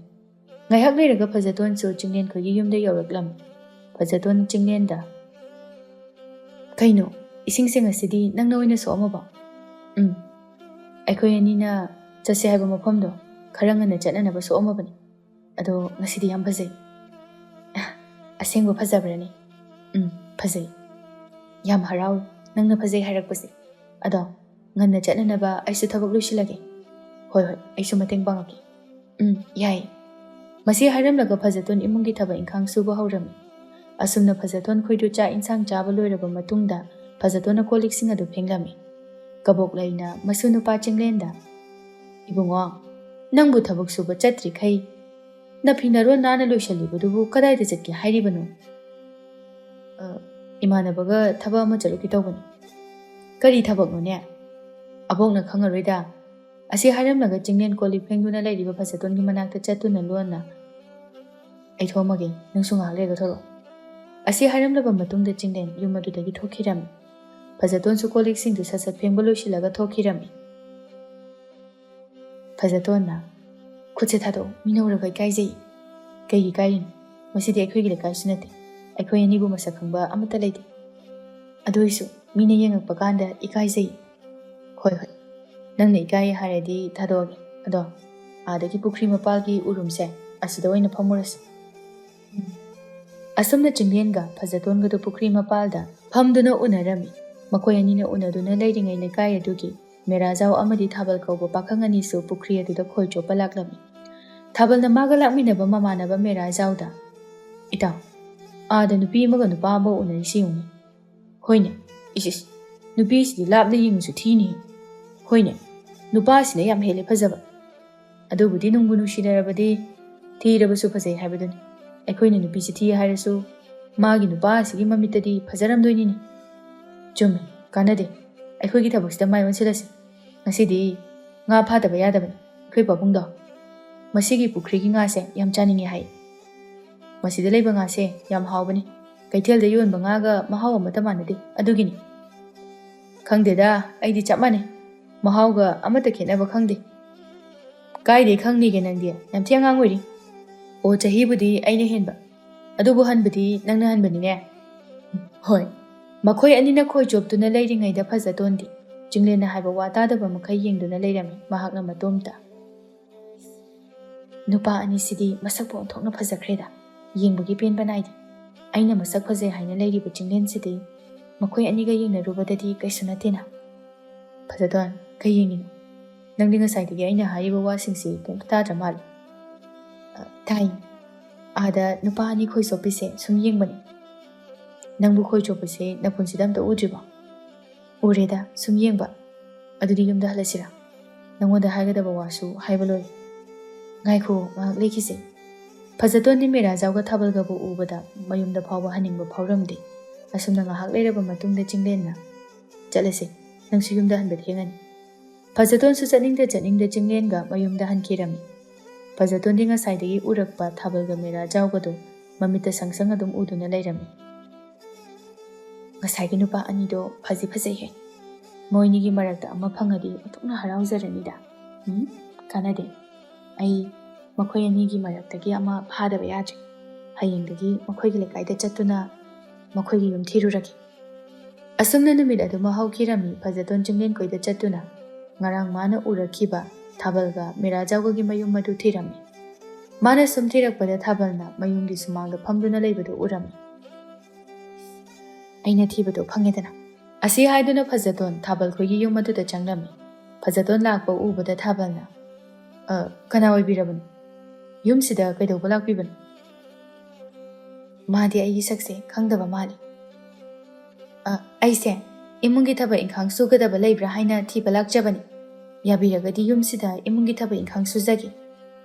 ꯉꯥꯏꯍꯥꯛ ꯂꯩꯔꯒ ꯐꯖꯇꯣꯟꯁꯨ ꯆꯤꯡꯂꯦꯟ ꯈꯣꯏꯒꯤ ꯌꯨꯝꯗ ꯌꯧꯔꯛꯂꯝꯃꯤ꯫ ꯐꯖꯇꯣꯟ ꯆꯤꯡꯂꯦꯟꯗ, "ꯀꯩꯅꯣ, ꯏꯁꯤꯡꯁꯦ ꯉꯁꯤꯗꯤ ꯅꯪꯅ ꯑꯣꯏꯅ ꯁꯣꯛꯑꯝꯃꯕꯣ?" "ꯎꯝ, ꯑꯩꯈꯣꯏ ꯑꯅꯤꯅ ꯆꯠꯁꯦ ꯍꯥꯏꯕ ꯃꯐꯝꯗꯣ ꯈꯔ ꯉꯟꯅ ꯆꯠꯅꯅꯕ ꯁꯣꯛꯑꯝꯃꯕꯅꯤ꯫ ꯑꯗꯣ ꯉꯁꯤꯗꯤ ꯌꯥꯝ ꯐꯖꯩ"꯫ "ꯑꯁꯦꯡꯕ ꯐꯖꯕ꯭ꯔꯅꯦ?" "ꯎꯝ, ꯐꯖꯩ꯫ ꯌꯥꯝ ꯍꯔꯥꯎꯏ ꯅꯪꯅ ꯐꯖꯩ ꯍꯥꯏꯔꯛꯄꯁꯦ꯫ ꯑꯗꯣ ꯉꯟꯅ ꯆꯠꯅꯅꯕ ꯑꯩꯁꯨ ꯊꯕꯛ ꯂꯣꯏꯁꯤꯜꯂꯒꯦ"꯫ "ꯍꯣꯏ, ꯍꯣꯏ, ꯑꯩꯁꯨ ꯃꯇꯦꯡ ꯄꯥꯡꯉꯛꯀꯦ"꯫ "ꯎꯝ, ꯌꯥꯏ"꯫ ꯃꯁꯤ ꯍꯥꯏꯔꯝꯂꯒ ꯐꯖꯇꯣꯟ ꯏꯃꯨꯡꯒꯤ ꯊꯕꯛ ꯏꯪꯈꯥꯡ ꯁꯨꯕ ꯍꯧꯔꯝꯃꯤ꯫ ꯑꯁꯨꯝꯅ ꯐꯖꯇꯣꯟ ꯈꯣꯏꯗꯨ ꯆꯥꯛ ꯏꯟꯁꯥꯡ ꯆꯥꯕ ꯂꯣꯏꯔꯕ ꯃꯇꯨꯡꯗ ꯐꯖꯇꯣꯟꯅ ꯀꯣꯜ ꯂꯤꯛꯁꯤꯡ ꯑꯗꯨ ꯐꯦꯡꯂꯝꯃꯤ꯫ ꯀꯕꯣꯛꯂꯩꯅ ꯃꯁꯨ ꯅꯨꯄꯥ ꯆꯤꯡꯂꯦꯟꯗ, "ꯏꯕꯨꯡꯉꯣ, ꯅꯪꯕꯨ ꯊꯕꯛ ꯁꯨꯕ ꯆꯠꯇ꯭ꯔꯤꯈꯩ ꯅꯐꯤ ꯅꯔꯣꯟ ꯅꯥꯟꯅ ꯂꯣꯏꯁꯤꯜꯂꯤꯕꯗꯨꯕꯨ ꯀꯗꯥꯏꯗ ꯆꯠꯀꯦ ꯍꯥꯏꯔꯤꯕꯅꯣ?" "ꯑ, ꯏꯃꯥꯟꯅꯕꯒ ꯊꯕꯛ ꯑꯃ ꯆꯠꯂꯨꯒꯦ ꯇꯧꯕꯅꯤ"꯫ "ꯀꯔꯤ ꯊꯕꯛꯅꯣꯅꯦ? ꯑꯕꯣꯛꯅ ꯈꯪꯉꯔꯣꯏꯗ꯫" ꯑꯁꯤ ꯍꯥꯏꯔꯝꯂꯒ ꯆꯤꯡꯂꯦꯟ ꯀꯣꯜ ꯂꯤꯛ ꯐꯦꯡꯗꯨꯅ ꯂꯩꯔꯤꯕ ꯐꯖꯇꯣꯟꯒꯤ ꯃꯅꯥꯛꯇ ꯆꯠꯇꯨꯅ ꯂꯣꯟꯅ, "ꯑꯩ ꯊꯣꯛꯑꯝꯃꯒꯦ, ꯅꯪꯁꯨ ꯉꯥꯏꯍꯥꯛ ꯂꯩꯔꯒ ꯊꯣꯛꯂꯛꯑꯣ꯫" ꯑꯁꯤ ꯍꯥꯏꯔꯝꯂꯕ ꯃꯇꯨꯡꯗ ꯆꯤꯡꯂꯦꯟ ꯌꯨꯝ ꯑꯗꯨꯗꯒꯤ ꯊꯣꯛꯈꯤꯔꯝꯃꯤ꯫ ꯐꯖꯇꯣꯟꯁꯨ ꯀꯣꯜ ꯂꯤꯛꯁꯤꯡꯗꯨ ꯁꯠ ꯁꯠ ꯐꯦꯡꯕ ꯂꯣꯏꯁꯤꯜꯂꯒ ꯊꯣꯛꯈꯤꯔꯝꯃꯤ꯫ ꯐꯖꯇꯣꯟꯅ, "ꯈꯨꯠꯁꯦ ꯊꯥꯗꯣꯛꯑꯣ, ꯃꯤꯅ ꯎꯔꯕ ꯏꯀꯥꯏꯖꯩ꯫" "ꯀꯩꯒꯤ ꯏꯀꯥꯏꯔꯤꯅꯣ? ꯃꯁꯤꯗꯤ ꯑꯩꯈꯣꯏꯒꯤ ꯂꯩꯀꯥꯏꯁꯨ ꯅꯠꯇꯦ, ꯑꯩꯈꯣꯏ ꯑꯅꯤꯕꯨ ꯃꯁꯛ ꯈꯪꯕ ꯑꯃꯠꯇ ꯂꯩꯇꯦ꯫ ꯑꯗꯨ ꯑꯣꯏꯁꯨ ꯃꯤꯅ ꯌꯦꯡꯉꯛꯄ ꯀꯥꯟꯗ ꯏꯀꯥꯏꯖꯩ꯫" "ꯍꯣꯏ, ꯍꯣꯏ, ꯅꯪꯅ ꯏꯀꯥꯏ ꯍꯥꯏꯔꯗꯤ ꯊꯥꯗꯣꯛꯑꯒꯦ꯫ ꯑꯗꯣ ꯑꯥꯗꯒꯤ ꯄꯨꯈ꯭ꯔꯤ ꯃꯄꯥꯜꯒꯤ ꯎꯔꯨꯝꯁꯦ, ꯑꯁꯤꯗ ꯑꯣꯏꯅ ꯐꯝꯃꯨꯔꯁꯤ꯫" ꯑꯁꯨꯝꯅ ꯆꯤꯡꯂꯦꯟꯒ ꯐꯖꯇꯣꯟꯒꯗꯨ ꯄꯨꯈ꯭ꯔꯤ ꯃꯄꯥꯜꯗ ꯐꯝꯗꯨꯅ ꯎꯅꯔꯝꯃꯤ꯫ ꯃꯈꯣꯏ ꯑꯅꯤꯅ ꯎꯅꯗꯨꯅ ꯂꯩꯔꯤꯉꯩ ꯂꯩꯀꯥꯏ ꯑꯗꯨꯒꯤ ꯃꯦꯔꯥꯖꯥꯎ ꯑꯃꯗꯤ ꯊꯥꯕꯜ ꯀꯧꯕ ꯄꯥꯈꯪ ꯑꯅꯤꯁꯨ ꯄꯨꯈ꯭ꯔꯤ ꯑꯗꯨꯗ ꯈꯣꯏ ꯆꯣꯞꯄ ꯂꯥꯛꯂꯝꯃꯤ꯫ ꯊꯥꯕꯜꯅ ꯃꯥꯒ ꯂꯥꯛꯃꯤꯟꯅꯕ ꯃꯃꯥꯟꯅꯕ ꯃꯦꯔꯥꯖꯥꯎꯗ, "ꯏꯇꯥꯎ, ꯑꯥꯗ ꯅꯨꯄꯤ ꯑꯃꯒ ꯅꯨꯄꯥ ꯑꯃꯒ ꯎꯅꯔꯤꯁꯤ ꯌꯦꯡꯉꯨꯅꯦ꯫" "ꯍꯣꯏꯅꯦ, ꯏꯁ ꯏꯁ, ꯅꯨꯄꯤꯁꯤꯗꯤ ꯂꯥꯞꯅ ꯌꯦꯡꯉꯁꯨ ꯊꯤꯅꯤ꯫" "ꯍꯣꯏꯅꯦ, ꯅꯨꯄꯥꯁꯤꯅ ꯌꯥꯝ ꯍꯦꯜꯂꯦ ꯐꯖꯕ꯫ ꯑꯗꯨꯕꯨꯗꯤ ꯅꯨꯡꯕꯨ ꯅꯨꯡꯁꯤꯅꯔꯕꯗꯤ ꯊꯤꯔꯕꯁꯨ ꯐꯖꯩ ꯍꯥꯏꯕꯗꯨꯅꯤ꯫ ꯑꯩꯈꯣꯏꯅ ꯅꯨꯄꯤꯁꯤ ꯊꯤ ꯍꯥꯏꯔꯁꯨ ꯃꯥꯒꯤ ꯅꯨꯄꯥ ꯑꯁꯤꯒꯤ ꯃꯃꯤꯠꯇꯗꯤ ꯐꯖꯔꯝꯗꯣꯏꯅꯤꯅꯦ꯫" "ꯆꯨꯝꯃꯤ, ꯀꯥꯟꯅꯗꯦ꯫ ꯑꯩꯈꯣꯏꯒꯤ ꯊꯕꯛꯁꯤꯗ ꯃꯥꯏ ꯑꯣꯟꯁꯤꯜꯂꯁꯤ꯫ ꯉꯁꯤꯗꯤ ꯉꯥ ꯐꯥꯗꯕ ꯌꯥꯗꯕꯅꯤ ꯑꯩꯈꯣꯏ ꯄꯥꯕꯨꯡꯗꯣ꯫ ꯃꯁꯤꯒꯤ ꯄꯨꯈ꯭ꯔꯤꯒꯤ ꯉꯥꯁꯦ ꯌꯥꯝ ꯆꯥꯅꯤꯡꯉꯦ ꯍꯥꯏ꯫ ꯃꯁꯤꯗ ꯂꯩꯕ ꯉꯥꯁꯦ ꯌꯥꯝ ꯍꯥꯎꯕꯅꯤ꯫ ꯀꯩꯊꯦꯜꯗ ꯌꯣꯟꯕ ꯉꯥꯒ ꯃꯍꯥꯎ ꯑꯃꯠꯇ ꯃꯥꯟꯅꯗꯦ꯫ ꯑꯗꯨꯒꯤꯅꯤ꯫" "ꯈꯪꯗꯦꯗ, ꯑꯩꯗꯤ ꯆꯞ ꯃꯥꯟꯅꯩ꯫ ꯃꯍꯥꯎꯒ ꯑꯃꯠꯇ ꯈꯦꯠꯅꯕ ꯈꯪꯗꯦ꯫" "ꯀꯥꯏꯗꯩ ꯈꯪꯅꯤꯒꯦ ꯅꯪꯗꯤ? ꯌꯥꯝ ꯊꯤ ꯑꯉꯥꯡ ꯑꯣꯏꯔꯤ꯫" "ꯑꯣ, ꯆꯍꯤꯕꯨꯗꯤ ꯑꯩꯅ ꯍꯦꯟꯕ, ꯑꯗꯨꯕꯨ ꯍꯟꯕꯗꯤ ꯅꯪꯅ ꯍꯟꯕꯅꯤꯅꯦ꯫" "ꯍꯣꯏ꯫" ꯃꯈꯣꯏ ꯑꯅꯤꯅ ꯈꯣꯏ ꯆꯣꯞꯇꯨꯅ ꯂꯩꯔꯤꯉꯩꯗ ꯐꯖꯇꯣꯟꯗꯤ ꯆꯤꯡꯂꯦꯟꯅ ꯍꯥꯏꯕ ꯋꯥ ꯇꯥꯗꯕ ꯃꯈꯩ ꯌꯦꯡꯗꯨꯅ ꯂꯩꯔꯝꯃꯤ꯫ ꯃꯍꯥꯛꯅ ꯃꯇꯣꯝꯇ, "ꯅꯨꯄꯥ ꯑꯅꯤꯁꯤꯗꯤ ꯃꯁꯛꯄꯨ ꯑꯣꯟꯊꯣꯛꯅ ꯐꯖꯈ꯭ꯔꯦꯗ, ꯌꯦꯡꯕꯒꯤ ꯄꯦꯟꯕ ꯅꯥꯏꯗꯦ꯫ ꯑꯩꯅ ꯃꯁꯛ ꯐꯖꯩ ꯍꯥꯏꯅ ꯂꯩꯔꯤꯕ ꯆꯤꯡꯂꯦꯟꯁꯤꯗꯤ ꯃꯈꯣꯏ ꯑꯅꯤꯒ ꯌꯦꯡꯅꯔꯨꯕꯗꯗꯤ ꯀꯩꯁꯨ ꯅꯠꯇꯦꯅ꯫" "ꯐꯖꯇꯣꯟ, ꯀꯩ ꯌꯦꯡꯉꯤꯅꯣ? ꯅꯪꯗꯤ ꯉꯁꯥꯏꯗꯒꯤ ꯑꯩꯅ ꯍꯥꯏꯔꯤꯕ ꯋꯥꯁꯤꯡꯁꯤ ꯀꯩꯝꯇ ꯇꯥꯗ꯭ꯔ ꯃꯥꯜꯂꯦ꯫" "ꯑ, ꯇꯥꯏ꯫ ꯑꯥꯗ ꯅꯨꯄꯥ ꯑꯅꯤ ꯈꯣꯏ ꯆꯣꯞꯄꯤꯁꯦ ꯁꯨꯝ ꯌꯦꯡꯕꯅꯤ꯫" "ꯅꯪꯕꯨ ꯈꯣꯏ ꯆꯣꯞꯄꯁꯦ ꯅꯄꯨꯟꯁꯤꯗ ꯑꯝꯇ ꯎꯗ꯭ꯔꯤꯕꯣ?" "ꯎꯔꯦꯗ, ꯁꯨꯝ ꯌꯦꯡꯕ꯫ ꯑꯗꯨꯗꯤ ꯌꯨꯝꯗ ꯍꯜꯂꯁꯤꯔꯥ? ꯅꯉꯣꯟꯗ ꯍꯥꯏꯒꯗꯕ ꯋꯥꯁꯨ ꯍꯥꯏꯕ ꯂꯣꯏꯔꯦ꯫" "ꯉꯥꯏꯈꯣ, ꯉꯥꯏꯍꯥꯛ ꯂꯩꯈꯤꯁꯦ꯫" ꯐꯖꯇꯣꯟꯗꯤ ꯃꯦꯔꯥꯖꯥꯎꯒ ꯊꯥꯕꯜꯒꯕꯨ ꯎꯕꯗ ꯃꯌꯨꯝꯗ ꯐꯥꯎꯕ ꯍꯟꯅꯤꯡꯕ ꯐꯥꯎꯔꯝꯗꯦ꯫ ꯑꯁꯨꯝꯅ ꯉꯥꯏꯍꯥꯛ ꯂꯩꯔꯕ ꯃꯇꯨꯡꯗ ꯆꯤꯡꯂꯦꯟꯅ, "ꯆꯠꯂꯁꯦ, ꯅꯪꯁꯨ ꯌꯨꯝꯗ ꯍꯟꯕ ꯊꯦꯡꯉꯅꯤ꯫" ꯐꯖꯇꯣꯟꯁꯨ ꯆꯠꯅꯤꯡꯗ ꯆꯠꯅꯤꯡꯗ ꯆꯤꯡꯂꯦꯟꯒ ꯃꯌꯨꯝꯗ ꯍꯟꯈꯤꯔꯝꯃꯤ꯫ ꯐꯖꯇꯣꯟꯗꯤ ꯉꯁꯥꯏꯗꯒꯤ ꯎꯔꯛꯄ ꯊꯥꯕꯜꯒ ꯃꯦꯔꯥ ꯖꯥꯎꯒꯗꯣ ꯃꯃꯤꯠꯇ ꯁꯪ ꯁꯪ ꯑꯗꯨꯝ ꯎꯗꯨꯅ ꯂꯩꯔꯝꯃꯤ꯫ "ꯉꯁꯥꯏꯒꯤ ꯅꯨꯄꯥ ꯑꯅꯤꯗꯣ ꯐꯖꯤ ꯐꯖꯩꯍꯦ꯫ ꯃꯣꯏꯅꯤꯒꯤ ꯃꯔꯛꯇ ꯑꯃ ꯐꯪꯉꯗꯤ ꯑꯣꯟꯊꯣꯛꯅ ꯍꯔꯥꯎꯖꯔꯅꯤꯗ꯫ ꯎꯝ, ꯀꯥꯟꯅꯗꯦ꯫ ꯑꯩ ꯃꯈꯣꯏ ꯑꯅꯤꯒꯤ ꯃꯔꯛꯇꯒꯤ ꯑꯃ ꯐꯥꯗꯕ ꯌꯥꯗ꯭ꯔꯦ꯫ ꯍꯌꯦꯡꯗꯒꯤ ꯃꯈꯣꯏꯒꯤ ꯂꯩꯀꯥꯏꯗ ꯆꯠꯇꯨꯅ ꯃꯈꯣꯏꯒꯤ ꯌꯨꯝ ꯊꯤꯔꯨꯔꯒꯦ꯫" ꯑꯁꯨꯝꯅ ꯅꯨꯃꯤꯠ ꯑꯗꯨꯃ ꯍꯧꯈꯤꯔꯝꯃꯤ꯫ ꯐꯖꯇꯣꯟ ꯆꯤꯡꯂꯦꯟꯈꯣꯏꯗ ꯆꯠꯇꯨꯅ ꯉꯔꯥꯡ ꯃꯥꯅ ꯎꯔꯛꯈꯤꯕ ꯊꯥꯕꯜꯒ ꯃꯦꯔꯥ ꯖꯥꯎꯒꯒꯤ ꯃꯌꯨꯝ ꯑꯗꯨ ꯊꯤꯔꯝꯃꯤ꯫ ꯃꯥꯅ ꯁꯨꯝ ꯊꯤꯔꯛꯄꯗ ꯊꯥꯕꯜꯅ ꯃꯌꯨꯝꯒꯤ ꯁꯨꯃꯥꯡꯗ ꯐꯝꯗꯨꯅ ꯂꯩꯕꯗꯨ ꯎꯔꯝꯃꯤ꯫ "ꯑꯩꯅ ꯊꯤꯕꯗꯣ ꯐꯪꯉꯦꯗꯅ꯫" ꯑꯁꯤ ꯍꯥꯏꯗꯨꯅ ꯐꯖꯇꯣꯟ ꯊꯥꯕꯜ ꯈꯣꯏꯒꯤ ꯌꯨꯝ ꯑꯗꯨꯗ ꯆꯪꯂꯝꯃꯤ꯫ ꯐꯖꯇꯣꯟ ꯂꯥꯛꯄ ꯎꯕꯗ ꯊꯥꯕꯜꯅ, "ꯑ, ꯀꯅꯥ ꯑꯣꯏꯕꯤꯔꯕꯅꯣ? ꯌꯨꯝꯁꯤꯗ ꯀꯩꯗꯧꯕ ꯂꯥꯛꯄꯤꯕꯅꯣ?" "ꯃꯥꯗꯤ ꯑꯩꯒꯤ ꯁꯛꯁꯦ ꯈꯪꯗꯕ ꯃꯥꯜꯂꯤ꯫" "ꯑ, ꯑꯩꯁꯦ ꯏꯃꯨꯡꯒꯤ ꯊꯕꯛ ꯏꯪꯈꯥꯡ ꯁꯨꯒꯗꯕ ꯂꯩꯕ꯭ꯔꯥ ꯍꯥꯏꯅ ꯊꯤꯕ ꯂꯥꯛꯆꯕꯅꯤ꯫ ꯌꯥꯕꯤꯔꯒꯗꯤ ꯌꯨꯝꯁꯤꯗ ꯏꯃꯨꯡꯒꯤ ꯊꯕꯛ ꯏꯪꯈꯥꯡ ꯁꯨꯖꯒꯦ꯫"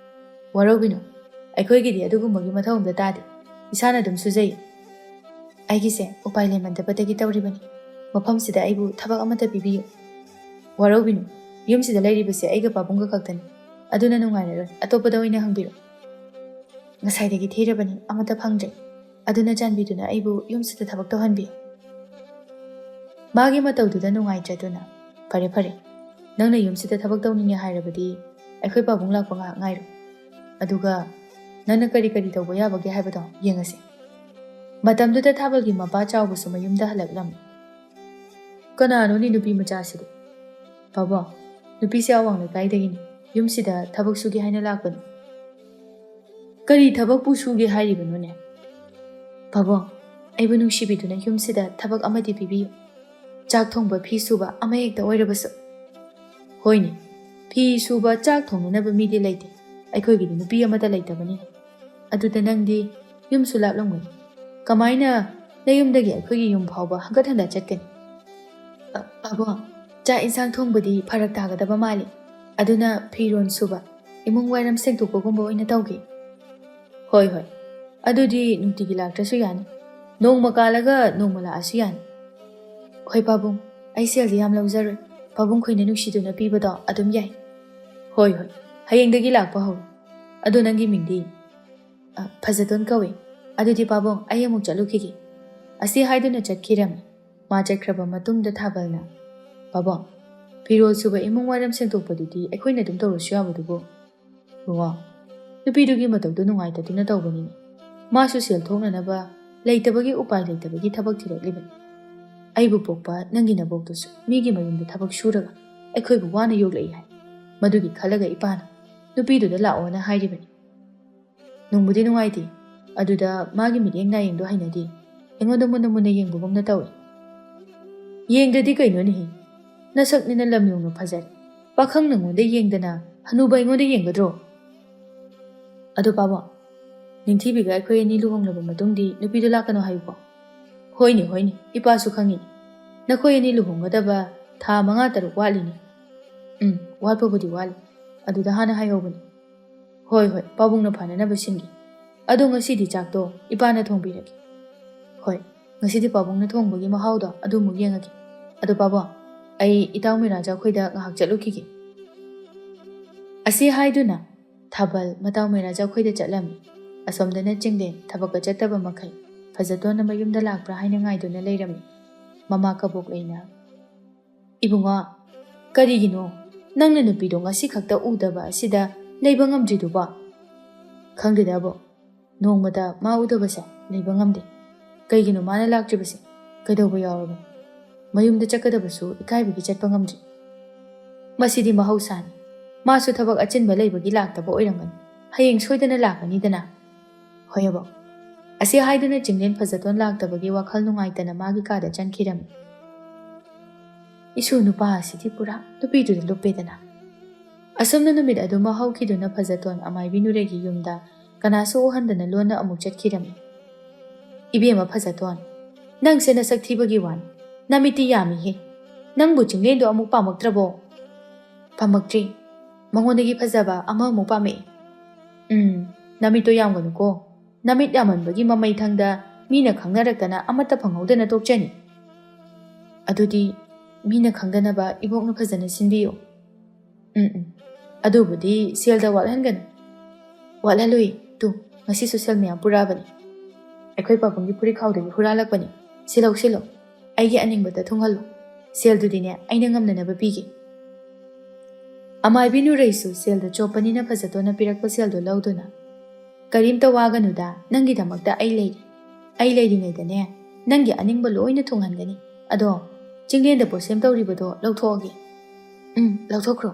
"ꯋꯥꯔꯧꯕꯤꯅꯨ, ꯑꯩꯈꯣꯏꯒꯤꯗꯤ ꯑꯗꯨꯒꯨꯝꯕꯒꯤ ꯃꯊꯧ ꯑꯝꯇ ꯇꯥꯗꯦ꯫ ꯏꯁꯥꯅ ꯑꯗꯨꯝ ꯁꯨꯖꯩ꯫ ꯑꯩꯒꯤꯁꯦ ꯎꯄꯥꯏ ꯂꯩꯃꯟꯗꯕꯗꯒꯤ ꯇꯧꯔꯤꯕꯅꯤ꯫ ꯃꯐꯝꯁꯤꯗ ꯑꯩꯕꯨ ꯊꯕꯛ ꯑꯃꯠꯇ ꯄꯤꯕꯤꯌꯨ꯫" "ꯋꯥꯔꯧꯕꯤꯅꯨ, ꯌꯨꯝꯁꯤꯗ ꯂꯩꯔꯤꯕꯁꯦ ꯑꯩꯒ ꯄꯥꯕꯨꯡꯒ ꯈꯛꯇꯅꯤ꯫ ꯑꯗꯨꯅ ꯅꯨꯡꯉꯥꯏꯔꯔꯣꯏ, ꯑꯇꯣꯞꯄꯗ ꯑꯣꯏꯅ ꯍꯪꯕꯤꯔꯣ꯫" "ꯉꯁꯥꯏꯗꯒꯤ ꯊꯤꯔꯕꯅꯤ, ꯑꯃꯠꯇ ꯐꯪꯗ꯭ꯔꯦ꯫ ꯑꯗꯨꯅ ꯆꯥꯟꯕꯤꯗꯨꯅ ꯑꯩꯕꯨ ꯌꯨꯝꯁꯤꯗ ꯊꯕꯛ ꯇꯧꯍꯟꯕꯤꯌꯨ꯫" ꯃꯥꯒꯤ ꯃꯇꯧꯗꯨꯗ ꯅꯨꯡꯉꯥꯏꯖꯗꯨꯅ, "ꯐꯔꯦ, ꯐꯔꯦ, ꯅꯪꯅ ꯌꯨꯝꯁꯤꯗ ꯊꯕꯛ ꯇꯧꯅꯤꯡꯉꯦ ꯍꯥꯏꯔꯕꯗꯤ ꯑꯩꯈꯣꯏ ꯄꯥꯕꯨꯡ ꯂꯥꯛꯄ ꯉꯥꯏꯍꯥꯛ ꯉꯥꯏꯔꯣ꯫ ꯑꯗꯨꯒ ꯅꯪꯅ ꯀꯔꯤ ꯀꯔꯤ ꯇꯧꯕ ꯌꯥꯕꯒꯦ ꯍꯥꯏꯕꯗꯣ ꯌꯦꯡꯉꯁꯤ꯫" ꯃꯇꯝꯗꯨꯗ ꯊꯥꯕꯜꯒꯤ ꯃꯄꯥ ꯆꯥꯎꯕꯁꯨ ꯃꯌꯨꯝꯗ ꯍꯜꯂꯛꯂꯝꯃꯤ꯫ "ꯀꯅꯥꯅꯣꯅꯦ ꯅꯨꯄꯤ ꯃꯆꯥꯁꯤꯕꯨ?" "ꯄꯥꯕꯨꯡ, ꯅꯨꯄꯤꯁꯦ ꯑꯋꯥꯡ ꯂꯩꯀꯥꯏꯗꯒꯤꯅꯤ, ꯌꯨꯝꯁꯤꯗ ꯊꯕꯛ ꯁꯨꯒꯦ ꯍꯥꯏꯅ ꯂꯥꯛꯄꯅꯤ꯫" "ꯀꯔꯤ ꯊꯕꯛꯄꯨ ꯁꯨꯒꯦ ꯍꯥꯏꯔꯤꯕꯅꯣꯅꯦ?" "ꯄꯥꯕꯨꯡ, ꯑꯩꯕꯨ ꯅꯨꯡꯁꯤꯕꯤꯗꯨꯅ ꯌꯨꯝꯁꯤꯗ ꯊꯕꯛ ꯑꯃꯗꯤ ꯄꯤꯕꯤꯌꯨ꯫ ꯆꯥꯛ ꯊꯣꯡꯕ, ꯐꯤ ꯁꯨꯕ ꯑꯃ ꯍꯦꯛꯇ ꯑꯣꯏꯔꯕꯁꯨ꯫" "ꯍꯣꯏꯅꯦ, ꯐꯤ ꯁꯨꯕ, ꯆꯥꯛ ꯊꯣꯡꯅꯅꯕ ꯃꯤꯗꯤ ꯂꯩꯇꯦ꯫ ꯑꯩꯈꯣꯏꯒꯤꯗꯤ ꯅꯨꯄꯤ ꯑꯃꯠꯇ ꯂꯩꯇꯕꯅꯤꯅ꯫ ꯑꯗꯨꯗ ꯅꯪꯗꯤ ꯌꯨꯝꯁꯨ ꯂꯥꯞꯂꯝꯒꯅꯤ꯫ ꯀꯃꯥꯏꯅ ꯅꯌꯨꯝꯗꯒꯤ ꯑꯩꯈꯣꯏꯒꯤ ꯌꯨꯝ ꯐꯥꯎꯕ ꯍꯪꯒꯠ ꯍꯟꯗ ꯆꯠꯀꯅꯤ?" "ꯑ, ꯄꯥꯕꯨꯡ, ꯆꯥꯛ ꯏꯟꯁꯥꯡ ꯊꯣꯡꯕꯗꯤ ꯐꯔꯛ ꯇꯥꯒꯗꯕ ꯃꯥꯜꯂꯤ꯫ ꯑꯗꯨꯅ ꯐꯤꯔꯣꯜ ꯁꯨꯕ, ꯏꯃꯨꯡ ꯋꯥꯏꯔꯝ ꯁꯦꯡꯗꯣꯛꯄꯒꯨꯝꯕ ꯑꯣꯏꯅ ꯇꯧꯒꯦ꯫" "ꯍꯣꯏ, ꯍꯣꯏ꯫ ꯑꯗꯨꯗꯤ ꯅꯨꯡꯇꯤꯒꯤ ꯂꯥꯛꯇ꯭ꯔꯁꯨ ꯌꯥꯅꯤ꯫ ꯅꯣꯡꯃ ꯀꯥꯜꯂꯒ ꯅꯣꯡꯃ ꯂꯥꯛꯑꯁꯨ ꯌꯥꯅꯤ꯫" "ꯍꯣꯏ ꯄꯥꯕꯨꯡ, ꯑꯩ ꯁꯦꯜꯗꯤ ꯌꯥꯝ ꯂꯧꯖꯔꯣꯏ꯫ ꯄꯥꯕꯨꯡ ꯈꯣꯏꯅ ꯅꯨꯡꯁꯤꯗꯨꯅ ꯄꯤꯕꯗꯣ ꯑꯗꯨꯝ ꯌꯥꯏ꯫ ꯍꯣꯏ, ꯍꯣꯏ, ꯍꯌꯦꯡꯗꯒꯤ ꯂꯥꯛꯄ ꯍꯧꯔꯣ꯫ ꯑꯗꯣ ꯅꯪꯒꯤ ꯃꯤꯡꯗꯤ? "ꯑ, ꯐꯖꯇꯣꯟ ꯀꯧꯏ꯫ ꯑꯗꯨꯗꯤ ꯄꯥꯕꯨꯡ, ꯑꯩ ꯑꯃꯨꯛ ꯆꯠꯂꯨꯈꯤꯒꯦ"꯫ ꯑꯁꯤ ꯍꯥꯏꯗꯨꯅ ꯆꯠꯈꯤꯔꯝꯃꯤ꯫ ꯃꯥ ꯆꯠꯈ꯭ꯔꯕ ꯃꯇꯨꯡꯗ ꯊꯥꯕꯜꯅ, "ꯄꯥꯕꯨꯡ, ꯐꯤꯔꯣꯜ ꯁꯨꯕ, ꯏꯃꯨꯡ ꯋꯥꯏꯔꯝ ꯁꯦꯡꯗꯣꯛꯄꯗꯨꯗꯤ ꯑꯩꯈꯣꯏꯅ ꯑꯗꯨꯝ ꯇꯧꯔꯁꯨ ꯌꯥꯕꯗꯨꯕꯨ"꯫ "ꯕꯕꯥ, ꯅꯨꯄꯤꯗꯨꯒꯤ ꯃꯇꯧꯗꯨ ꯅꯨꯡꯉꯥꯏꯇꯗꯨꯅ ꯇꯧꯕꯅꯤꯅꯦ꯫ ꯃꯥꯁꯨ ꯁꯦꯜ ꯊꯣꯛꯅꯅꯕ ꯂꯩꯇꯕꯒꯤ, ꯎꯄꯥꯏ ꯂꯩꯇꯕꯒꯤ ꯊꯕꯛ ꯊꯤꯔꯛꯂꯤꯕꯅꯤ꯫ ꯑꯩꯕꯨ ꯄꯣꯛꯄ ꯅꯪꯒꯤ ꯅꯕꯣꯛꯇꯨꯁꯨ ꯃꯤꯒꯤ ꯃꯌꯨꯝꯗ ꯊꯕꯛ ꯁꯨꯔꯒ ꯑꯩꯈꯣꯏꯕꯨ ꯋꯥꯅ ꯌꯣꯛꯂꯛꯏ ꯍꯥꯏ꯫ ꯃꯗꯨꯒꯤ ꯈꯜꯂꯒ ꯏꯄꯥꯅ ꯅꯨꯄꯤꯗꯨꯗ ꯂꯥꯛꯑꯣꯅ ꯍꯥꯏꯔꯤꯕꯅꯤ꯫ ꯅꯨꯡꯕꯨꯗꯤ ꯅꯨꯡꯉꯥꯏꯇꯦ꯫ ꯑꯗꯨꯗ ꯃꯥꯒꯤ ꯃꯤꯠꯌꯦꯡ ꯅꯥꯌꯦꯡꯗꯣ ꯍꯩꯅꯗꯦ꯫ ꯑꯩꯉꯣꯟꯗ ꯃꯨꯟꯅ ꯃꯨꯟꯅ ꯌꯦꯡꯕꯒꯨꯝꯅ ꯇꯧꯏ"꯫ "ꯌꯦꯡꯗ꯭ꯔꯗꯤ ꯀꯩꯅꯣꯅꯦꯍꯦ? ꯅꯁꯛꯅꯤꯅ ꯂꯝ ꯌꯧꯅ ꯐꯖꯔꯦ꯫ ꯄꯥꯈꯪ ꯅꯪꯉꯣꯟꯗ ꯌꯦꯡꯗꯅ ꯍꯅꯨꯕ ꯑꯩꯉꯣꯟꯗ ꯌꯦꯡꯒꯗ꯭ꯔꯣ?" "ꯑꯗꯣ ꯄꯥꯕꯨꯡ, ꯅꯤꯡꯊꯤꯕꯤꯒ ꯑꯩꯈꯣꯏ ꯑꯅꯤ ꯂꯨꯍꯣꯡꯂꯕ ꯃꯇꯨꯡꯗꯤ ꯅꯨꯄꯤꯗꯣ ꯂꯥꯛꯀꯅꯣ ꯍꯥꯏꯌꯨꯀꯣ"꯫ "ꯍꯣꯏꯅꯦ, ꯍꯣꯏꯅꯦ, ꯏꯄꯥꯁꯨ ꯈꯪꯉꯤ꯫ ꯅꯈꯣꯏ ꯑꯅꯤ ꯂꯨꯍꯣꯡꯒꯗꯕ ꯊꯥ ꯃꯉꯥ ꯇꯔꯨꯛ ꯋꯥꯠꯂꯤꯅꯦ"꯫ "ꯎꯝ, ꯋꯥꯠꯄꯕꯨꯗꯤ ꯋꯥꯠꯂꯤ꯫ ꯑꯗꯨꯗ ꯍꯥꯟꯅ ꯍꯥꯏꯍꯧꯕꯅꯤ"꯫ "ꯍꯣꯏ, ꯍꯣꯏ, ꯄꯥꯕꯨꯡꯅ ꯐꯅꯅꯕ ꯁꯤꯟꯒꯦ꯫ ꯑꯗꯣ ꯉꯁꯤꯗꯤ ꯆꯥꯛꯇꯣ ꯏꯄꯥꯅ ꯊꯣꯡꯕꯤꯔꯒꯦ"꯫ "ꯍꯣꯏ, ꯉꯁꯤꯗꯤ ꯄꯥꯕꯨꯡꯅ ꯊꯣꯡꯕꯒꯤ ꯃꯍꯥꯎꯗꯣ ꯑꯗꯨꯃꯨꯛ ꯌꯦꯡꯉꯒꯦ꯫ ꯑꯗꯣ ꯄꯥꯕꯨꯡ, ꯑꯩ ꯏꯇꯥꯎ ꯃꯤꯔꯥꯖꯥ ꯈꯣꯏꯗ ꯉꯥꯏꯍꯥꯛ ꯆꯠꯂꯨꯈꯤꯒꯦ"꯫ ꯑꯁꯤ ꯍꯥꯏꯗꯨꯅ ꯊꯥꯕꯜ ꯃꯇꯥꯎ ꯃꯤꯔꯥꯖꯥ ꯈꯣꯏꯗ ꯆꯠꯂꯝꯃꯤ꯫ ꯑꯁꯣꯝꯗꯅ ꯆꯤꯡꯂꯦꯟ ꯊꯕꯛꯀ ꯆꯠꯇꯕ ꯃꯈꯩ ꯐꯖꯇꯣꯟꯅ ꯃꯌꯨꯝꯗ ꯂꯥꯛꯄ꯭ꯔꯥ ꯍꯥꯏꯅ ꯉꯥꯏꯗꯨꯅ ꯂꯩꯔꯝꯃꯤ꯫ ꯃꯃꯥ ꯀꯕꯣꯛ ꯂꯩꯅ, "ꯏꯕꯨꯡꯉꯣ, ꯀꯔꯤꯒꯤꯅꯣ ꯅꯪꯅ ꯅꯨꯄꯤꯗꯣ ꯉꯁꯤ ꯈꯛꯇ ꯎꯗꯕ ꯑꯁꯤꯗ ꯂꯩꯕ ꯉꯝꯗ꯭ꯔꯤꯗꯨꯕꯣ?" "ꯈꯪꯗꯦꯗ ꯑꯕꯣꯛ, ꯅꯣꯡꯃꯇ ꯃꯥ ꯎꯗꯕꯁꯦ ꯂꯩꯕ ꯉꯝꯗꯦ꯫ ꯀꯩꯒꯤꯅꯣ ꯃꯥꯅ ꯂꯥꯛꯇ꯭ꯔꯤꯕꯁꯦ? ꯀꯩꯗꯧꯕ ꯌꯥꯎꯔꯕꯅꯣ? ꯃꯌꯨꯝꯗ ꯆꯠꯀꯗꯕꯁꯨ ꯏꯀꯥꯏꯕꯒꯤ ꯆꯠꯄ ꯉꯝꯗ꯭ꯔꯤ"꯫ "ꯃꯁꯤꯗꯤ ꯃꯍꯧꯁꯥꯅꯤ꯫ ꯃꯥꯁꯨ ꯊꯕꯛ ꯑꯆꯤꯟꯕ ꯂꯩꯕꯒꯤ ꯂꯥꯛꯇꯕ ꯑꯣꯏꯔꯝꯒꯅꯤ꯫ ꯍꯌꯦꯡ ꯁꯣꯏꯗꯅ ꯂꯥꯛꯀꯅꯤꯗꯅ"꯫ "ꯍꯣꯏ ꯑꯕꯣꯛ"꯫ ꯑꯁꯤ ꯍꯥꯏꯗꯨꯅ ꯆꯤꯡꯂꯦꯟ ꯐꯖꯇꯣꯟ ꯂꯥꯛꯇꯕꯒꯤ ꯋꯥꯈꯜ ꯅꯨꯡꯉꯥꯏꯇꯅ ꯃꯥꯒꯤ ꯀꯥꯗ ꯆꯪꯈꯤꯔꯝꯃꯤ꯫ ꯏꯁꯨ ꯅꯨꯄꯥ ꯑꯁꯤꯗꯤ ꯄꯨꯔꯥ ꯅꯨꯄꯤꯗꯨꯗ ꯂꯨꯞꯄꯦꯗꯅ꯫ ꯑꯁꯨꯝꯅ ꯅꯨꯃꯤꯠ ꯑꯗꯨꯃ ꯍꯧꯈꯤꯗꯨꯅ ꯐꯖꯇꯣꯟ ꯑꯃꯥꯏꯕꯤ ꯅꯨꯔꯩꯒꯤ ꯌꯨꯝꯗ ꯀꯅꯥꯁꯨ ꯎꯍꯟꯗꯅ ꯂꯣꯟꯅ ꯑꯃꯨꯛ ꯆꯠꯈꯤꯔꯝꯃꯤ꯫ "ꯏꯕꯦꯝꯃ ꯐꯖꯇꯣꯟ, ꯅꯪꯁꯦ ꯅꯁꯛ ꯊꯤꯕꯒꯤ ꯋꯥꯅꯤ, ꯅꯃꯤꯠꯇꯤ ꯌꯥꯝꯃꯤꯍꯦ꯫ ꯅꯪꯕꯨ ꯆꯤꯡꯂꯦꯟꯗꯣ ꯑꯃꯨꯛ ꯄꯥꯝꯃꯛꯇ꯭ꯔꯕꯣ?" "ꯄꯥꯝꯃꯛꯇ꯭ꯔꯤ꯫ ꯃꯉꯣꯟꯗꯒꯤ ꯐꯖꯕ ꯑꯃꯃꯨꯛ ꯄꯥꯝꯃꯛꯏ"꯫ "ꯎꯝ, ꯅꯃꯤꯠꯇꯣ ꯌꯥꯝꯒꯅꯨꯀꯣ꯫ ꯅꯃꯤꯠ ꯌꯥꯝꯃꯟꯕꯒꯤ ꯃꯃꯩꯊꯪꯗ ꯃꯤꯅ ꯈꯪꯅꯔꯛꯇꯅ ꯑꯃꯠꯇ ꯐꯪꯍꯧꯗꯅ ꯇꯣꯛꯆꯅꯤ"꯫ "ꯑꯗꯨꯗꯤ ꯃꯤꯅ ꯈꯪꯗꯅꯕ ꯏꯕꯣꯛꯅ ꯐꯖꯅ ꯁꯤꯟꯕꯤꯌꯨ꯫ ꯎꯝ, ꯎꯝ꯫ ꯑꯗꯨꯕꯨꯗꯤ ꯁꯦꯜꯗ ꯋꯥꯠꯍꯟꯒꯅꯨ꯫ ꯋꯥꯠꯍꯜꯂꯨꯏ꯫ ꯇꯨ, ꯉꯁꯤꯁꯨ ꯁꯦꯜ ꯃꯌꯥꯝ ꯄꯨꯔꯛꯑꯕꯅꯤ꯫ ꯑꯩꯈꯣꯏ ꯄꯥꯕꯨꯡꯒꯤ ꯐꯨꯔꯤꯠꯈꯥꯎꯗꯒꯤ ꯍꯨꯔꯥꯜꯂꯛꯄꯅꯤ꯫ ꯁꯤꯜꯂꯧ, ꯁꯤꯜꯂꯧ꯫ ꯑꯩꯒꯤ ꯑꯅꯤꯡꯕꯗ ꯊꯨꯡꯍꯜꯂꯨ꯫ ꯁꯦꯜꯗꯨꯗꯤꯅꯦ, ꯑꯩꯅ ꯉꯝꯅꯅꯕ ꯄꯤꯒꯦ꯫ ꯑꯃꯥꯏꯕꯤ ꯅꯨꯔꯩꯁꯨ ꯁꯦꯜꯗ ꯆꯣꯞꯄꯅꯤꯅ ꯐꯖꯇꯣꯟꯅ ꯄꯤꯔꯛꯄ ꯁꯦꯜꯗꯣ ꯂꯧꯗꯨꯅ, "ꯀꯔꯤꯝꯇ ꯋꯥꯒꯅꯨꯗ, ꯅꯪꯒꯤꯗꯃꯛꯇ ꯑꯩ ꯂꯩꯔꯤ꯫ ꯑꯩ ꯂꯩꯔꯤꯉꯩꯗꯅꯦ, ꯅꯪꯒꯤ ꯑꯅꯤꯡꯕ ꯂꯣꯏꯅ ꯊꯨꯡꯍꯟꯒꯅꯤ꯫ ꯑꯗꯣ ꯆꯤꯡꯂꯦꯟꯗ ꯄꯣꯠꯁꯦꯝ ꯇꯧꯔꯤꯕꯗꯣ ꯂꯧꯊꯣꯛꯑꯒꯦ꯫" "ꯎꯝ, ꯂꯧꯊꯣꯛꯈ꯭ꯔꯣ꯫"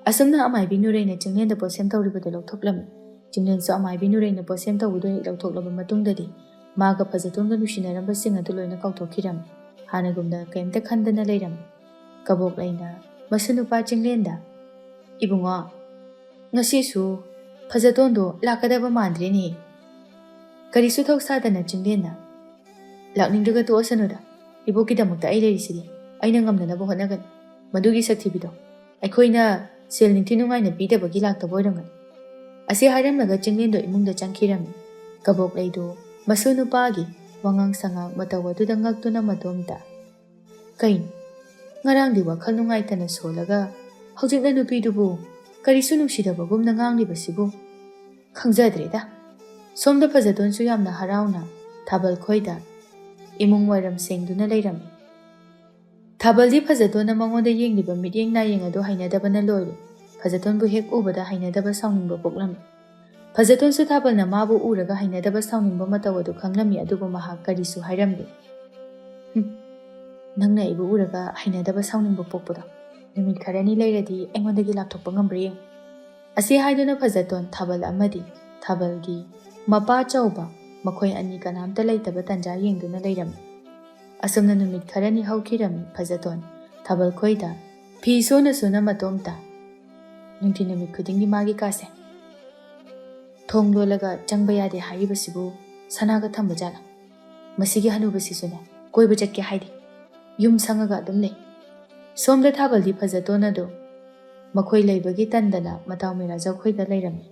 ꯑꯁꯨꯝꯅ ꯑꯃꯥꯏꯕꯤ ꯅꯨꯔꯩꯅ ꯆꯤꯡꯂꯦꯟꯗ ꯄꯣꯠꯁꯦꯝ ꯇꯧꯔꯤꯕꯗꯣ ꯂꯧꯊꯣꯛꯂꯝꯃꯤ꯫ ꯆꯤꯡꯂꯦꯟꯁꯨ ꯑꯃꯥꯏꯕꯤ ꯅꯨꯔꯩꯅ ꯄꯣꯠꯁꯦꯝ ꯇꯧꯕꯗꯣ ꯍꯦꯛ ꯂꯧꯊꯣꯛꯂꯕ ꯃꯇꯨꯡꯗꯗꯤ ꯃꯥꯒ ꯐꯖꯇꯣꯟꯒ ꯅꯨꯡꯁꯤꯅꯔꯝꯕꯁꯤꯡ ꯑꯗꯨ ꯂꯣꯏꯅ ꯀꯥꯎꯊꯣꯛꯈꯤꯔꯝꯃꯤ꯫ ꯍꯥꯟꯅꯒꯨꯝꯅ ꯀꯔꯤꯝꯇ ꯈꯟꯗꯅ ꯂꯩꯔꯝꯃꯤ꯫ ꯀꯕꯣꯛ ꯂꯩꯅ ꯃꯁꯨ ꯅꯨꯄꯥ ꯆꯤꯡꯂꯦꯟꯗ, "ꯏꯕꯨꯡꯉꯣ, ꯉꯁꯤꯁꯨ ꯐꯖꯇꯣꯟꯗꯣ ꯂꯥꯛꯀꯗꯕ ꯃꯥꯟꯗ꯭ꯔꯦꯅꯦ꯫" ꯀꯔꯤꯁꯨ ꯊꯧꯁꯥꯗꯅ ꯆꯤꯡꯂꯦꯟꯅ, "ꯂꯥꯛꯅꯤꯡꯗ꯭ꯔꯒ ꯇꯣꯛꯑꯁꯅꯨꯗ, ꯏꯕꯣꯛꯀꯤꯗꯃꯛꯇ ꯑꯩ ꯂꯩꯔꯤꯁꯤꯗꯤ꯫ ꯑꯩꯅ ꯉꯝꯅꯅꯕ ꯍꯣꯠꯅꯒꯅꯤ꯫ ꯃꯗꯨꯒꯤ ꯁꯛꯊꯤꯕꯤꯗꯣ ꯑꯩꯈꯣꯏꯅ ꯁꯦꯜ ꯅꯤꯡꯊꯤ ꯅꯨꯡꯉꯥꯏꯅ ꯄꯤꯗꯕꯒꯤ ꯂꯥꯛꯇꯕ ꯑꯣꯏꯔꯝꯒꯅꯤ꯫" ꯑꯁꯤ ꯍꯥꯏꯔꯝꯂꯒ ꯆꯤꯡꯂꯦꯟꯗꯣ ꯏꯃꯨꯡꯗ ꯆꯪꯈꯤꯔꯝꯃꯤ꯫ ꯀꯕꯣꯛ ꯂꯩꯗꯨ ꯃꯁꯨ ꯅꯨꯄꯥꯒꯤ ꯋꯥꯉꯥꯡ ꯁꯉꯥꯡ ꯃꯇꯧ ꯑꯗꯨꯗ ꯉꯛꯇꯨꯅ ꯃꯇꯣꯝꯇ, "ꯀꯩꯅꯣ? ꯉꯔꯥꯡꯗꯤ ꯋꯥꯈꯜ ꯅꯨꯡꯉꯥꯏꯇꯅ ꯁꯣꯜꯂꯒ ꯍꯧꯖꯤꯛꯅ ꯅꯨꯄꯤꯗꯨꯕꯨ ꯀꯔꯤꯁꯨ ꯅꯨꯡꯁꯤꯗꯕꯒꯨꯝꯅ ꯉꯥꯡꯂꯤꯕꯁꯤꯕꯨ? ꯈꯪꯖꯗ꯭ꯔꯦꯗ꯫" ꯁꯣꯝꯗ ꯐꯖꯇꯣꯟꯁꯨ ꯌꯥꯝꯅ ꯍꯔꯥꯎꯅ ꯊꯥꯕꯜ ꯈꯣꯏꯗ ꯏꯃꯨꯡ ꯋꯥꯏꯔꯝ ꯁꯦꯡꯗꯨꯅ ꯂꯩꯔꯝꯃꯤ꯫ ꯊꯥꯕꯜꯗꯤ ꯐꯖꯇꯣꯟꯅ ꯃꯉꯣꯟꯗ ꯌꯦꯡꯂꯤꯕ ꯃꯤꯠꯌꯦꯡ ꯅꯥꯌꯦꯡ ꯑꯗꯨ ꯍꯩꯅꯗꯕꯅ ꯂꯣꯏꯔꯦ꯫ ꯐꯖꯇꯣꯟꯕꯨ ꯍꯦꯛ ꯎꯕꯗ ꯍꯩꯅꯗꯕ ꯁꯥꯎꯅꯤꯡꯕ ꯄꯣꯛꯂꯝꯃꯤ꯫ ꯐꯖꯇꯣꯟꯁꯨ ꯊꯥꯕꯜꯅ ꯃꯥꯕꯨ ꯎꯔꯒ ꯍꯩꯅꯗꯕ ꯁꯥꯎꯅꯤꯡꯕ ꯃꯇꯧ ꯑꯗꯨ ꯈꯪꯂꯝꯃꯤ, ꯑꯗꯨꯕꯨ ꯃꯍꯥꯛ ꯀꯔꯤꯁꯨ ꯍꯥꯏꯔꯝꯗꯦ꯫ "ꯍꯨꯝ, ꯅꯪꯅ ꯑꯩꯕꯨ ꯎꯔꯒ ꯍꯩꯅꯗꯕ ꯁꯥꯎꯅꯤꯡꯕ ꯄꯣꯛꯄꯗꯣ, ꯅꯨꯃꯤꯠ ꯈꯔꯅꯤ ꯂꯩꯔꯗꯤ ꯑꯩꯉꯣꯟꯗꯒꯤ ꯂꯥꯞꯊꯣꯛꯄ ꯉꯝꯕ꯭ꯔꯥ ꯌꯦꯡꯉꯨ꯫" ꯑꯁꯤ ꯍꯥꯏꯗꯨꯅ ꯐꯖꯇꯣꯟ ꯊꯥꯕꯜ ꯑꯃꯗꯤ ꯊꯥꯕꯜꯒꯤ ꯃꯄꯥ ꯆꯥꯎꯕ ꯃꯈꯣꯏ ꯑꯅꯤ ꯀꯅꯥꯝꯇ ꯂꯩꯇꯕ ꯇꯟꯖꯥ ꯌꯦꯡꯗꯨꯅ ꯂꯩꯔꯝꯃꯤ꯫ ꯑꯁꯨꯝꯅ ꯅꯨꯃꯤꯠ ꯈꯔꯅꯤ ꯍꯧꯈꯤꯔꯝꯃꯤ꯫ ꯐꯖꯇꯣꯟ ꯊꯥꯕꯜ ꯈꯣꯏꯗ ꯐꯤ ꯁꯨꯅ ꯁꯨꯅ ꯃꯇꯣꯝꯇ ꯅꯨꯡꯊꯤꯜ ꯅꯨꯃꯤꯠ ꯈꯨꯗꯤꯡꯒꯤ ꯃꯥꯒꯤ ꯀꯥꯁꯦ ꯊꯣꯡ ꯂꯣꯜꯂꯒ ꯆꯪꯕ ꯌꯥꯗꯦ ꯍꯥꯏꯔꯤꯕꯁꯤꯕꯨ ꯁꯅꯥꯒ ꯊꯝꯕ ꯖꯥꯠꯂ? ꯃꯁꯤꯒꯤ ꯍꯅꯨꯕꯁꯤꯁꯨꯅꯦ, ꯀꯣꯏꯕ ꯆꯠꯀꯦ ꯍꯥꯏꯗꯦ, ꯌꯨꯝ ꯁꯪꯉꯒ ꯑꯗꯨꯝ ꯂꯩ꯫ ꯁꯣꯝꯗ ꯊꯥꯕꯜꯗꯤ ꯐꯖꯇꯣꯟ ꯑꯗꯨ ꯃꯈꯣꯏ ꯂꯩꯕꯒꯤ ꯇꯟꯗꯅ ꯃꯇꯥꯎ ꯃꯤꯔꯥꯖ ꯈꯣꯏꯗ ꯂꯩꯔꯝꯃꯤ꯫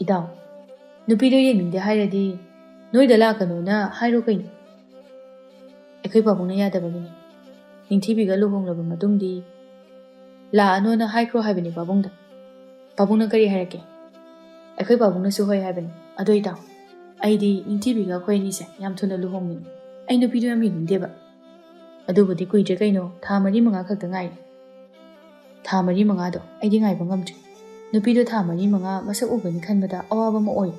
"ꯏꯇꯥꯎ, ꯅꯨꯄꯤꯗꯣ ꯌꯦꯡꯅꯤꯡꯗꯦ ꯍꯥꯏꯔꯗꯤ ꯅꯣꯏꯗ ꯂꯥꯛꯀꯅꯣꯅ ꯍꯥꯏꯔꯣ ꯀꯩꯅꯣ?" ꯑꯩꯈꯣꯏ ꯄꯥꯕꯨꯡꯅ ꯌꯥꯗꯕꯒꯤꯅꯤ꯫ ꯅꯤꯡꯊꯤꯕꯤꯒ ꯂꯨꯍꯣꯡꯂꯕ ꯃꯇꯨꯡꯗꯤ ꯂꯥꯛꯑꯅꯣꯅ ꯍꯥꯏꯈ꯭ꯔꯣ ꯍꯥꯏꯕꯅꯤ ꯄꯥꯕꯨꯡꯗ꯫ ꯄꯥꯕꯨꯡꯅ ꯀꯔꯤ ꯍꯥꯏꯔꯛꯀꯦ? ꯑꯩꯈꯣꯏ ꯄꯥꯕꯨꯡꯅꯁꯨ ꯍꯣꯏ ꯍꯥꯏꯕꯅꯤ꯫ ꯑꯗꯨ ꯏꯇꯥꯎ, ꯑꯩꯗꯤ ꯅꯤꯡꯊꯤꯕꯤꯒ ꯑꯩꯈꯣꯏ ꯑꯅꯤꯁꯦ ꯌꯥꯝ ꯊꯨꯅ ꯂꯨꯍꯣꯡꯅꯤꯡꯉꯤ꯫ ꯑꯩ ꯅꯨꯄꯤꯗꯣ ꯌꯥꯝ ꯌꯦꯡꯅꯤꯡꯗꯦꯕ꯫ ꯑꯗꯨꯕꯨꯗꯤ ꯀꯨꯏꯗ꯭ꯔꯦ ꯀꯩꯅꯣ, ꯊꯥ ꯃꯔꯤ ꯃꯉꯥ ꯈꯛꯇ ꯉꯥꯏꯔꯦ꯫ ꯊꯥ ꯃꯔꯤ ꯃꯉꯥꯗꯣ ꯑꯩꯗꯤ ꯉꯥꯏꯕ ꯉꯝꯗ꯭ꯔꯦ꯫ ꯅꯨꯄꯤꯗꯣ ꯊꯥ ꯃꯔꯤ ꯃꯉꯥ ꯃꯁꯛ ꯎꯒꯅꯤ ꯈꯟꯕꯗ ꯑꯋꯥꯕ ꯑꯃ ꯑꯣꯏ꯫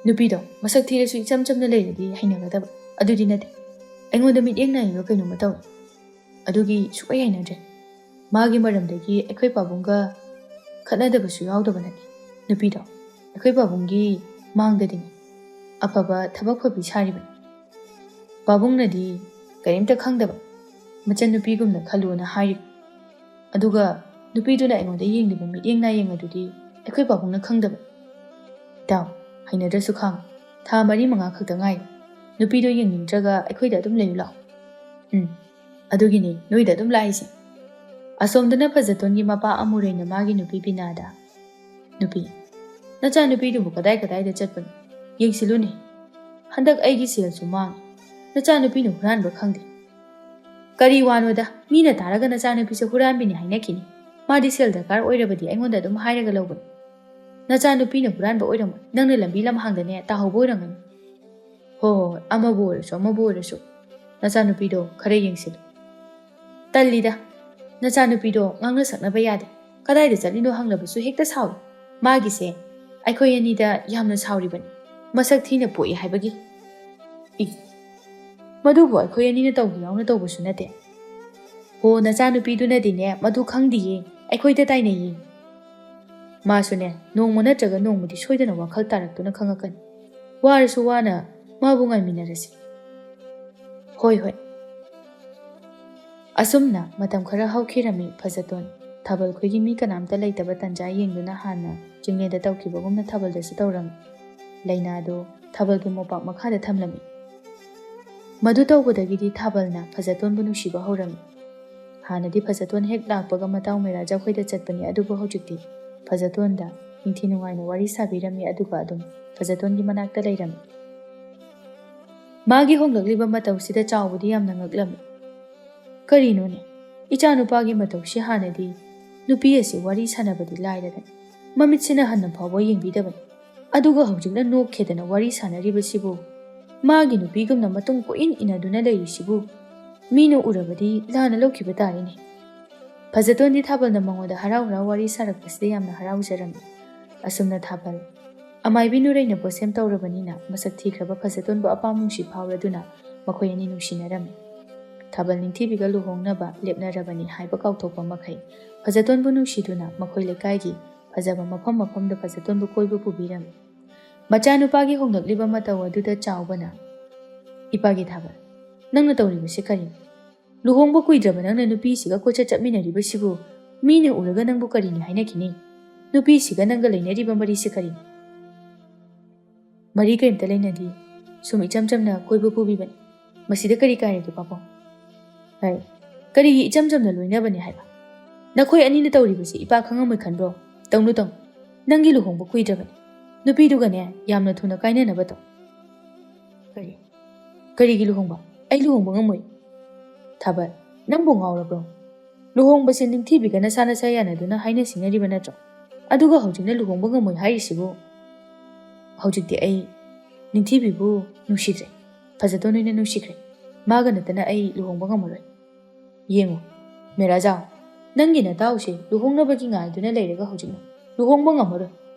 ꯅꯨꯄꯤꯗꯣ ꯃꯁꯛ ꯊꯤꯔꯁꯨ ꯏꯆꯝ ꯆꯝꯅ ꯂꯩꯔꯗꯤ ꯍꯩꯅꯒꯗꯕ꯫ ꯑꯗꯨꯗꯤ ꯅꯠꯇꯦ꯫ ꯑꯩꯉꯣꯟꯗ ꯃꯤꯠꯌꯦꯡ ꯅꯥꯏꯕ ꯀꯩꯅꯣꯝꯃ ꯇꯧꯏ꯫ ꯑꯗꯨꯒꯤ ꯁꯨꯛꯍꯩ ꯍꯩꯅꯗ꯭ꯔꯦ꯫ ꯃꯥꯒꯤ ꯃꯔꯝꯗꯒꯤ ꯑꯩꯈꯣꯏ ꯄꯥꯕꯨꯡꯒ ꯈꯠꯅꯗꯕꯁꯨ ꯌꯥꯎꯗꯕ ꯅꯠꯇꯦ꯫ ꯅꯨꯄꯤꯗꯣ ꯑꯩꯈꯣꯏ ꯄꯥꯕꯨꯡꯒꯤ ꯃꯥꯡꯗꯗꯤꯅꯦ ꯑꯐꯕ ꯊꯕꯛ ꯐꯕꯤ ꯁꯥꯔꯤꯕꯅꯤ꯫ ꯄꯥꯕꯨꯡꯅꯗꯤ ꯀꯔꯤꯝꯇ ꯈꯪꯗꯕ ꯃꯆꯟꯅꯨꯄꯤꯒꯨꯝꯅ ꯈꯜꯂꯨꯅ ꯍꯥꯏꯔꯤꯕ꯫ ꯑꯗꯨꯒ ꯅꯨꯄꯤꯗꯨꯅ ꯑꯩꯉꯣꯟꯗ ꯌꯦꯡꯂꯤꯕ ꯃꯤꯠꯌꯦꯡ ꯅꯥꯌꯦꯡ ꯑꯗꯨꯗꯤ ꯑꯩꯈꯣꯏ ꯄꯥꯕꯨꯡꯅ ꯈꯪꯗꯕ꯫ ꯏꯇꯥꯎ, ꯍꯩꯅꯗ꯭ꯔꯁꯨ ꯈꯥꯡꯉꯨ꯫ ꯊꯥ ꯃꯔꯤ ꯃꯉꯥ ꯈꯛꯇ ꯉꯥꯏꯔꯦ꯫ ꯅꯨꯄꯤꯗꯣ ꯌꯦꯡꯅꯤꯡꯗ꯭ꯔꯒ ꯑꯩꯈꯣꯏꯗ ꯑꯗꯨꯝ ꯂꯩꯌꯨ ꯂꯥꯛꯑꯣ꯫ ꯎꯝ, ꯑꯗꯨꯒꯤꯅꯤ ꯅꯣꯏꯗ ꯑꯗꯨꯝ ꯂꯥꯛꯏꯁꯦ꯫ ꯑꯁꯣꯝꯗꯅ ꯐꯖꯇꯣꯟꯒꯤ ꯃꯄꯥ ꯑꯃꯨꯔꯩꯅ ꯃꯥꯒꯤ ꯅꯨꯄꯤ ꯕꯤꯅꯥꯗ, "ꯅꯨꯄꯤ, ꯅꯆꯥꯅꯨꯄꯤꯗꯨꯕꯨ ꯀꯗꯥꯏ ꯀꯗꯥꯏꯗ ꯆꯠꯄꯅꯣ? ꯌꯦꯡꯁꯤꯜꯂꯨꯅꯦ꯫ ꯍꯟꯗꯛ ꯑꯩꯒꯤ ꯁꯦꯜꯁꯨ ꯃꯥꯡꯉꯤ꯫ ꯅꯆꯥꯅꯨꯄꯤꯅ ꯍꯨꯔꯥꯟꯕ ꯈꯪꯗꯦ꯫ ꯀꯔꯤ ꯋꯥꯅꯣꯗ, ꯃꯤꯅ ꯇꯥꯔꯒ ꯅꯆꯥꯅꯨꯄꯤꯁꯦ ꯍꯨꯔꯥꯟꯕꯤꯅꯤ ꯍꯥꯏꯅꯈꯤꯅꯤ꯫ ꯃꯥꯗꯤ ꯁꯦꯜ ꯗꯔꯀꯥꯔ ꯑꯣꯏꯔꯕꯗꯤ ꯑꯩꯉꯣꯟꯗ ꯑꯗꯨꯝ ꯍꯥꯏꯔꯒ ꯂꯧꯕꯅꯤ꯫ ꯅꯆꯥꯅꯨꯄꯤꯅ ꯍꯨꯔꯥꯟꯕ ꯑꯣꯏꯔꯝꯃꯣꯏ, ꯅꯪꯅ ꯂꯝꯕꯤ ꯂꯝꯍꯥꯡꯗꯅꯦ ꯇꯥꯍꯧꯕ ꯑꯣꯏꯔꯝꯒꯅꯤ꯫ ꯍꯣꯏ, ꯍꯣꯏ, ꯍꯣꯏ, ꯑꯃꯕꯨ ꯑꯣꯏꯔꯁꯨ ꯑꯃꯕꯨ ꯑꯣꯏꯔꯁꯨ, ꯅꯆꯥꯅꯨꯄꯤꯗꯣ ꯈꯔ ꯌꯦꯡꯁꯤꯜꯂꯨ꯫ ꯇꯜꯂꯤꯗ, ꯅꯆꯥꯅꯨꯄꯤꯗꯣ ꯉꯥꯡꯅ ꯁꯛꯅꯕ ꯌꯥꯗꯦ꯫ ꯀꯗꯥꯏꯗ ꯆꯠꯂꯤꯅꯣ ꯍꯪꯂꯕꯁꯨ ꯍꯦꯛꯇ ꯁꯥꯎꯏ꯫ ꯃꯥꯒꯤꯁꯦ ꯑꯩꯈꯣꯏ ꯑꯅꯤꯗ ꯌꯥꯝꯅ ꯁꯥꯎꯔꯤꯕꯅꯤ, ꯃꯁꯛ ꯊꯤꯅ ꯄꯣꯛꯏ ꯍꯥꯏꯕꯒꯤ꯫ ꯏ, ꯃꯗꯨꯕꯨ ꯑꯩꯈꯣꯏ ꯑꯅꯤꯅ ꯇꯧꯒꯦ ꯌꯥꯎꯅ ꯇꯧꯕꯁꯨ ꯅꯠꯇꯦ꯫ ꯍꯣ, ꯅꯆꯥꯅꯨꯄꯤꯗꯨꯅꯗꯤꯅꯦ ꯃꯗꯨ ꯈꯪꯗꯤꯌꯦ, ꯑꯩꯈꯣꯏꯗ ꯇꯥꯏꯅꯩꯌꯦ꯫ ꯃꯥꯁꯨꯅꯦ ꯅꯣꯡꯃ ꯅꯠꯇ꯭ꯔꯒ ꯅꯣꯡꯃꯗꯤ ꯁꯣꯏꯗꯅ ꯋꯥꯈꯜ ꯇꯥꯔꯛꯇꯨꯅ ꯈꯪꯉꯛꯀꯅꯤ꯫ ꯋꯥꯔꯁꯨ ꯋꯥꯅ ꯃꯥꯕꯨ ꯉꯥꯏꯃꯤꯟꯅꯔꯁꯤ꯫ ꯍꯣꯏ, ꯍꯣꯏ꯫ ꯑꯁꯨꯝꯅ ꯃꯇꯝ ꯈꯔ ꯍꯧꯈꯤꯔꯝꯃꯤ꯫ ꯐꯖꯇꯣꯟ ꯊꯥꯕꯜ ꯈꯣꯏꯒꯤ ꯃꯤ ꯀꯅꯥꯝꯇ ꯂꯩꯇꯕ ꯇꯟꯖꯥ ꯌꯦꯡꯗꯨꯅ ꯍꯥꯟꯅ ꯆꯤꯡꯂꯦꯟꯗ ꯇꯧꯈꯤꯕꯒꯨꯝꯅ ꯊꯥꯕꯜꯗꯁꯨ ꯇꯧꯔꯝꯃꯤ꯫ ꯂꯩꯅꯥꯗꯨ ꯊꯥꯕꯜꯒꯤ ꯃꯣꯝꯄꯥꯛ ꯃꯈꯥꯗ ꯊꯝꯂꯝꯃꯤ꯫ ꯃꯗꯨ ꯇꯧꯕꯗꯒꯤꯗꯤ ꯊꯥꯕꯜꯅ ꯐꯖꯇꯣꯟꯕꯨ ꯅꯨꯡꯁꯤꯕ ꯍꯧꯔꯝꯃꯤ꯫ ꯍꯥꯟꯅꯗꯤ ꯐꯖꯇꯣꯟ ꯍꯦꯛ ꯂꯥꯛꯄꯒ ꯃꯇꯥꯎ ꯃꯩꯔꯥꯖ ꯈꯣꯏꯗ ꯆꯠꯄꯅꯤ, ꯑꯗꯨꯕꯨ ꯍꯧꯖꯤꯛꯇꯤ ꯐꯖꯇꯣꯟꯗ ꯅꯤꯡꯊꯤ ꯅꯨꯡꯉꯥꯏꯅ ꯋꯥꯔꯤ ꯁꯥꯕꯤꯔꯝꯃꯤ, ꯑꯗꯨꯒ ꯑꯗꯨꯝ ꯐꯖꯇꯣꯟꯒꯤ ꯃꯅꯥꯛꯇ ꯂꯩꯔꯝꯃꯤ꯫ ꯃꯥꯒꯤ ꯍꯣꯡꯂꯛꯂꯤꯕ ꯃꯇꯧꯁꯤꯗ ꯆꯥꯎꯕꯗꯤ ꯌꯥꯝꯅ ꯉꯛꯂꯝꯃꯤ꯫ "ꯀꯔꯤꯅꯣꯅꯦ, ꯏꯆꯥꯅꯨꯄꯥꯒꯤ ꯃꯇꯧꯁꯤ ꯍꯥꯟꯅꯗꯤ ꯅꯨꯄꯤ ꯑꯁꯤ ꯋꯥꯔꯤ ꯁꯥꯟꯅꯕꯗꯤ ꯂꯥꯏꯔꯗꯅ ꯃꯃꯤꯠꯁꯤꯅ ꯍꯟꯅ ꯐꯥꯎꯕ ꯌꯦꯡꯕꯤꯗꯕꯅꯤ꯫ ꯑꯗꯨꯒ ꯍꯧꯖꯤꯛꯅ ꯅꯣꯛꯈꯦꯗꯅ ꯋꯥꯔꯤ ꯁꯥꯟꯅꯔꯤꯕꯁꯤꯕꯨ, ꯃꯥꯒꯤ ꯅꯨꯄꯤꯒꯨꯝꯅ ꯃꯇꯨꯡ ꯀꯣꯏꯏꯟ ꯏꯟꯅꯗꯨꯅ ꯂꯩꯔꯤꯁꯤꯕꯨ ꯃꯤꯅ ꯎꯔꯕꯗꯤ ꯂꯥꯟꯅ ꯂꯧꯈꯤꯕ ꯇꯥꯔꯦꯅꯦ꯫" ꯐꯖꯇꯣꯟꯗꯤ ꯊꯥꯕꯜꯅ ꯃꯉꯣꯟꯗ ꯍꯔꯥꯎ ꯍꯔꯥꯎ ꯋꯥꯔꯤ ꯁꯥꯔꯛꯄꯁꯤꯗ ꯌꯥꯝꯅ ꯍꯔꯥꯎꯖꯔꯝꯃꯤ꯫ ꯑꯁꯨꯝꯅ ꯊꯥꯕꯜ ꯑꯃꯥꯏꯕꯤ ꯅꯨꯔꯩꯅ ꯄꯣꯠꯁꯦꯝ ꯇꯧꯔꯕꯅꯤꯅ ꯃꯁꯛ ꯊꯤꯈ꯭ꯔꯕ ꯐꯖꯇꯣꯟꯕꯨ ꯑꯄꯥꯝ ꯅꯨꯡꯁꯤ ꯐꯥꯎꯔꯗꯨꯅ ꯃꯈꯣꯏ ꯑꯅꯤ ꯅꯨꯡꯁꯤꯅꯔꯝꯃꯤ꯫ ꯊꯥꯕꯜ ꯅꯤꯡꯊꯤꯕꯤꯒ ꯂꯨꯍꯣꯡꯅꯕ ꯂꯦꯞꯅꯔꯕꯅꯤ ꯍꯥꯏꯕ ꯀꯥꯎꯊꯣꯛꯄ ꯃꯈꯩ ꯐꯖꯇꯣꯟꯕꯨ ꯅꯨꯡꯁꯤꯗꯨꯅ ꯃꯈꯣꯏ ꯂꯩꯀꯥꯏꯒꯤ ꯐꯖꯕ ꯃꯐꯝ ꯃꯐꯝꯗ ꯐꯖꯇꯣꯟꯕꯨ ꯀꯣꯏꯕ ꯄꯨꯕꯤꯔꯝꯃꯤ꯫ ꯃꯆꯥꯅꯨꯄꯥꯒꯤ ꯍꯣꯡꯂꯛꯂꯤꯕ ꯃꯇꯧ ꯑꯗꯨꯗ ꯆꯥꯎꯕꯅ, "ꯏꯄꯥꯒꯤ ꯊꯥꯕꯜ, ꯅꯪꯅ ꯇꯧꯔꯤꯕꯁꯤ ꯀꯔꯤꯅꯣ? ꯂꯨꯍꯣꯡꯕ ꯀꯨꯏꯗ꯭ꯔꯕ ꯅꯪꯅ ꯅꯨꯄꯤꯁꯤꯒ ꯀꯣꯏꯆꯠ ꯆꯠꯃꯤꯟꯅꯔꯤꯕꯁꯤꯕꯨ ꯃꯤꯅ ꯎꯔꯒ ꯅꯪꯕꯨ ꯀꯔꯤꯅꯤ ꯍꯥꯏꯅꯈꯤꯅꯤ? ꯅꯨꯄꯤꯁꯤꯒ ꯅꯪꯒ ꯂꯩꯅꯔꯤꯕ ꯃꯔꯤꯁꯤ ꯀꯔꯤꯅꯣ?" "ꯃꯔꯤ ꯀꯔꯤꯝꯇ ꯂꯩꯅꯗꯦ, ꯁꯨꯝ ꯏꯆꯝ ꯆꯝꯅ ꯀꯣꯏꯕ ꯄꯨꯕꯤꯕꯅꯤ꯫ ꯃꯁꯤꯗ ꯀꯔꯤ ꯀꯥꯏꯔꯒꯦ ꯄꯥꯕꯨꯡ?" "ꯍꯥꯏ, ꯀꯔꯤꯒꯤ ꯏꯆꯝ ꯆꯝꯅ ꯂꯣꯏꯅꯕꯅꯤ ꯍꯥꯏꯕ? ꯅꯈꯣꯏ ꯑꯅꯤꯅ ꯇꯧꯔꯤꯕꯁꯤ ꯏꯄꯥ ꯈꯪꯉꯝꯃꯣꯏ ꯈꯟꯕ꯭ꯔꯣ? ꯇꯧꯅꯨ ꯇꯧꯅꯨ, ꯅꯪꯒꯤ ꯂꯨꯍꯣꯡꯕ ꯀꯨꯏꯗ꯭ꯔꯕꯅꯤ꯫ ꯅꯨꯄꯤꯗꯨꯒꯅꯦ ꯌꯥꯝꯅ ꯊꯨꯅ ꯀꯥꯏꯅꯅꯕ ꯇꯧ꯫" "ꯀꯔꯤ? ꯀꯔꯤꯒꯤ ꯂꯨꯍꯣꯡꯕ? ꯑꯩ ꯂꯨꯍꯣꯡꯕ ꯉꯝꯃꯣꯏ꯫" "ꯊꯥꯕꯜ, ꯅꯪꯕꯨ ꯉꯥꯎꯔꯕ꯭ꯔꯣ? ꯂꯨꯍꯣꯡꯕꯁꯦ ꯅꯤꯡꯊꯤꯕꯤꯒ ꯅꯁꯥ ꯅꯁꯥ ꯌꯥꯅꯗꯨꯅ ꯍꯥꯏꯅ ꯁꯤꯡꯅꯔꯤꯕ ꯅꯠꯇ꯭ꯔꯣ? ꯑꯗꯨꯒ ꯍꯧꯖꯤꯛꯅ ꯂꯨꯍꯣꯡꯕ ꯉꯝꯃꯣꯏ ꯍꯥꯏꯔꯤꯁꯤꯕꯨ?" "ꯍꯧꯖꯤꯛꯇꯤ ꯑꯩ ꯅꯤꯡꯊꯤꯕꯤꯕꯨ ꯅꯨꯡꯁꯤꯗ꯭ꯔꯦ, ꯐꯖꯇꯣꯟ ꯑꯣꯏꯅ ꯅꯨꯡꯁꯤꯈ꯭ꯔꯦ꯫ ꯃꯥꯒ ꯅꯠꯇꯅ ꯑꯩ ꯂꯨꯍꯣꯡꯕ ꯉꯝꯃꯔꯣꯏ꯫ ꯌꯦꯡꯉꯨ, ꯃꯦꯔꯥꯖꯥꯎ, ꯅꯪꯒꯤ ꯅꯇꯥꯎꯁꯦ ꯂꯨꯍꯣꯡꯅꯕꯒꯤ ꯉꯥꯏꯗꯨꯅ ꯂꯩꯔꯒ ꯍꯧꯖꯤꯛꯅ ꯂꯨꯍꯣꯡꯕ ꯉꯝꯃꯔꯣꯏ꯫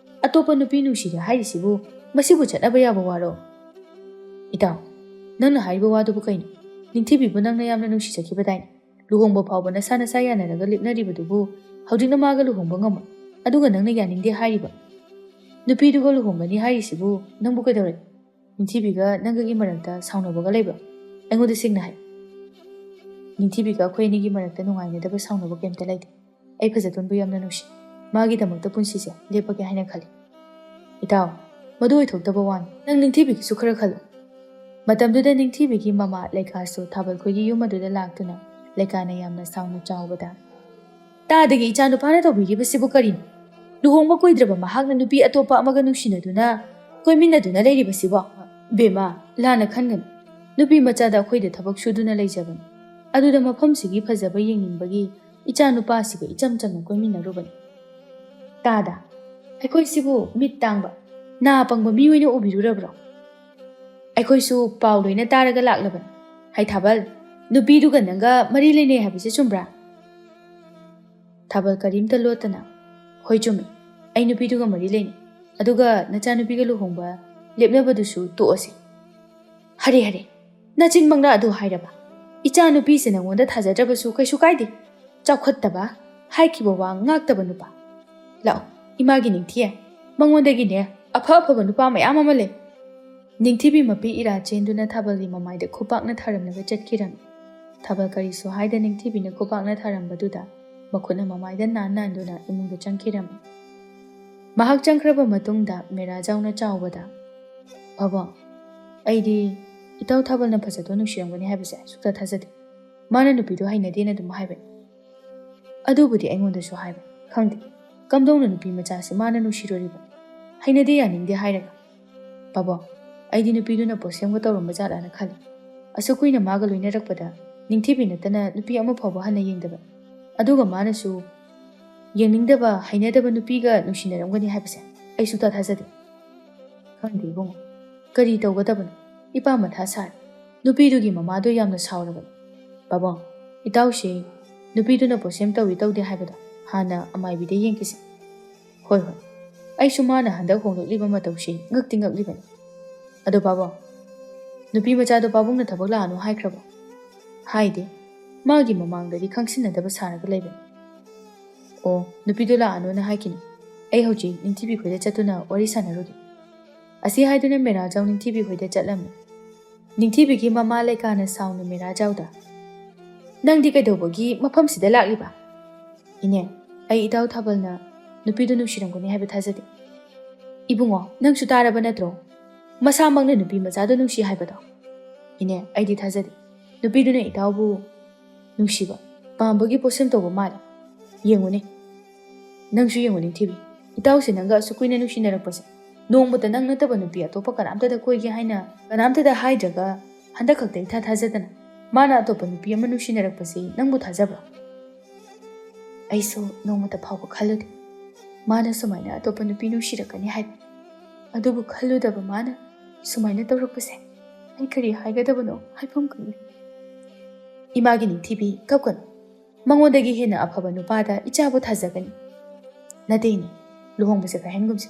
ꯑꯇꯣꯞꯄ ꯅꯨꯄꯤ ꯅꯨꯡꯁꯤꯔꯦ ꯍꯥꯏꯔꯤꯁꯤꯕꯨ ꯃꯁꯤꯕꯨ ꯆꯠꯅꯕ ꯌꯥꯕ ꯋꯥꯔꯣ?" "ꯏꯇꯥꯎ, ꯅꯪꯅ ꯍꯥꯏꯔꯤꯕ ꯋꯥꯗꯨꯕꯨ ꯀꯩꯅꯣ? ꯅꯤꯡꯊꯤꯕꯤꯕꯨ ꯅꯪꯅ ꯌꯥꯝꯅ ꯅꯨꯡꯁꯤꯖꯈꯤꯕꯗꯥꯏꯅꯦ? ꯂꯨꯍꯣꯡꯕ ꯐꯥꯎꯕ ꯅꯁꯥ ꯅꯁꯥ ꯌꯥꯅꯔꯒ ꯂꯦꯞꯅꯔꯤꯕꯗꯨꯕꯨ ꯍꯧꯖꯤꯛꯅ ꯃꯥꯒ ꯂꯨꯍꯣꯡꯕ ꯉꯝꯃꯣꯏ, ꯑꯗꯨꯒ ꯅꯪꯅ ꯌꯥꯅꯤꯡꯗꯦ ꯍꯥꯏꯔꯤꯕ? ꯅꯨꯄꯤꯗꯨꯒ ꯂꯨꯍꯣꯡꯒꯅꯤ ꯍꯥꯏꯔꯤꯁꯤꯕꯨ ꯅꯪꯕꯨ ꯀꯩꯗꯧꯔꯦ? ꯅꯤꯡꯊꯤꯕꯤꯒ ꯅꯪꯒꯒꯤ ꯃꯔꯛꯇ ꯁꯥꯎꯅꯕꯒ ꯂꯩꯕ꯭ꯔꯣ? ꯑꯩꯉꯣꯟꯗ ꯁꯦꯡꯅ ꯍꯥꯏ꯫" "ꯅꯤꯡꯊꯤꯕꯤꯒ ꯑꯩꯈꯣꯏ ꯑꯅꯤꯒꯤ ꯃꯔꯛꯇ ꯅꯨꯡꯉꯥꯏꯅꯗꯕ ꯁꯥꯎꯅꯕ ꯀꯩꯝꯇ ꯂꯩꯇꯦ꯫ ꯑꯩ ꯐꯖꯇꯣꯟꯕꯨ ꯌꯥꯝꯅ ꯅꯨꯡꯁꯤ꯫ ꯃꯥꯒꯤꯗꯃꯛꯇ ꯄꯨꯟꯁꯤꯁꯦ ꯂꯦꯞꯄꯒꯦ ꯍꯥꯏꯅ ꯈꯜꯂꯤ꯫" "ꯏꯇꯥꯎ, ꯃꯗꯨ ꯑꯣꯏꯊꯣꯛꯇꯕ ꯋꯥꯅꯤ꯫ ꯅꯪ ꯅꯤꯡꯊꯤꯕꯤꯒꯤꯁꯨ ꯈꯔ ꯈꯜꯂꯨ꯫" ꯃꯇꯝꯗꯨꯗ ꯅꯤꯡꯊꯤꯕꯤꯒꯤ ꯃꯃꯥ ꯂꯩꯀꯥꯁꯨ ꯊꯥꯕꯜꯈꯣꯏꯒꯤ ꯌꯨꯝ ꯑꯗꯨꯗ ꯂꯥꯛꯇꯨꯅ ꯂꯩꯀꯥꯅ ꯌꯥꯝꯅ ꯁꯥꯎꯅ ꯆꯥꯎꯕꯗ, "ꯇꯥꯗꯒꯤ ꯏꯆꯥ ꯅꯨꯄꯥꯅ ꯇꯧꯕꯤꯔꯤꯕꯁꯤꯕꯨ ꯀꯔꯤꯅꯣ? ꯂꯨꯍꯣꯡꯕ ꯀꯨꯏꯗ꯭ꯔꯕ ꯃꯍꯥꯛꯅ ꯅꯨꯄꯤ ꯑꯇꯣꯞꯄ ꯑꯃꯒ ꯅꯨꯡꯁꯤꯅꯗꯨꯅ ꯀꯣꯏꯃꯤꯟꯅꯗꯨꯅ ꯂꯩꯔꯤꯕꯁꯤꯕꯣ? ꯕꯦꯝꯃ, ꯂꯥꯟꯅ ꯈꯟꯒꯅꯨ꯫ ꯅꯨꯄꯤ ꯃꯆꯥꯗ ꯑꯩꯈꯣꯏꯗ ꯊꯕꯛ ꯁꯨꯗꯨꯅ ꯂꯩꯖꯕꯅꯤ꯫ ꯑꯗꯨꯗ ꯃꯐꯝꯁꯤꯒꯤ ꯐꯖꯕ ꯌꯦꯡꯅꯤꯡꯕꯒꯤ ꯏꯆꯥ ꯅꯨꯄꯥꯁꯤꯒ ꯏꯆꯝ ꯆꯝꯅ ꯀꯣꯏꯃꯤꯟꯅꯔꯨꯕꯅꯤ꯫ ꯇꯥꯗ, ꯑꯩꯈꯣꯏꯁꯤꯕꯨ ꯃꯤꯠ ꯇꯥꯡꯕ, ꯅꯥ ꯄꯪꯕ ꯃꯤ ꯑꯣꯏꯅ ꯎꯕꯤꯔꯨꯔꯕ꯭ꯔꯣ? ꯑꯩꯈꯣꯏꯁꯨ ꯄꯥꯎ ꯂꯣꯏꯅ ꯇꯥꯔꯒ ꯂꯥꯛꯂꯕꯅꯤ꯫ ꯍꯩ ꯊꯥꯕꯜ, ꯅꯨꯄꯤꯗꯨꯒ ꯅꯪꯒ ꯃꯔꯤ ꯂꯩꯅꯩ ꯍꯥꯏꯕꯁꯤ ꯆꯨꯝꯕ꯭ꯔꯥ? ꯊꯥꯕꯜ ꯀꯔꯤꯝꯇ ꯂꯣꯠꯇꯅ, "ꯍꯣꯏ, ꯆꯨꯝꯃꯤ꯫ ꯑꯩ ꯅꯨꯄꯤꯗꯨꯒ ꯃꯔꯤ ꯂꯩꯅꯩ꯫ ꯑꯗꯨꯒ ꯅꯆꯥꯅꯨꯄꯤꯒ ꯂꯨꯍꯣꯡꯕ ꯂꯦꯞꯅꯕꯗꯨꯁꯨ ꯇꯣꯛꯑꯁꯤ꯫" "ꯍꯔꯦ, ꯍꯔꯦ, ꯅꯆꯤꯟꯃꯛꯅ ꯑꯗꯨ ꯍꯥꯏꯔꯕ? ꯏꯆꯥ ꯅꯨꯄꯤꯁꯦ ꯅꯪꯉꯣꯟꯗ ꯊꯥꯖꯗ꯭ꯔꯕꯁꯨ ꯀꯩꯁꯨ ꯀꯥꯏꯗꯦ꯫ ꯆꯥꯎꯈꯠꯇꯕ, ꯍꯥꯏꯈꯤꯕ ꯋꯥ ꯉꯥꯛꯇꯕ ꯅꯨꯄꯥ꯫ ꯂꯥꯛꯑꯣ, ꯏꯃꯥꯒꯤ ꯅꯤꯡꯊꯤꯌꯦ, ꯃꯉꯣꯟꯗꯒꯤꯅꯦ ꯑꯐ ꯑꯐꯕ ꯅꯨꯄꯥ ꯃꯌꯥꯝ ꯑꯃ ꯂꯩ꯫" ꯅꯤꯡꯊꯤꯕꯤ ꯃꯄꯤ ꯏꯔꯥ ꯆꯦꯟꯗꯨꯅ ꯊꯥꯕꯜꯒꯤ ꯃꯃꯥꯏꯗ ꯈꯨꯄꯥꯛꯅ ꯊꯥꯔꯝꯂꯒ ꯆꯠꯈꯤꯔꯝꯃꯤ꯫ ꯊꯥꯕꯜ ꯀꯔꯤꯁꯨ ꯍꯥꯏꯗ ꯅꯤꯡꯊꯤꯕꯤꯅ ꯈꯨꯄꯥꯛꯅ ꯊꯥꯔꯝꯕꯗꯨꯗ ꯃꯈꯨꯠꯅ ꯃꯃꯥꯏꯗ ꯅꯥꯟ ꯅꯥꯟꯗꯨꯅ ꯏꯃꯨꯡꯗ ꯆꯪꯈꯤꯔꯝꯃꯤ꯫ ꯃꯍꯥꯛ ꯆꯪꯈ꯭ꯔꯕ ꯃꯇꯨꯡꯗ ꯃꯦꯔꯥꯖꯥꯎꯅ ꯆꯥꯎꯕꯗ, "ꯄꯥꯕꯨꯡ, ꯑꯩꯗꯤ ꯏꯇꯥꯎ ꯊꯥꯕꯜꯅ ꯐꯖꯗꯣ ꯅꯨꯡꯁꯤꯔꯝꯒꯅꯤ ꯍꯥꯏꯕꯁꯦ ꯁꯨꯛꯊꯥ ꯊꯥꯖꯗꯦ꯫ ꯃꯥꯅ ꯅꯨꯄꯤꯗꯣ ꯍꯩꯅꯗꯦꯅ ꯑꯗꯨꯝ ꯍꯥꯏꯕꯅꯤ꯫ ꯑꯗꯨꯕꯨꯗꯤ ꯑꯩꯉꯣꯟꯗꯁꯨ ꯍꯥꯏꯕ꯫ ꯈꯪꯗꯦ, ꯀꯝꯗꯧꯅ ꯅꯨꯄꯤ ꯃꯆꯥꯁꯤ ꯃꯥꯅ ꯅꯨꯡꯁꯤꯔꯣꯔꯤꯕ? ꯍꯩꯅꯗꯦ ꯌꯥꯅꯤꯡꯗꯦ ꯍꯥꯏꯔꯒ꯫ ꯄꯥꯕꯨꯡ, ꯑꯩꯗꯤ ꯅꯨꯄꯤꯗꯨꯅ ꯄꯣꯠꯁꯦꯝꯒ ꯇꯧꯔꯝꯕ ꯖꯥꯠꯂꯥꯅ ꯈꯜꯂꯤ꯫ ꯑꯁꯨꯛ ꯀꯨꯏꯅ ꯃꯥꯒ ꯂꯣꯏꯅꯔꯛꯄꯗ ꯅꯤꯡꯊꯤꯕꯤ ꯅꯠꯇꯅ ꯅꯨꯄꯤ ꯑꯃ ꯐꯥꯎꯕ ꯍꯟꯅ ꯌꯦꯡꯗꯕ꯫ ꯑꯗꯨꯒ ꯃꯥꯅꯁꯨ ꯌꯦꯡꯅꯤꯡꯗꯕ, ꯍꯩꯅꯗꯕ ꯅꯨꯄꯤꯒ ꯅꯨꯡꯁꯤꯅꯔꯝꯒꯅꯤ ꯍꯥꯏꯕꯁꯦ ꯑꯩ ꯁꯨꯛꯊꯥ ꯊꯥꯖꯗꯦ꯫" "ꯈꯪꯗꯦ ꯏꯕꯨꯡꯉꯣ, ꯀꯔꯤ ꯇꯧꯒꯗꯕꯅꯣ? ꯏꯄꯥ ꯃꯊꯥ ꯁꯥꯔꯦ꯫ ꯅꯨꯄꯤꯗꯨꯒꯤ ꯃꯃꯥꯗꯣ ꯌꯥꯝꯅ ꯁꯥꯎꯔꯕꯅꯤ꯫ ꯄꯥꯕꯨꯡ, ꯏꯇꯥꯎꯁꯦ ꯅꯨꯄꯤꯗꯨꯅ ꯄꯣꯠꯁꯦꯝ ꯇꯧꯏ ꯇꯧꯗꯦ ꯍꯥꯏꯕꯗꯣ ꯍꯥꯟꯅ ꯑꯃꯥꯏꯕꯤꯗ ꯌꯦꯡꯈꯤꯁꯦ꯫" "ꯍꯣꯏ, ꯍꯣꯏ꯫ ꯑꯩꯁꯨ ꯃꯥꯅ ꯍꯟꯗꯛ ꯍꯣꯡꯂꯛꯂꯤꯕ ꯃꯇꯧꯁꯤ ꯉꯛꯇꯤ ꯉꯛꯂꯤꯕꯅꯤ꯫ ꯑꯗꯣ ꯄꯥꯕꯨꯡ, ꯅꯨꯄꯤ ꯃꯆꯥꯗꯣ ꯄꯥꯕꯨꯡꯅ ꯊꯕꯛ ꯂꯥꯛꯑꯅꯨ ꯍꯥꯏꯈ꯭ꯔꯕꯣ?" "ꯍꯥꯏꯗꯦ꯫ ꯃꯥꯒꯤ ꯃꯃꯥꯡꯗꯗꯤ ꯈꯪꯁꯤꯟꯅꯗꯕ ꯁꯥꯔꯒ ꯂꯩꯕꯅꯤ꯫" "ꯑꯣ, ꯅꯨꯄꯤꯗꯣ ꯂꯥꯛꯑꯅꯨꯅ ꯍꯥꯏꯈꯤꯅꯨ꯫ ꯑꯩ ꯍꯧꯖꯤꯛ ꯅꯤꯡꯊꯤꯕꯤ ꯈꯣꯏꯗ ꯆꯠꯇꯨꯅ ꯋꯥꯔꯤ ꯁꯥꯟꯅꯔꯨꯒꯦ꯫" ꯑꯁꯤ ꯍꯥꯏꯗꯨꯅ ꯃꯦꯔꯥꯖꯥꯎ ꯅꯤꯡꯊꯤꯕꯤ ꯈꯣꯏꯗ ꯆꯠꯂꯝꯃꯤ꯫ ꯅꯤꯡꯊꯤꯕꯤꯒꯤ ꯃꯃꯥ ꯂꯩꯀꯥꯅ ꯁꯥꯎꯅ ꯃꯦꯔꯥꯖꯥꯎꯗ, "ꯅꯪꯗꯤ ꯀꯩꯗꯧꯕꯒꯤ ꯃꯐꯝꯁꯤꯗ ꯂꯥꯛꯂꯤꯕ?" "ꯏꯅꯦ, ꯑꯩ ꯏꯇꯥꯎ ꯊꯥꯕꯜꯅ ꯅꯨꯄꯤꯗꯨ ꯅꯨꯡꯁꯤꯔꯝꯒꯅꯤ ꯍꯥꯏꯕ ꯊꯥꯖꯗꯦ꯫" "ꯏꯕꯨꯡꯉꯣ, ꯅꯪꯁꯨ ꯇꯥꯔꯕ ꯅꯠꯇ꯭ꯔꯣ? ꯃꯁꯥꯃꯛꯅ ꯅꯨꯄꯤ ꯃꯆꯥꯗꯨ ꯅꯨꯡꯁꯤ ꯍꯥꯏꯕꯗꯣ?" "ꯏꯅꯦ, ꯑꯩꯗꯤ ꯊꯥꯖꯗꯦ꯫ ꯅꯨꯄꯤꯗꯨꯅ ꯏꯇꯥꯎꯕꯨ ꯅꯨꯡꯁꯤꯕ, ꯄꯥꯝꯕꯒꯤ ꯄꯣꯠꯁꯦꯝ ꯇꯧꯕ ꯃꯥꯜꯂꯦ꯫ ꯌꯦꯡꯉꯨꯅꯦ, ꯅꯪꯁꯨ ꯌꯦꯡꯉꯨ ꯅꯤꯡꯊꯤꯕꯤ, ꯏꯇꯥꯎꯁꯦ ꯅꯪꯒ ꯑꯁꯨꯛ ꯀꯨꯏꯅ ꯅꯨꯡꯁꯤꯅꯔꯛꯄꯁꯦ, ꯅꯣꯡꯃꯇ ꯅꯪ ꯅꯠꯇꯕ ꯅꯨꯄꯤ ꯑꯇꯣꯞꯄ ꯀꯅꯥꯝꯇꯗ ꯀꯣꯏꯒꯦ ꯍꯥꯏꯅ ꯀꯅꯥꯝꯇꯗ ꯍꯥꯏꯗ꯭ꯔꯒ ꯍꯟꯗꯛ ꯈꯛꯇ ꯏꯊꯥ ꯊꯥꯖꯗꯅ ꯃꯥꯅ ꯑꯇꯣꯞꯄ ꯅꯨꯄꯤ ꯑꯃ ꯅꯨꯡꯁꯤꯅꯔꯛꯄꯁꯤ ꯅꯪꯕꯨ ꯊꯥꯖꯕ꯭ꯔꯣ? ꯑꯩꯁꯨ ꯅꯣꯡꯃꯇ ꯐꯥꯎꯕ ꯈꯜꯂꯨꯗꯦ ꯃꯥꯅ ꯁꯨꯃꯥꯏꯅ ꯑꯇꯣꯞꯄ ꯅꯨꯄꯤ ꯅꯨꯡꯁꯤꯔꯛꯀꯅꯤ ꯍꯥꯏꯕ꯫ ꯑꯗꯨꯕꯨ ꯈꯜꯂꯨꯗꯕ ꯃꯥꯅ ꯁꯨꯃꯥꯏꯅ ꯇꯧꯔꯛꯄꯁꯦ ꯑꯩ ꯀꯔꯤ ꯍꯥꯏꯒꯗꯕꯅꯣ ꯍꯥꯏꯐꯝ ꯈꯪꯗꯦ꯫ ꯏꯃꯥꯒꯤ ꯅꯤꯡꯊꯤꯕꯤ, ꯀꯞꯀꯅꯨ꯫ ꯃꯉꯣꯟꯗꯒꯤ ꯍꯦꯟꯅ ꯑꯐꯕ ꯅꯨꯄꯥꯗ ꯏꯆꯥꯕꯨ ꯊꯥꯖꯒꯅꯤ꯫ ꯅꯠꯇꯦ ꯏꯅꯦ, ꯂꯨꯍꯣꯡꯕꯁꯦ ꯀꯥꯏꯍꯟꯒꯨꯝꯁꯦ꯫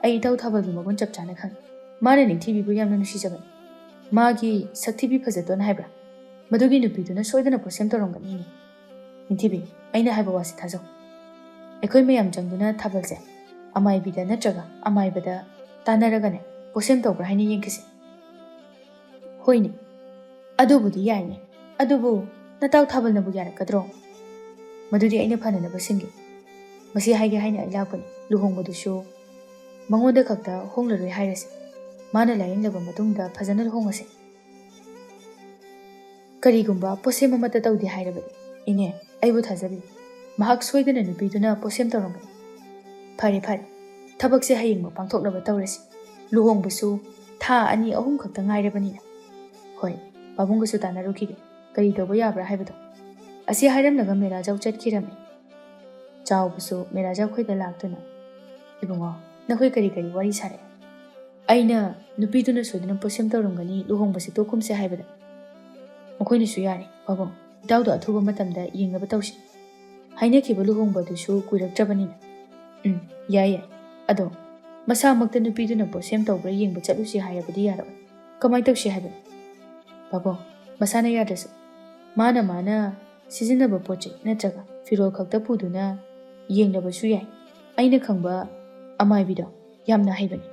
ꯑꯩ ꯏꯇꯥꯎ ꯊꯥꯕꯜꯒꯤ ꯃꯒꯨꯟ ꯆꯞ ꯆꯥꯅ ꯈꯪꯉꯤ꯫ ꯃꯥꯅ ꯅꯤꯡꯊꯤꯕꯤꯕꯨ ꯌꯥꯝꯅ ꯅꯨꯡꯁꯤꯖꯕꯅꯤ꯫ ꯃꯥꯒꯤ ꯁꯛꯊꯤꯕꯤ ꯐꯖꯇꯣꯟ ꯍꯥꯏꯕ꯭ꯔꯥ? ꯃꯗꯨꯒꯤ ꯅꯨꯄꯤꯗꯨꯅ ꯁꯣꯏꯗꯅ ꯄꯣꯠꯁꯦꯝ ꯇꯧꯔꯝꯒꯅꯤ ꯏꯅꯦ꯫ ꯅꯤꯡꯊꯤꯕꯤ, ꯑꯩꯅ ꯍꯥꯏꯕ ꯋꯥꯁꯤ ꯊꯥꯖꯧ꯫ ꯑꯩꯈꯣꯏ ꯃꯌꯥꯝ ꯆꯪꯗꯨꯅ ꯊꯥꯕꯜꯁꯦ ꯑꯃꯥꯏꯕꯤꯗ ꯅꯠꯇ꯭ꯔꯒ ꯑꯃꯥꯏꯕꯗ ꯇꯥꯟꯅꯔꯒꯅꯦ ꯄꯣꯠꯁꯦꯝ ꯇꯧꯕ꯭ꯔꯥ ꯍꯥꯏꯅ ꯌꯦꯡꯈꯤꯁꯦ꯫ ꯍꯣꯏꯅꯦ, ꯑꯗꯨꯕꯨꯗꯤ ꯌꯥꯏꯅꯦ꯫ ꯑꯗꯨꯕꯨ ꯅꯇꯥꯎ ꯊꯥꯕꯜꯅꯕꯨ ꯌꯥꯔꯛꯀꯗ꯭ꯔꯣ? ꯃꯗꯨꯗꯤ ꯑꯩꯅ ꯐꯅꯅꯕ ꯁꯤꯟꯒꯦ꯫ ꯃꯁꯤ ꯍꯥꯏꯒꯦ ꯍꯥꯏꯅ ꯑꯩ ꯂꯥꯛꯄꯅꯤ꯫ ꯂꯨꯍꯣꯡꯕꯗꯨꯁꯨ ꯃꯉꯣꯟꯗ ꯈꯛꯇ ꯍꯣꯡꯂꯔꯣꯏ ꯍꯥꯏꯔꯁꯤ꯫ ꯃꯥꯅ ꯂꯥꯏꯌꯦꯡꯂꯕ ꯃꯇꯨꯡꯗ ꯐꯖꯅ ꯂꯨꯍꯣꯡꯉꯁꯤ꯫ ꯀꯔꯤꯒꯨꯝꯕ ꯄꯣꯠꯁꯦꯝ ꯑꯃꯠꯇ ꯇꯧꯗꯦ ꯍꯥꯏꯔꯕꯗꯤ, ꯏꯅꯦ, ꯑꯩꯕꯨ ꯊꯥꯖꯕꯤꯌꯨ꯫ ꯃꯍꯥꯛ ꯁꯣꯏꯗꯅ ꯅꯨꯄꯤꯗꯨꯅ ꯄꯣꯠꯁꯦꯝ ꯇꯧꯔꯝꯒꯅꯤ꯫ ꯐꯔꯦ, ꯐꯔꯦ꯫ ꯊꯕꯛꯁꯦ ꯍꯌꯦꯡꯃꯛ ꯄꯥꯡꯊꯣꯛꯅꯕ ꯇꯧꯔꯁꯤ꯫ ꯂꯨꯍꯣꯡꯕꯁꯨ ꯊꯥ ꯑꯅꯤ ꯑꯍꯨꯝ ꯈꯛꯇ ꯉꯥꯏꯔꯕꯅꯤꯅ꯫ ꯍꯣꯏ, ꯄꯥꯕꯨꯡꯒꯁꯨ ꯇꯥꯟꯅꯔꯨꯈꯤꯒꯦ꯫ ꯀꯔꯤ ꯇꯧꯕ ꯌꯥꯕ꯭ꯔꯥ ꯍꯥꯏꯕꯗꯣ꯫ ꯑꯁꯤ ꯍꯥꯏꯔꯝꯂꯒ ꯃꯦꯔꯥꯖꯥꯎ ꯆꯠꯈꯤꯔꯝꯃꯤ꯫ ꯆꯥꯎꯕꯁꯨ ꯃꯦꯔꯥꯖꯥꯎ ꯈꯣꯏꯗ ꯂꯥꯛꯇꯨꯅ, "ꯏꯕꯨꯡꯉꯣ, ꯅꯈꯣꯏ ꯀꯔꯤ ꯀꯔꯤ ꯋꯥꯔꯤ ꯁꯥꯔꯦ?" "ꯑꯩꯅ ꯅꯨꯄꯤꯗꯨꯅ ꯁꯣꯏꯗꯅ ꯄꯣꯠꯁꯦꯝ ꯇꯧꯔꯝꯒꯅꯤ, ꯂꯨꯍꯣꯡꯕꯁꯤ ꯇꯣꯛꯀꯨꯝꯁꯦ ꯍꯥꯏꯕꯗ ꯃꯈꯣꯏꯅꯁꯨ ꯌꯥꯔꯦ꯫ ꯄꯥꯕꯨꯡ, ꯏꯇꯥꯎꯗꯣ ꯑꯊꯨꯕ ꯃꯇꯝꯗ ꯌꯦꯡꯅꯕ ꯇꯧꯁꯤ꯫ ꯍꯥꯏꯅꯈꯤꯕ ꯂꯨꯍꯣꯡꯕꯗꯨꯁꯨ ꯀꯨꯏꯔꯛꯇ꯭ꯔꯕꯅꯤꯅ꯫" "ꯎꯝ, ꯌꯥꯏ, ꯌꯥꯏ꯫ ꯑꯗꯣ ꯃꯁꯥꯃꯛꯇ ꯅꯨꯄꯤꯗꯨꯅ ꯄꯣꯠꯁꯦꯝ ꯇꯧꯕ꯭ꯔꯥ ꯌꯦꯡꯕ ꯆꯠꯂꯨꯁꯤ ꯍꯥꯏꯔꯕꯗꯤ ꯌꯥꯔꯣꯏ꯫ ꯀꯃꯥꯏꯅ ꯇꯧꯁꯤ ꯍꯥꯏꯕꯅꯣ?" "ꯄꯥꯕꯨꯡ, ꯃꯁꯥꯅ ꯌꯥꯗ꯭ꯔꯁꯨ ꯃꯥꯅ, ꯃꯥꯅ ꯁꯤꯖꯤꯟꯅꯕ ꯄꯣꯠ ꯆꯩ ꯅꯠꯇ꯭ꯔꯒ ꯐꯤꯔꯣꯜ ꯈꯛꯇ ꯄꯨꯗꯨꯅ ꯌꯦꯡꯂꯕꯁꯨ ꯌꯥꯏ꯫ ꯑꯩꯅ ꯈꯪꯕ ꯑꯃꯥꯏꯕꯤꯗꯣ ꯌꯥꯝꯅ ꯍꯩꯕꯅꯤ꯫"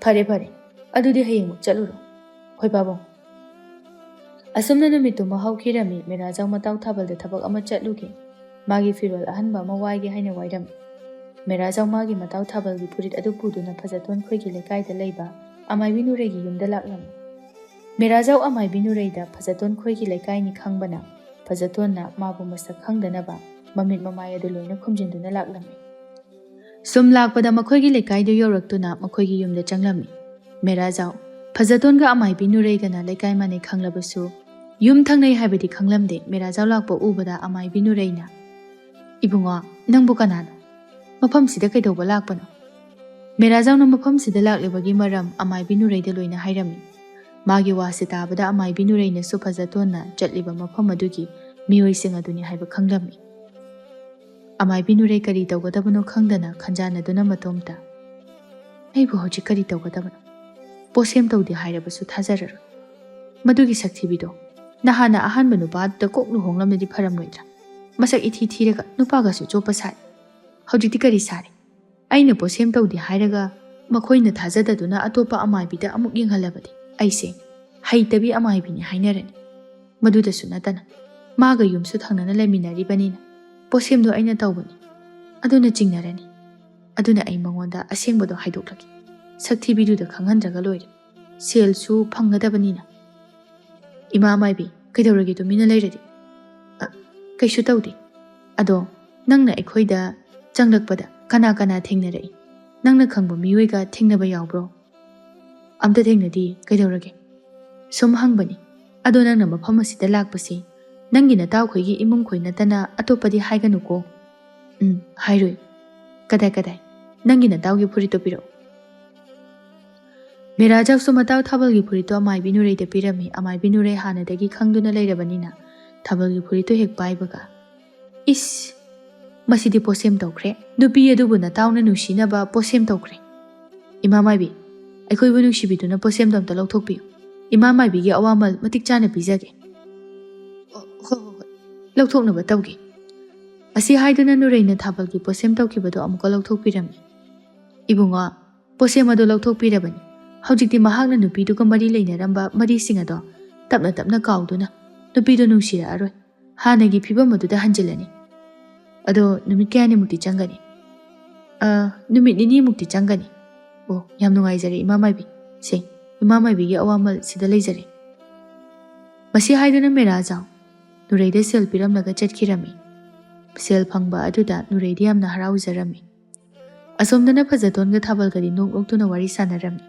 "ꯐꯔꯦ, ꯐꯔꯦ꯫ ꯑꯗꯨꯗꯤ ꯍꯌꯦꯡꯃꯛ ꯆꯠꯂꯨꯔꯣ꯫" "ꯍꯣꯏ ꯄꯥꯕꯨꯡ꯫" ꯑꯁꯨꯝꯅ ꯅꯨꯃꯤꯠꯇꯨꯃ ꯍꯧꯈꯤꯔꯝꯃꯤ꯫ ꯃꯦꯔꯥꯖꯥꯎ ꯃꯇꯥꯎ ꯊꯥꯕꯜꯗ ꯊꯕꯛ ꯑꯃ ꯆꯠꯂꯨꯒꯦ꯫ ꯃꯥꯒꯤ ꯐꯤꯔꯣꯜ ꯑꯍꯟꯕ ꯑꯃ ꯋꯥꯏꯒꯦ ꯍꯥꯏꯅ ꯋꯥꯏꯔꯝꯃꯤ꯫ ꯃꯦꯔꯥꯖꯥꯎ ꯃꯥꯒꯤ ꯃꯇꯥꯎ ꯊꯥꯕꯜꯒꯤ ꯐꯨꯔꯤꯠ ꯑꯗꯨ ꯄꯨꯗꯨꯅ ꯐꯖꯇꯣꯟ ꯈꯣꯏꯒꯤ ꯂꯩꯀꯥꯏꯗ ꯂꯩꯕ ꯑꯃꯥꯏꯕꯤ ꯅꯨꯔꯩꯒꯤ ꯌꯨꯝꯗ ꯂꯥꯛꯂꯝꯃꯤ꯫ ꯃꯦꯔꯥꯖꯥꯎ ꯑꯃꯥꯏꯕꯤ ꯅꯨꯔꯩꯗ ꯐꯖꯇꯣꯟ ꯈꯣꯏꯒꯤ ꯂꯩꯀꯥꯏꯅꯤ ꯈꯪꯕꯅ, ꯐꯖꯇꯣꯟꯅ ꯃꯥꯕꯨ ꯃꯁꯛ ꯈꯪꯗꯅꯕ ꯃꯃꯤꯠ ꯃꯃꯥꯏ ꯑꯗꯨ ꯂꯣꯏꯅ ꯈꯨꯝꯖꯤꯟꯗꯨꯅ ꯂꯥꯛꯂꯝꯃꯤ꯫ ꯁꯨꯝ ꯂꯥꯛꯄꯗ ꯃꯈꯣꯏꯒꯤ ꯂꯩꯀꯥꯏꯗꯨ ꯌꯧꯔꯛꯇꯨꯅ ꯃꯈꯣꯏꯒꯤ ꯌꯨꯝꯗ ꯆꯪꯂꯝꯃꯤ꯫ ꯃꯦꯔꯥꯖꯥꯎ, ꯐꯖꯇꯣꯟꯒ ꯑꯃꯥꯏꯕꯤ ꯅꯨꯔꯩꯒꯅ ꯂꯩꯀꯥꯏ ꯃꯥꯟꯅꯩ ꯈꯪꯂꯕꯁꯨ, ꯌꯨꯝ ꯊꯪꯅꯩ ꯍꯥꯏꯕꯗꯤ ꯈꯪꯂꯝꯗꯦ꯫ ꯃꯦꯔꯥꯖꯥꯎ ꯂꯥꯛꯄ ꯎꯕꯗ ꯑꯃꯥꯏꯕꯤ ꯅꯨꯔꯩꯅ, "ꯏꯕꯨꯡꯉꯣ, ꯅꯪꯕꯨ ꯀꯅꯥꯅꯣ? ꯃꯐꯝꯁꯤꯗ ꯀꯩꯗꯧꯕ ꯂꯥꯛꯄꯅꯣ?" ꯃꯦꯔꯥꯖꯥꯎꯅ ꯃꯐꯝꯁꯤꯗ ꯂꯥꯛꯂꯤꯕꯒꯤ ꯃꯔꯝ ꯑꯃꯥꯏꯕꯤ ꯅꯨꯔꯩꯗ ꯂꯣꯏꯅ ꯍꯥꯏꯔꯝꯃꯤ꯫ ꯃꯥꯒꯤ ꯋꯥꯁꯤ ꯇꯥꯕꯗ ꯑꯃꯥꯏꯕꯤ ꯅꯨꯔꯩꯅꯁꯨ ꯐꯖꯇꯣꯟꯅ ꯆꯠꯂꯤꯕ ꯃꯐꯝ ꯑꯗꯨꯒꯤ ꯃꯤꯑꯣꯏꯁꯤꯡ ꯑꯗꯨꯅꯤ ꯍꯥꯏꯕ ꯈꯪꯂꯝꯃꯤ꯫ ꯑꯃꯥꯏꯕꯤ ꯅꯨꯔꯩ ꯀꯔꯤ ꯇꯧꯒꯗꯕꯅꯣ ꯈꯪꯗꯅ ꯈꯟꯖꯥꯟꯅꯗꯨꯅ ꯃꯇꯣꯝꯇ, "ꯑꯩꯕꯨ ꯍꯧꯖꯤꯛ ꯀꯔꯤ ꯇꯧꯒꯗꯕꯅꯣ? ꯄꯣꯠꯁꯦꯝ ꯇꯧꯗꯦ ꯍꯥꯏꯔꯕꯁꯨ ꯊꯥꯖꯔꯔꯣꯏ꯫ ꯃꯗꯨꯒꯤ ꯁꯛꯊꯤꯕꯤꯗꯣ ꯅꯍꯥꯟꯅ ꯑꯍꯥꯟꯕ ꯅꯨꯄꯥꯗꯨꯗ ꯀꯣꯛ ꯂꯨꯍꯣꯡꯂꯝꯂꯗꯤ ꯐꯔꯝꯂꯣꯏꯗ꯭ꯔꯥ? ꯃꯁꯛ ꯏꯊꯤ ꯊꯤꯔꯒ ꯅꯨꯄꯥꯒꯁꯨ ꯆꯣꯞꯄ ꯁꯥꯏ꯫ ꯍꯧꯖꯤꯛꯇꯤ ꯀꯔꯤ ꯁꯥꯔꯦ? ꯑꯩꯅ ꯄꯣꯠꯁꯦꯝ ꯇꯧꯗꯦ ꯍꯥꯏꯔꯒ ꯃꯈꯣꯏꯅ ꯊꯥꯖꯗꯗꯨꯅ ꯑꯇꯣꯞꯄ ꯑꯃꯥꯏꯕꯤꯗ ꯑꯃꯨꯛ ꯌꯦꯡꯍꯜꯂꯕꯗꯤ ꯑꯩꯁꯦ ꯍꯩꯇꯕꯤ ꯑꯃꯥꯏꯕꯤꯅꯤ ꯍꯥꯏꯅꯔꯅꯤ꯫ ꯃꯗꯨꯗꯁꯨ ꯅꯠꯇꯅ ꯃꯥꯒ ꯌꯨꯝꯁꯨ ꯊꯪꯅꯅ ꯂꯩꯃꯤꯟꯅꯔꯤꯕꯅꯤꯅ ꯄꯣꯠꯁꯦꯝꯗꯣ ꯑꯩꯅ ꯇꯧꯕꯅꯤ꯫ ꯑꯗꯨꯅ ꯆꯤꯡꯅꯔꯅꯤ꯫ ꯑꯗꯨꯅ ꯑꯩ ꯃꯉꯣꯟꯗ ꯑꯁꯦꯡꯕꯗꯣ ꯍꯥꯏꯗꯣꯛꯂꯒꯦ꯫ ꯁꯛꯊꯤꯕꯤꯗꯨꯗ ꯈꯪꯍꯟꯗ꯭ꯔꯒ ꯂꯣꯏꯔꯦ꯫ ꯁꯦꯜꯁꯨ ꯐꯪꯒꯗꯕꯅꯤꯅ꯫" "ꯏꯃꯥ ꯃꯥꯏꯕꯤ, ꯀꯩꯗꯧꯔꯒꯦ ꯇꯨꯃꯤꯟꯅ ꯂꯩꯔꯗꯤ?" "ꯑ, ꯀꯩꯁꯨ ꯇꯧꯗꯦ꯫ ꯑꯗꯣ ꯅꯪꯅ ꯑꯩꯈꯣꯏꯗ ꯆꯪꯂꯛꯄꯗ ꯀꯅꯥ ꯀꯅꯥ ꯊꯦꯡꯅꯔꯛꯏ? ꯅꯪꯅ ꯈꯪꯕ ꯃꯤꯑꯣꯏꯒ ꯊꯦꯡꯅꯕ ꯌꯥꯎꯕ꯭ꯔꯣ?" "ꯑꯝꯇ ꯊꯦꯡꯅꯗꯦ꯫ ꯀꯩꯗꯧꯔꯒꯦ?" "ꯁꯨꯝ ꯍꯪꯕꯅꯤ꯫ ꯑꯗꯣ ꯅꯪꯅ ꯃꯐꯝ ꯑꯁꯤꯗ ꯂꯥꯛꯄꯁꯤ ꯅꯪꯒꯤ ꯅꯇꯥꯎꯈꯣꯏꯒꯤ ꯏꯃꯨꯡꯈꯣꯏ ꯅꯠꯇꯅ ꯑꯇꯣꯞꯄꯗꯤ ꯍꯥꯏꯒꯅꯨꯀꯣ꯫" "ꯎꯝ, ꯍꯥꯏꯔꯣꯏ꯫ ꯀꯗꯥꯏ, ꯀꯗꯥꯏ? ꯅꯪꯒꯤ ꯅꯇꯥꯎꯒꯤ ꯐꯨꯔꯤꯠꯇꯣ ꯄꯤꯔꯛꯎ꯫" ꯃꯦꯔꯥꯖꯥꯎꯁꯨ ꯃꯇꯥꯎ ꯊꯥꯕꯜꯒꯤ ꯐꯨꯔꯤꯠꯇꯣ ꯑꯃꯥꯏꯕꯤ ꯅꯨꯔꯩꯗ ꯄꯤꯔꯝꯃꯤ꯫ ꯑꯃꯥꯏꯕꯤ ꯅꯨꯔꯩ ꯍꯥꯟꯅꯗꯒꯤ ꯈꯪꯗꯨꯅ ꯂꯩꯔꯕꯅꯤꯅ ꯊꯥꯕꯜꯒꯤ ꯐꯨꯔꯤꯠꯇꯣ ꯍꯦꯛ ꯄꯥꯏꯕꯒ, "ꯏꯁ! ꯃꯁꯤꯗꯤ ꯄꯣꯠꯁꯦꯝ ꯇꯧꯈ꯭ꯔꯦ꯫ ꯅꯨꯄꯤ ꯑꯗꯨꯕꯨ ꯅꯇꯥꯎꯅ ꯅꯨꯡꯁꯤꯅꯕ ꯄꯣꯠꯁꯦꯝ ꯇꯧꯈ꯭ꯔꯦ꯫ ꯏꯃꯥ ꯃꯥꯏꯕꯤ, ꯑꯩꯈꯣꯏꯕꯨ ꯅꯨꯡꯁꯤꯕꯤꯗꯨꯅ ꯄꯣꯠꯁꯦꯝꯗꯣ ꯑꯝꯇ ꯂꯧꯊꯣꯛꯄꯤꯌꯨ꯫ ꯏꯃꯥ ꯃꯥꯏꯕꯤꯒꯤ ꯑꯋꯥꯃꯜ ꯃꯇꯤꯛ ꯆꯥꯅ ꯄꯤꯖꯒꯦ꯫" "ꯑꯣ, ꯍꯣꯏ, ꯍꯣꯏ, ꯍꯣꯏ꯫ ꯂꯧꯊꯣꯛꯅꯕ ꯇꯧꯒꯦ꯫" ꯑꯁꯤ ꯍꯥꯏꯗꯨꯅ ꯅꯨꯔꯩꯅ ꯊꯥꯕꯜꯒꯤ ꯄꯣꯠꯁꯦꯝ ꯇꯧꯈꯤꯕꯗꯣ ꯑꯃꯨꯛꯀ ꯂꯧꯊꯣꯛꯄꯤꯔꯝꯃꯤ꯫ "ꯏꯕꯨꯡꯉꯣ, ꯄꯣꯠꯁꯦꯝ ꯑꯗꯨ ꯂꯧꯊꯣꯛꯄꯤꯔꯕꯅꯤ꯫ ꯍꯧꯖꯤꯛꯇꯤ ꯃꯍꯥꯛꯅ ꯅꯨꯄꯤꯗꯨꯒ ꯃꯔꯤ ꯂꯩꯅꯔꯝꯕ ꯃꯔꯤꯁꯤꯡ ꯑꯗꯣ ꯇꯞꯅ ꯇꯞꯅ ꯀꯥꯎꯗꯨꯅ ꯅꯨꯄꯤꯗꯨ ꯅꯨꯡꯁꯤꯔꯛꯑꯔꯣꯏ꯫ ꯍꯥꯟꯅꯒꯤ ꯐꯤꯕꯝ ꯑꯗꯨꯗ ꯍꯟꯖꯤꯜꯂꯅꯤ꯫" "ꯑꯗꯣ ꯅꯨꯃꯤꯠ ꯀꯌꯥꯅꯤꯃꯨꯛꯇꯤ ꯆꯪꯒꯅꯤ?" "ꯑ, ꯅꯨꯃꯤꯠ ꯅꯤꯅꯤꯃꯨꯛꯇꯤ ꯆꯪꯒꯅꯤ꯫" "ꯑꯣ, ꯌꯥꯝ ꯅꯨꯡꯉꯥꯏꯖꯔꯦ, ꯏꯃꯥ ꯃꯥꯏꯕꯤ꯫ ꯁꯦ, ꯏꯃꯥ ꯃꯥꯏꯕꯤꯒꯤ ꯑꯋꯥꯃꯜ ꯁꯤꯗ ꯂꯩꯖꯔꯦ꯫" ꯃꯁꯤ ꯍꯥꯏꯗꯨꯅ ꯃꯦꯔꯥꯖꯥꯎ ꯅꯨꯔꯩꯗ ꯁꯦꯜ ꯄꯤꯔꯝꯂꯒ ꯆꯠꯈꯤꯔꯝꯃꯤ꯫ ꯁꯦꯜ ꯐꯪꯕ ꯑꯗꯨꯗ ꯅꯨꯔꯩꯗꯤ ꯌꯥꯝꯅ ꯍꯔꯥꯎꯖꯔꯝꯃꯤ꯫ ꯑꯁꯣꯝꯗꯅ ꯐꯖꯇꯣꯟꯒ ꯊꯥꯕꯜꯒꯗꯤ ꯅꯣꯛ ꯅꯣꯛꯇꯨꯅ ꯋꯥꯔꯤ ꯁꯥꯟꯅꯔꯝꯃꯤ꯫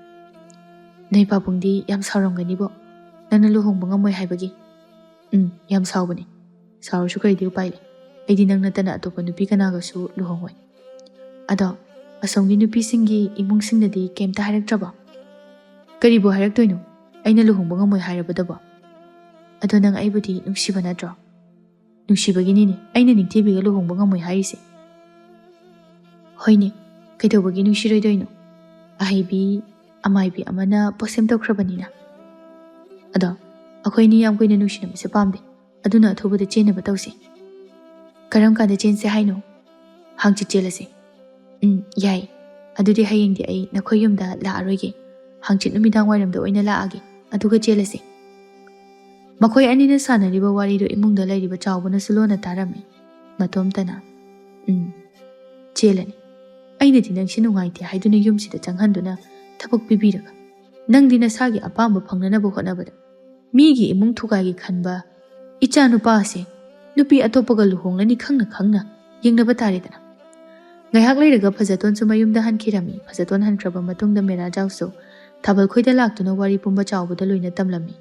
ꯅꯣꯏ ꯄꯥꯕꯨꯡꯗꯤ ꯌꯥꯝ ꯁꯥꯎꯔꯝꯒꯅꯤꯕꯣ, ꯅꯪꯅ ꯂꯨꯍꯣꯡꯕ ꯉꯝꯃꯣꯏ ꯍꯥꯏꯕꯒꯤ꯫ ꯎꯝ, ꯌꯥꯝ ꯁꯥꯎꯕꯅꯤ꯫ ꯁꯥꯎꯔꯁꯨ ꯀꯔꯤꯗꯤ ꯎꯄꯥꯏ ꯂꯩ? ꯑꯩꯗꯤ ꯅꯪ ꯅꯠꯇꯅ ꯑꯇꯣꯞꯄ ꯅꯨꯄꯤ ꯀꯅꯥꯒꯁꯨ ꯂꯨꯍꯣꯡꯉꯣꯏ꯫ ꯑꯗꯣ ꯑꯁꯣꯝꯒꯤ ꯅꯨꯄꯤꯁꯤꯡꯒꯤ ꯏꯃꯨꯡꯁꯤꯡꯅꯗꯤ ꯀꯩꯝꯇ ꯍꯥꯏꯔꯛꯇ꯭ꯔꯕꯣ? ꯀꯔꯤꯕꯨ ꯍꯥꯏꯔꯛꯇꯣꯏꯅꯣ, ꯑꯩꯅ ꯂꯨꯍꯣꯡꯕ ꯉꯝꯃꯣꯏ ꯍꯥꯏꯔꯕꯗꯕꯣ? ꯑꯗꯣ ꯅꯪ ꯑꯩꯕꯨꯗꯤ ꯅꯨꯡꯁꯤꯕ ꯅꯠꯇ꯭ꯔꯣ? ꯅꯨꯡꯁꯤꯕꯒꯤꯅꯤꯅꯦ ꯑꯩꯅ ꯅꯤꯡꯊꯤꯕꯤꯒ ꯂꯨꯍꯣꯡꯕ ꯉꯝꯃꯣꯏ ꯍꯥꯏꯔꯤꯁꯦ꯫ ꯍꯣꯏꯅꯦ, ꯀꯩꯗꯧꯕꯒꯤ ꯅꯨꯡꯁꯤꯔꯣꯏꯗꯣꯏꯅꯣ? ꯑꯍꯩꯕꯤ ꯑꯃꯥꯏꯕꯤ ꯑꯃꯅ ꯄꯣꯠꯁꯦꯝ ꯇꯧꯈ꯭ꯔꯕꯅꯤꯅ꯫ ꯑꯗꯣ ꯑꯩꯈꯣꯏ ꯑꯅꯤ ꯌꯥꯝ ꯀꯨꯏꯅ ꯅꯨꯡꯁꯤꯅꯕꯁꯦ ꯄꯥꯝꯗꯦ, ꯑꯗꯨꯅ ꯑꯊꯨꯕꯗ ꯆꯦꯟꯅꯕ ꯇꯧꯁꯦ꯫ ꯀꯔꯝ ꯀꯥꯟꯗ ꯆꯦꯟꯁꯦ ꯍꯥꯏꯅꯣ? ꯍꯥꯡꯆꯤꯠ ꯆꯦꯜꯂꯁꯦ꯫ ꯎꯝ, ꯌꯥꯏ꯫ ꯑꯗꯨꯗꯤ ꯍꯌꯦꯡꯗꯤ ꯑꯩ ꯅꯈꯣꯏ ꯌꯨꯝꯗ ꯂꯥꯛꯑꯔꯣꯏꯒꯦ꯫ ꯍꯥꯡꯆꯤꯠ ꯅꯨꯃꯤꯗꯥꯡ ꯋꯥꯏꯔꯝꯗ ꯑꯣꯏꯅ ꯂꯥꯛꯑꯒꯦ, ꯑꯗꯨꯒ ꯆꯦꯜꯂꯁꯦ꯫ ꯃꯈꯣꯏ ꯑꯅꯤꯅ ꯁꯥꯟꯅꯔꯤꯕ ꯋꯥꯔꯤꯗꯨ ꯏꯃꯨꯡꯗ ꯂꯩꯔꯤꯕ ꯆꯥꯎꯕꯅꯁꯨ ꯂꯣꯟꯅ ꯇꯥꯔꯝꯃꯤ꯫ ꯃꯇꯣꯝꯇꯅ, "ꯎꯝ, ꯆꯦꯜꯂꯅꯤ꯫ ꯑꯩꯅꯗꯤ ꯅꯪꯁꯤ ꯅꯨꯡꯉꯥꯏꯇꯦ ꯍꯥꯏꯗꯨꯅ ꯌꯨꯝꯁꯤꯗ ꯆꯪꯍꯟꯗꯨꯅ ꯊꯕꯛ ꯄꯤꯕꯤꯔꯒ, ꯅꯪꯗꯤ ꯅꯁꯥꯒꯤ ꯑꯄꯥꯝꯕ ꯐꯪꯅꯅꯕ ꯍꯣꯠꯅꯕꯗ ꯃꯤꯒꯤ ꯏꯃꯨꯡ ꯊꯨꯒꯥꯏꯒꯦ ꯈꯟꯕ ꯏꯆꯥ ꯅꯨꯄꯥ ꯑꯁꯦ ꯅꯨꯄꯤ ꯑꯇꯣꯞꯄꯒ ꯂꯨꯍꯣꯡꯂꯅꯤ ꯈꯪꯅ ꯈꯪꯅ ꯌꯦꯡꯅꯕ ꯇꯥꯔꯦꯗꯅ꯫" ꯉꯥꯏꯍꯥꯛ ꯂꯩꯔꯒ ꯐꯖꯇꯣꯟꯁꯨ ꯃꯌꯨꯝꯗ ꯍꯟꯈꯤꯔꯝꯃꯤ꯫ ꯐꯖꯇꯣꯟ ꯍꯟꯈ꯭ꯔꯕ ꯃꯇꯨꯡꯗ ꯃꯦꯔꯥꯖꯥꯎꯁꯨ ꯊꯥꯕꯜ ꯈꯣꯏꯗ ꯂꯥꯛꯇꯨꯅ ꯋꯥꯔꯤ ꯄꯨꯝꯕ ꯆꯥꯎꯕꯗ ꯂꯣꯏꯅ ꯇꯝꯂꯝꯃꯤ꯫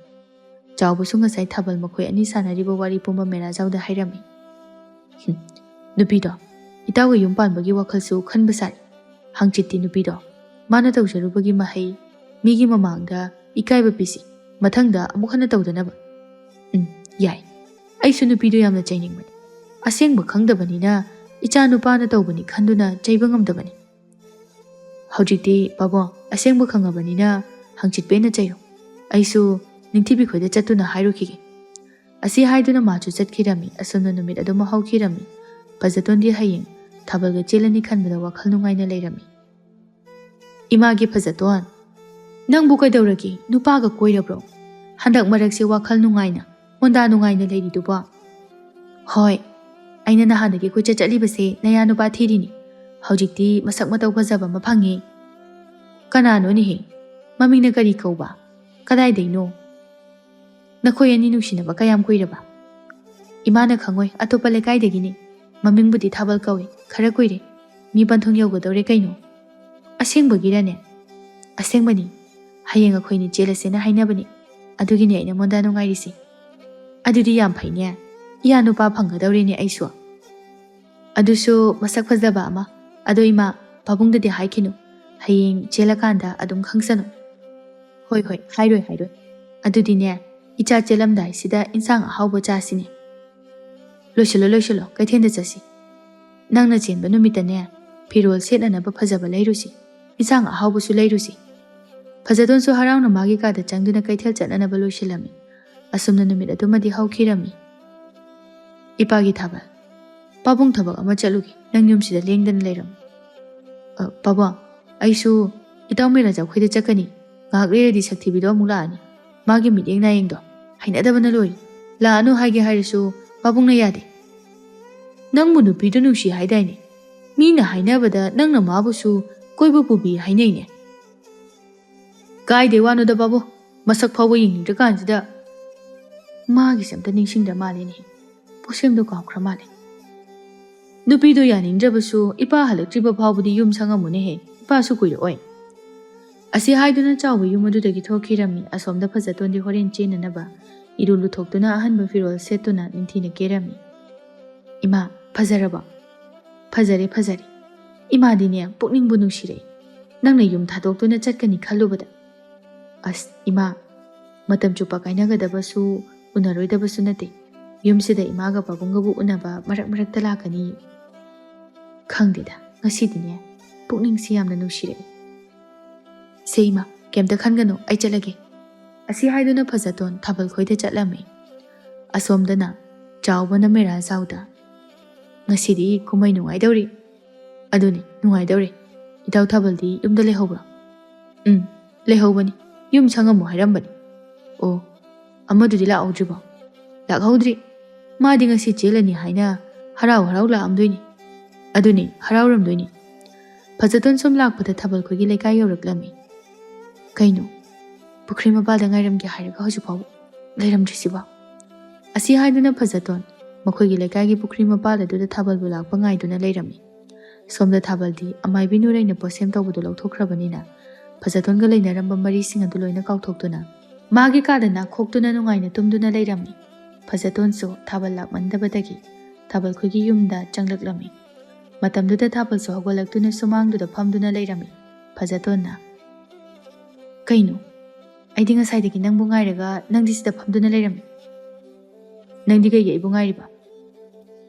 ꯆꯥꯎꯕꯁꯨ ꯉꯁꯥꯏ ꯊꯥꯕꯜ ꯃꯈꯣꯏ ꯑꯅꯤ ꯁꯥꯟꯅꯔꯤꯕ ꯋꯥꯔꯤ ꯄꯨꯝꯕ ꯃꯦꯔꯥꯖꯥꯎꯗ ꯍꯥꯏꯔꯝꯃꯤ꯫ "ꯍꯨꯝ, ꯅꯨꯄꯤꯗꯣ ꯏꯇꯥꯎꯒ ꯌꯨꯝ ꯄꯥꯟꯕꯒꯤ ꯋꯥꯈꯜꯁꯨ ꯈꯟꯕ ꯁꯥꯔꯤ꯫ ꯍꯪꯆꯤꯠꯇꯤ ꯅꯨꯄꯤꯗꯣ ꯃꯥꯅ ꯇꯧꯖꯔꯨꯕꯒꯤ ꯃꯍꯩ ꯃꯤꯒꯤ ꯃꯃꯥꯡꯗ ꯏꯀꯥꯏꯕ ꯄꯤꯁꯤ, ꯃꯊꯪꯗ ꯑꯃꯨꯛ ꯍꯟꯅ ꯇꯧꯗꯅꯕ꯫" "ꯎꯝ, ꯌꯥꯏ꯫ ꯑꯩꯁꯨ ꯅꯨꯄꯤꯗꯣ ꯌꯥꯝꯅ ꯆꯩꯅꯤꯡꯕꯅꯤ꯫ ꯑꯁꯦꯡꯕ ꯈꯪꯗꯕꯅꯤꯅ ꯏꯆꯥ ꯅꯨꯄꯥꯅ ꯇꯧꯕꯅꯤ ꯈꯟꯗꯨꯅ ꯆꯩꯕ ꯉꯝꯗꯕꯅꯤ꯫" "ꯍꯧꯖꯤꯛꯇꯤ ꯄꯥꯕꯨꯡ ꯑꯁꯦꯡꯕ ꯈꯪꯉꯕꯅꯤꯅ ꯍꯪꯆꯤꯠ ꯄꯦꯟꯅ ꯆꯩꯌꯨ꯫ ꯑꯩꯁꯨ ꯅꯤꯡꯊꯤꯕꯤ ꯈꯣꯏꯗ ꯆꯠꯇꯨꯅ ꯍꯥꯏꯔꯨꯈꯤꯒꯦ꯫" ꯑꯁꯤ ꯍꯥꯏꯗꯨꯅ ꯃꯥꯁꯨ ꯆꯠꯈꯤꯔꯝꯃꯤ꯫ ꯑꯁꯨꯝꯅ ꯅꯨꯃꯤꯠ ꯑꯗꯨꯃ ꯍꯧꯈꯤꯔꯝꯃꯤ꯫ ꯐꯖꯇꯣꯟꯗꯤ ꯍꯌꯦꯡ ꯊꯥꯕꯜꯒ ꯆꯦꯜꯂꯅꯤ ꯈꯟꯕꯗ ꯋꯥꯈꯜ ꯅꯨꯡꯉꯥꯏꯅ ꯂꯩꯔꯝꯃꯤ꯫ "ꯏꯃꯥꯒꯤ ꯐꯖꯇꯣꯟ, ꯅꯪꯕꯨ ꯀꯩꯗꯧꯔꯒꯦ? ꯅꯨꯄꯥꯒ ꯀꯣꯏꯔꯕ꯭ꯔꯣ? ꯍꯟꯗꯛ ꯃꯔꯛꯁꯦ ꯋꯥꯈꯜ ꯅꯨꯡꯉꯥꯏꯅ, ꯃꯣꯟꯗꯥ ꯅꯨꯡꯉꯥꯏꯅ ꯂꯩꯔꯤꯗꯨꯕꯣ?" "ꯍꯣꯏ, ꯑꯩꯅ ꯅꯍꯥꯟꯗꯒꯤ ꯀꯣꯏꯆꯠ ꯆꯠꯂꯤꯕꯁꯦ ꯅꯌꯥ ꯅꯨꯄꯥ ꯊꯤꯔꯤꯅꯤ꯫ ꯍꯧꯖꯤꯛꯇꯤ ꯃꯁꯛ ꯃꯇꯧ ꯐꯖꯕ ꯑꯃ ꯐꯪꯉꯦ꯫" "ꯀꯅꯥꯅꯣꯅꯦꯍꯦ? ꯃꯃꯤꯡꯅ ꯀꯔꯤ ꯀꯧꯕ? ꯀꯗꯥꯏꯗꯩꯅꯣ? ꯅꯈꯣꯏ ꯑꯅꯤ ꯅꯨꯡꯁꯤꯅꯕ ꯀꯌꯥꯝ ꯀꯨꯏꯔꯕ?" "ꯏꯃꯥꯅ ꯈꯪꯉꯣꯏ, ꯑꯇꯣꯞꯄ ꯂꯩꯀꯥꯏꯗꯒꯤꯅꯤ꯫ ꯃꯃꯤꯡꯕꯨꯗꯤ ꯊꯥꯕꯜ ꯀꯧꯏ꯫ ꯈꯔ ꯀꯨꯏꯔꯦ꯫ ꯃꯤ ꯄꯟꯊꯨꯡ ꯌꯧꯒꯗꯧꯔꯦ ꯀꯩꯅꯣ꯫" "ꯑꯁꯦꯡꯕꯒꯤꯔꯅꯦ?" "ꯑꯁꯦꯡꯕꯅꯤ꯫ ꯍꯌꯦꯡ ꯑꯩꯈꯣꯏꯅꯤ ꯆꯦꯜꯂꯁꯦꯅ ꯍꯥꯏꯅꯕꯅꯤ꯫ ꯑꯗꯨꯒꯤꯅꯦ ꯑꯩ ꯅꯉꯣꯟꯗ ꯅꯨꯡꯉꯥꯏꯔꯤꯁꯦ꯫ ꯑꯗꯨꯗꯤ ꯌꯥꯝ ꯐꯩꯅꯦ꯫ ꯏꯌꯥ ꯅꯨꯄꯥ ꯐꯪꯒꯗꯧꯔꯤꯅꯦ ꯑꯩꯁꯨ꯫ ꯑꯗꯨꯁꯨ ꯃꯁꯛ ꯐꯖꯕ ꯑꯃ꯫ ꯑꯗꯣ ꯏꯃꯥ, ꯄꯥꯕꯨꯡꯗꯗꯤ ꯍꯥꯏꯈꯤꯅꯨ꯫ ꯍꯌꯦꯡ ꯆꯦꯜꯂꯀꯥꯟꯗ ꯑꯗꯨꯝ ꯈꯪꯁꯅꯨ꯫ ꯍꯣꯏ, ꯍꯣꯏ, ꯍꯥꯏꯔꯣꯏ, ꯍꯥꯏꯔꯣꯏ꯫ ꯑꯗꯨꯗꯤꯅꯦ, ꯏꯆꯥ ꯆꯦꯜꯂꯝꯗꯥꯏꯁꯤꯗ ꯏꯟꯁꯥꯡ ꯑꯍꯥꯎꯕ ꯆꯥꯁꯤꯅꯦ꯫ ꯂꯣꯏꯁꯤꯜꯂꯣ, ꯂꯣꯏꯁꯤꯜꯂꯣ, ꯀꯩꯊꯦꯜꯗ ꯆꯠꯁꯤ꯫ ꯅꯪꯅ ꯆꯦꯟꯕ ꯅꯨꯃꯤꯠꯇꯅꯦ, ꯐꯤꯔꯣꯜ ꯁꯦꯠꯅꯅꯕ ꯐꯖꯕ ꯂꯩꯔꯨꯁꯤ, ꯏꯟꯁꯥꯡ ꯑꯍꯥꯎꯕꯁꯨ ꯂꯩꯔꯨꯁꯤ꯫ ꯐꯖꯗꯣꯟꯁꯨ ꯍꯔꯥꯎꯅ ꯃꯥꯒꯤ ꯀꯥꯗ ꯆꯪꯗꯨꯅ ꯀꯩꯊꯦꯜ ꯆꯠꯅꯅꯕ ꯂꯣꯏꯁꯤꯜꯂꯝꯃꯤ꯫ ꯑꯁꯨꯝꯅ ꯅꯨꯃꯤꯠ ꯑꯗꯨꯃꯗꯤ ꯍꯧꯈꯤꯔꯝꯃꯤ꯫ ꯏꯄꯥꯒꯤ ꯊꯥꯕꯜ꯫ ꯄꯥꯕꯨꯡ ꯊꯕꯛ ꯑꯃ ꯆꯠꯂꯨꯒꯦ, ꯅꯪ ꯌꯨꯝꯁꯤꯗ ꯂꯦꯡꯗꯅ ꯂꯩꯔꯝꯃꯨ꯫ "ꯑ, ꯄꯥꯕꯨꯡ, ꯑꯩꯁꯨ ꯏꯇꯥꯎ ꯃꯤꯔꯥꯖ ꯑꯩꯈꯣꯏꯗ ꯆꯠꯀꯅꯤ꯫ ꯉꯥꯏꯍꯥꯛ ꯂꯩꯔꯗꯤ ꯁꯛꯊꯤꯕꯤꯗꯣ ꯑꯃꯨꯛ ꯂꯥꯛꯑꯅꯤ꯫ ꯃꯥꯒꯤ ꯃꯤꯠꯌꯦꯡ ꯅꯥꯌꯦꯡꯗꯣ ꯍꯩꯅꯗꯕꯅ ꯂꯣꯏꯔꯦ꯫ ꯂꯥꯛꯑꯅꯨ ꯍꯥꯏꯒꯦ ꯍꯥꯏꯔꯁꯨ ꯄꯥꯕꯨꯡꯅ ꯌꯥꯗꯦ꯫ ꯅꯪꯕꯨ ꯅꯨꯄꯤꯗꯨ ꯅꯨꯡꯁꯤ ꯍꯥꯏꯗꯥꯏꯅꯦ? ꯃꯤꯅ ꯍꯥꯏꯅꯕꯗ ꯅꯪꯅ ꯃꯥꯕꯨꯁꯨ ꯀꯣꯏꯕ ꯄꯨꯕꯤ ꯍꯥꯏꯅꯩꯅꯦ꯫ ꯀꯥꯏꯗꯩ ꯋꯥꯅꯣꯗ ꯄꯥꯕꯨꯡ? ꯃꯁꯛ ꯐꯥꯎꯕ ꯌꯦꯡꯅꯤꯡꯗ꯭ꯔꯀꯥꯟꯁꯤꯗ꯫ ꯃꯥꯒꯤꯁꯦ ꯑꯝꯇ ꯅꯤꯡꯁꯤꯡꯗ꯭ꯔ ꯃꯥꯜꯂꯦꯅꯦ꯫ ꯄꯣꯁꯦꯝꯗꯣ ꯀꯥꯎꯈ꯭ꯔ ꯃꯥꯜꯂꯦ꯫ ꯅꯨꯄꯤꯗꯣ ꯌꯥꯅꯤꯡꯗ꯭ꯔꯕꯁꯨ ꯏꯄꯥ ꯍꯜꯂꯛꯇ꯭ꯔꯤꯕ ꯐꯥꯎꯕꯗꯤ ꯌꯨꯝ ꯁꯪꯉꯝꯃꯨꯅꯦꯍꯦ꯫ ꯏꯄꯥꯁꯨ ꯀꯨꯏꯔꯛꯑꯣꯏ꯫ ꯑꯁꯤ ꯍꯥꯏꯗꯨꯅ ꯆꯥꯎꯕ ꯌꯨꯝ ꯑꯗꯨꯗꯒꯤ ꯊꯣꯛꯈꯤꯔꯝꯃꯤ꯫ ꯑꯁꯣꯝꯗ ꯐꯖꯇꯣꯟꯗꯤ ꯍꯣꯔꯦꯟ ꯆꯦꯟꯅꯅꯕ ꯏꯔꯨ ꯂꯨꯊꯣꯛꯇꯨꯅ ꯑꯍꯟꯕ ꯐꯤꯔꯣꯜ ꯁꯦꯠꯇꯨꯅ ꯅꯤꯡꯊꯤꯅ ꯀꯦꯔꯝꯃꯤ꯫ "ꯏꯃꯥ, ꯐꯖꯔꯕꯣ?" "ꯐꯖꯔꯦ, ꯐꯖꯔꯦ꯫ ꯏꯃꯥꯗꯤꯅꯦ, ꯄꯨꯛꯅꯤꯡꯕꯨ ꯅꯨꯡꯁꯤꯔꯛꯏ꯫ ꯅꯪꯅ ꯌꯨꯝ ꯊꯥꯗꯣꯛꯇꯨꯅ ꯆꯠꯀꯅꯤ ꯈꯜꯂꯨꯕꯗ꯫ ꯑꯁ, ꯏꯃꯥ, ꯃꯇꯝ ꯆꯨꯞꯄ ꯀꯥꯏꯅꯒꯗꯕꯁꯨ, ꯎꯅꯔꯣꯏꯗꯕꯁꯨ ꯅꯠꯇꯦ꯫ ꯌꯨꯝꯁꯤꯗ ꯏꯃꯥꯒ ꯄꯥꯕꯨꯡꯒꯕꯨ ꯎꯅꯕ ꯃꯔꯛ ꯃꯔꯛꯇ ꯂꯥꯛꯀꯅꯤ꯫ ꯈꯪꯗꯦꯗ, ꯉꯁꯤꯗꯤꯅꯦ, ꯄꯨꯛꯅꯤꯡꯁꯤ ꯌꯥꯝꯅ ꯅꯨꯡꯁꯤꯔꯛꯏ꯫ ꯁꯦ ꯏꯃꯥ, ꯀꯩꯝꯇ ꯈꯟꯒꯅꯨ, ꯑꯩ ꯆꯠꯂꯒꯦ꯫" ꯑꯁꯤ ꯍꯥꯏꯗꯨꯅ ꯐꯖꯇꯣꯟ ꯊꯥꯕꯜ ꯈꯣꯏꯗ ꯆꯠꯂꯝꯃꯤ꯫ ꯑꯁꯣꯝꯗꯅ ꯆꯥꯎꯕꯅ ꯃꯦꯔꯥ ꯆꯥꯎꯗ, "ꯉꯁꯤꯗꯤ ꯀꯨꯝꯍꯩ ꯅꯨꯡꯉꯥꯏꯗꯧꯔꯤ꯫" "ꯑꯗꯨꯅꯤ, ꯅꯨꯡꯉꯥꯏꯗꯧꯔꯤ꯫ ꯏꯇꯥꯎ ꯊꯥꯕꯜꯗꯤ ꯌꯨꯝꯗ ꯂꯩꯍꯧꯕ꯭ꯔꯣ?" "ꯎꯝ, ꯂꯩꯍꯧꯕꯅꯤ꯫ ꯌꯨꯝ ꯁꯪꯉꯝꯃꯨ ꯍꯥꯏꯔꯝꯕꯅꯤ꯫" "ꯑꯣ, ꯑꯃꯗꯨꯗꯤ ꯂꯥꯛꯍꯧꯗ꯭ꯔꯤꯕꯣ?" "ꯂꯥꯛꯍꯧꯗ꯭ꯔꯤ꯫ ꯃꯥꯗꯤ ꯉꯁꯤ ꯆꯦꯜꯂꯅꯤ ꯍꯥꯏꯅ ꯍꯔꯥꯎ ꯍꯔꯥꯎ ꯂꯥꯛꯑꯝꯗꯣꯏꯅꯤ꯫" "ꯑꯗꯨꯅꯤ, ꯍꯔꯥꯎꯔꯝꯗꯣꯏꯅꯤ꯫" ꯐꯖꯇꯣꯟ ꯁꯨꯝ ꯂꯥꯛꯄꯗ ꯊꯥꯕꯜ ꯈꯣꯏꯒꯤ ꯂꯩꯀꯥꯏ ꯌꯧꯔꯛꯂꯝꯃꯤ꯫ "ꯀꯩꯅꯣ, ꯄꯨꯈ꯭ꯔꯤ ꯃꯄꯥꯜꯗ ꯉꯥꯏꯔꯝꯒꯦ ꯍꯥꯏꯔꯒ ꯍꯧꯖꯤꯛ ꯐꯥꯎꯕ ꯂꯩꯔꯝꯗ꯭ꯔꯤꯁꯤꯕꯣ?" ꯑꯁꯤ ꯍꯥꯏꯗꯨꯅ ꯐꯖꯇꯣꯟ ꯃꯈꯣꯏꯒꯤ ꯂꯩꯀꯥꯏꯒꯤ ꯄꯨꯈ꯭ꯔꯤ ꯃꯄꯥꯜ ꯑꯗꯨꯗ ꯊꯥꯕꯜꯕꯨ ꯂꯥꯛꯄ ꯉꯥꯏꯗꯨꯅ ꯂꯩꯔꯝꯃꯤ꯫ ꯁꯣꯝꯗ ꯊꯥꯕꯜꯗꯤ ꯑꯃꯥꯏꯕꯤ ꯅꯨꯔꯩꯅ ꯄꯣꯠꯁꯦꯝ ꯇꯧꯕꯗꯨ ꯂꯧꯊꯣꯛꯈ꯭ꯔꯕꯅꯤꯅ ꯐꯖꯇꯣꯟꯒ ꯂꯩꯅꯔꯝꯕ ꯃꯔꯤꯁꯤꯡ ꯑꯗꯨ ꯂꯣꯏꯅ ꯀꯥꯎꯊꯣꯛꯇꯨꯅ ꯃꯥꯒꯤ ꯀꯥꯗ ꯅꯥꯈꯣꯛꯇꯨꯅ ꯅꯨꯡꯉꯥꯏꯅ ꯇꯨꯝꯗꯨꯅ ꯂꯩꯔꯝꯃꯤ꯫ ꯐꯖꯇꯣꯟꯁꯨ ꯊꯥꯕꯜ ꯂꯥꯛꯃꯟꯗꯕꯗꯒꯤ ꯊꯥꯕꯜ ꯈꯣꯏꯒꯤ ꯌꯨꯝꯗ ꯆꯪꯂꯛꯂꯝꯃꯤ꯫ ꯃꯇꯝꯗꯨꯗ ꯊꯥꯕꯜꯁꯨ ꯍꯧꯒꯠꯂꯛꯇꯨꯅ ꯁꯨꯃꯥꯡꯗꯨꯗ ꯐꯝꯗꯨꯅ ꯂꯩꯔꯝꯃꯤ꯫ ꯐꯖꯇꯣꯟꯅ, "ꯀꯩꯅꯣ? ꯑꯩꯗꯤ ꯉꯁꯥꯏꯗꯒꯤ ꯅꯪꯕꯨ ꯉꯥꯏꯔꯒ ꯅꯪꯗꯤ ꯁꯤꯗ ꯐꯝꯗꯨꯅ ꯂꯩꯔꯝꯃꯤ꯫ ꯅꯪꯗꯤ ꯀꯩꯒꯤ ꯑꯩꯕꯨ ꯉꯥꯏꯔꯤꯕ?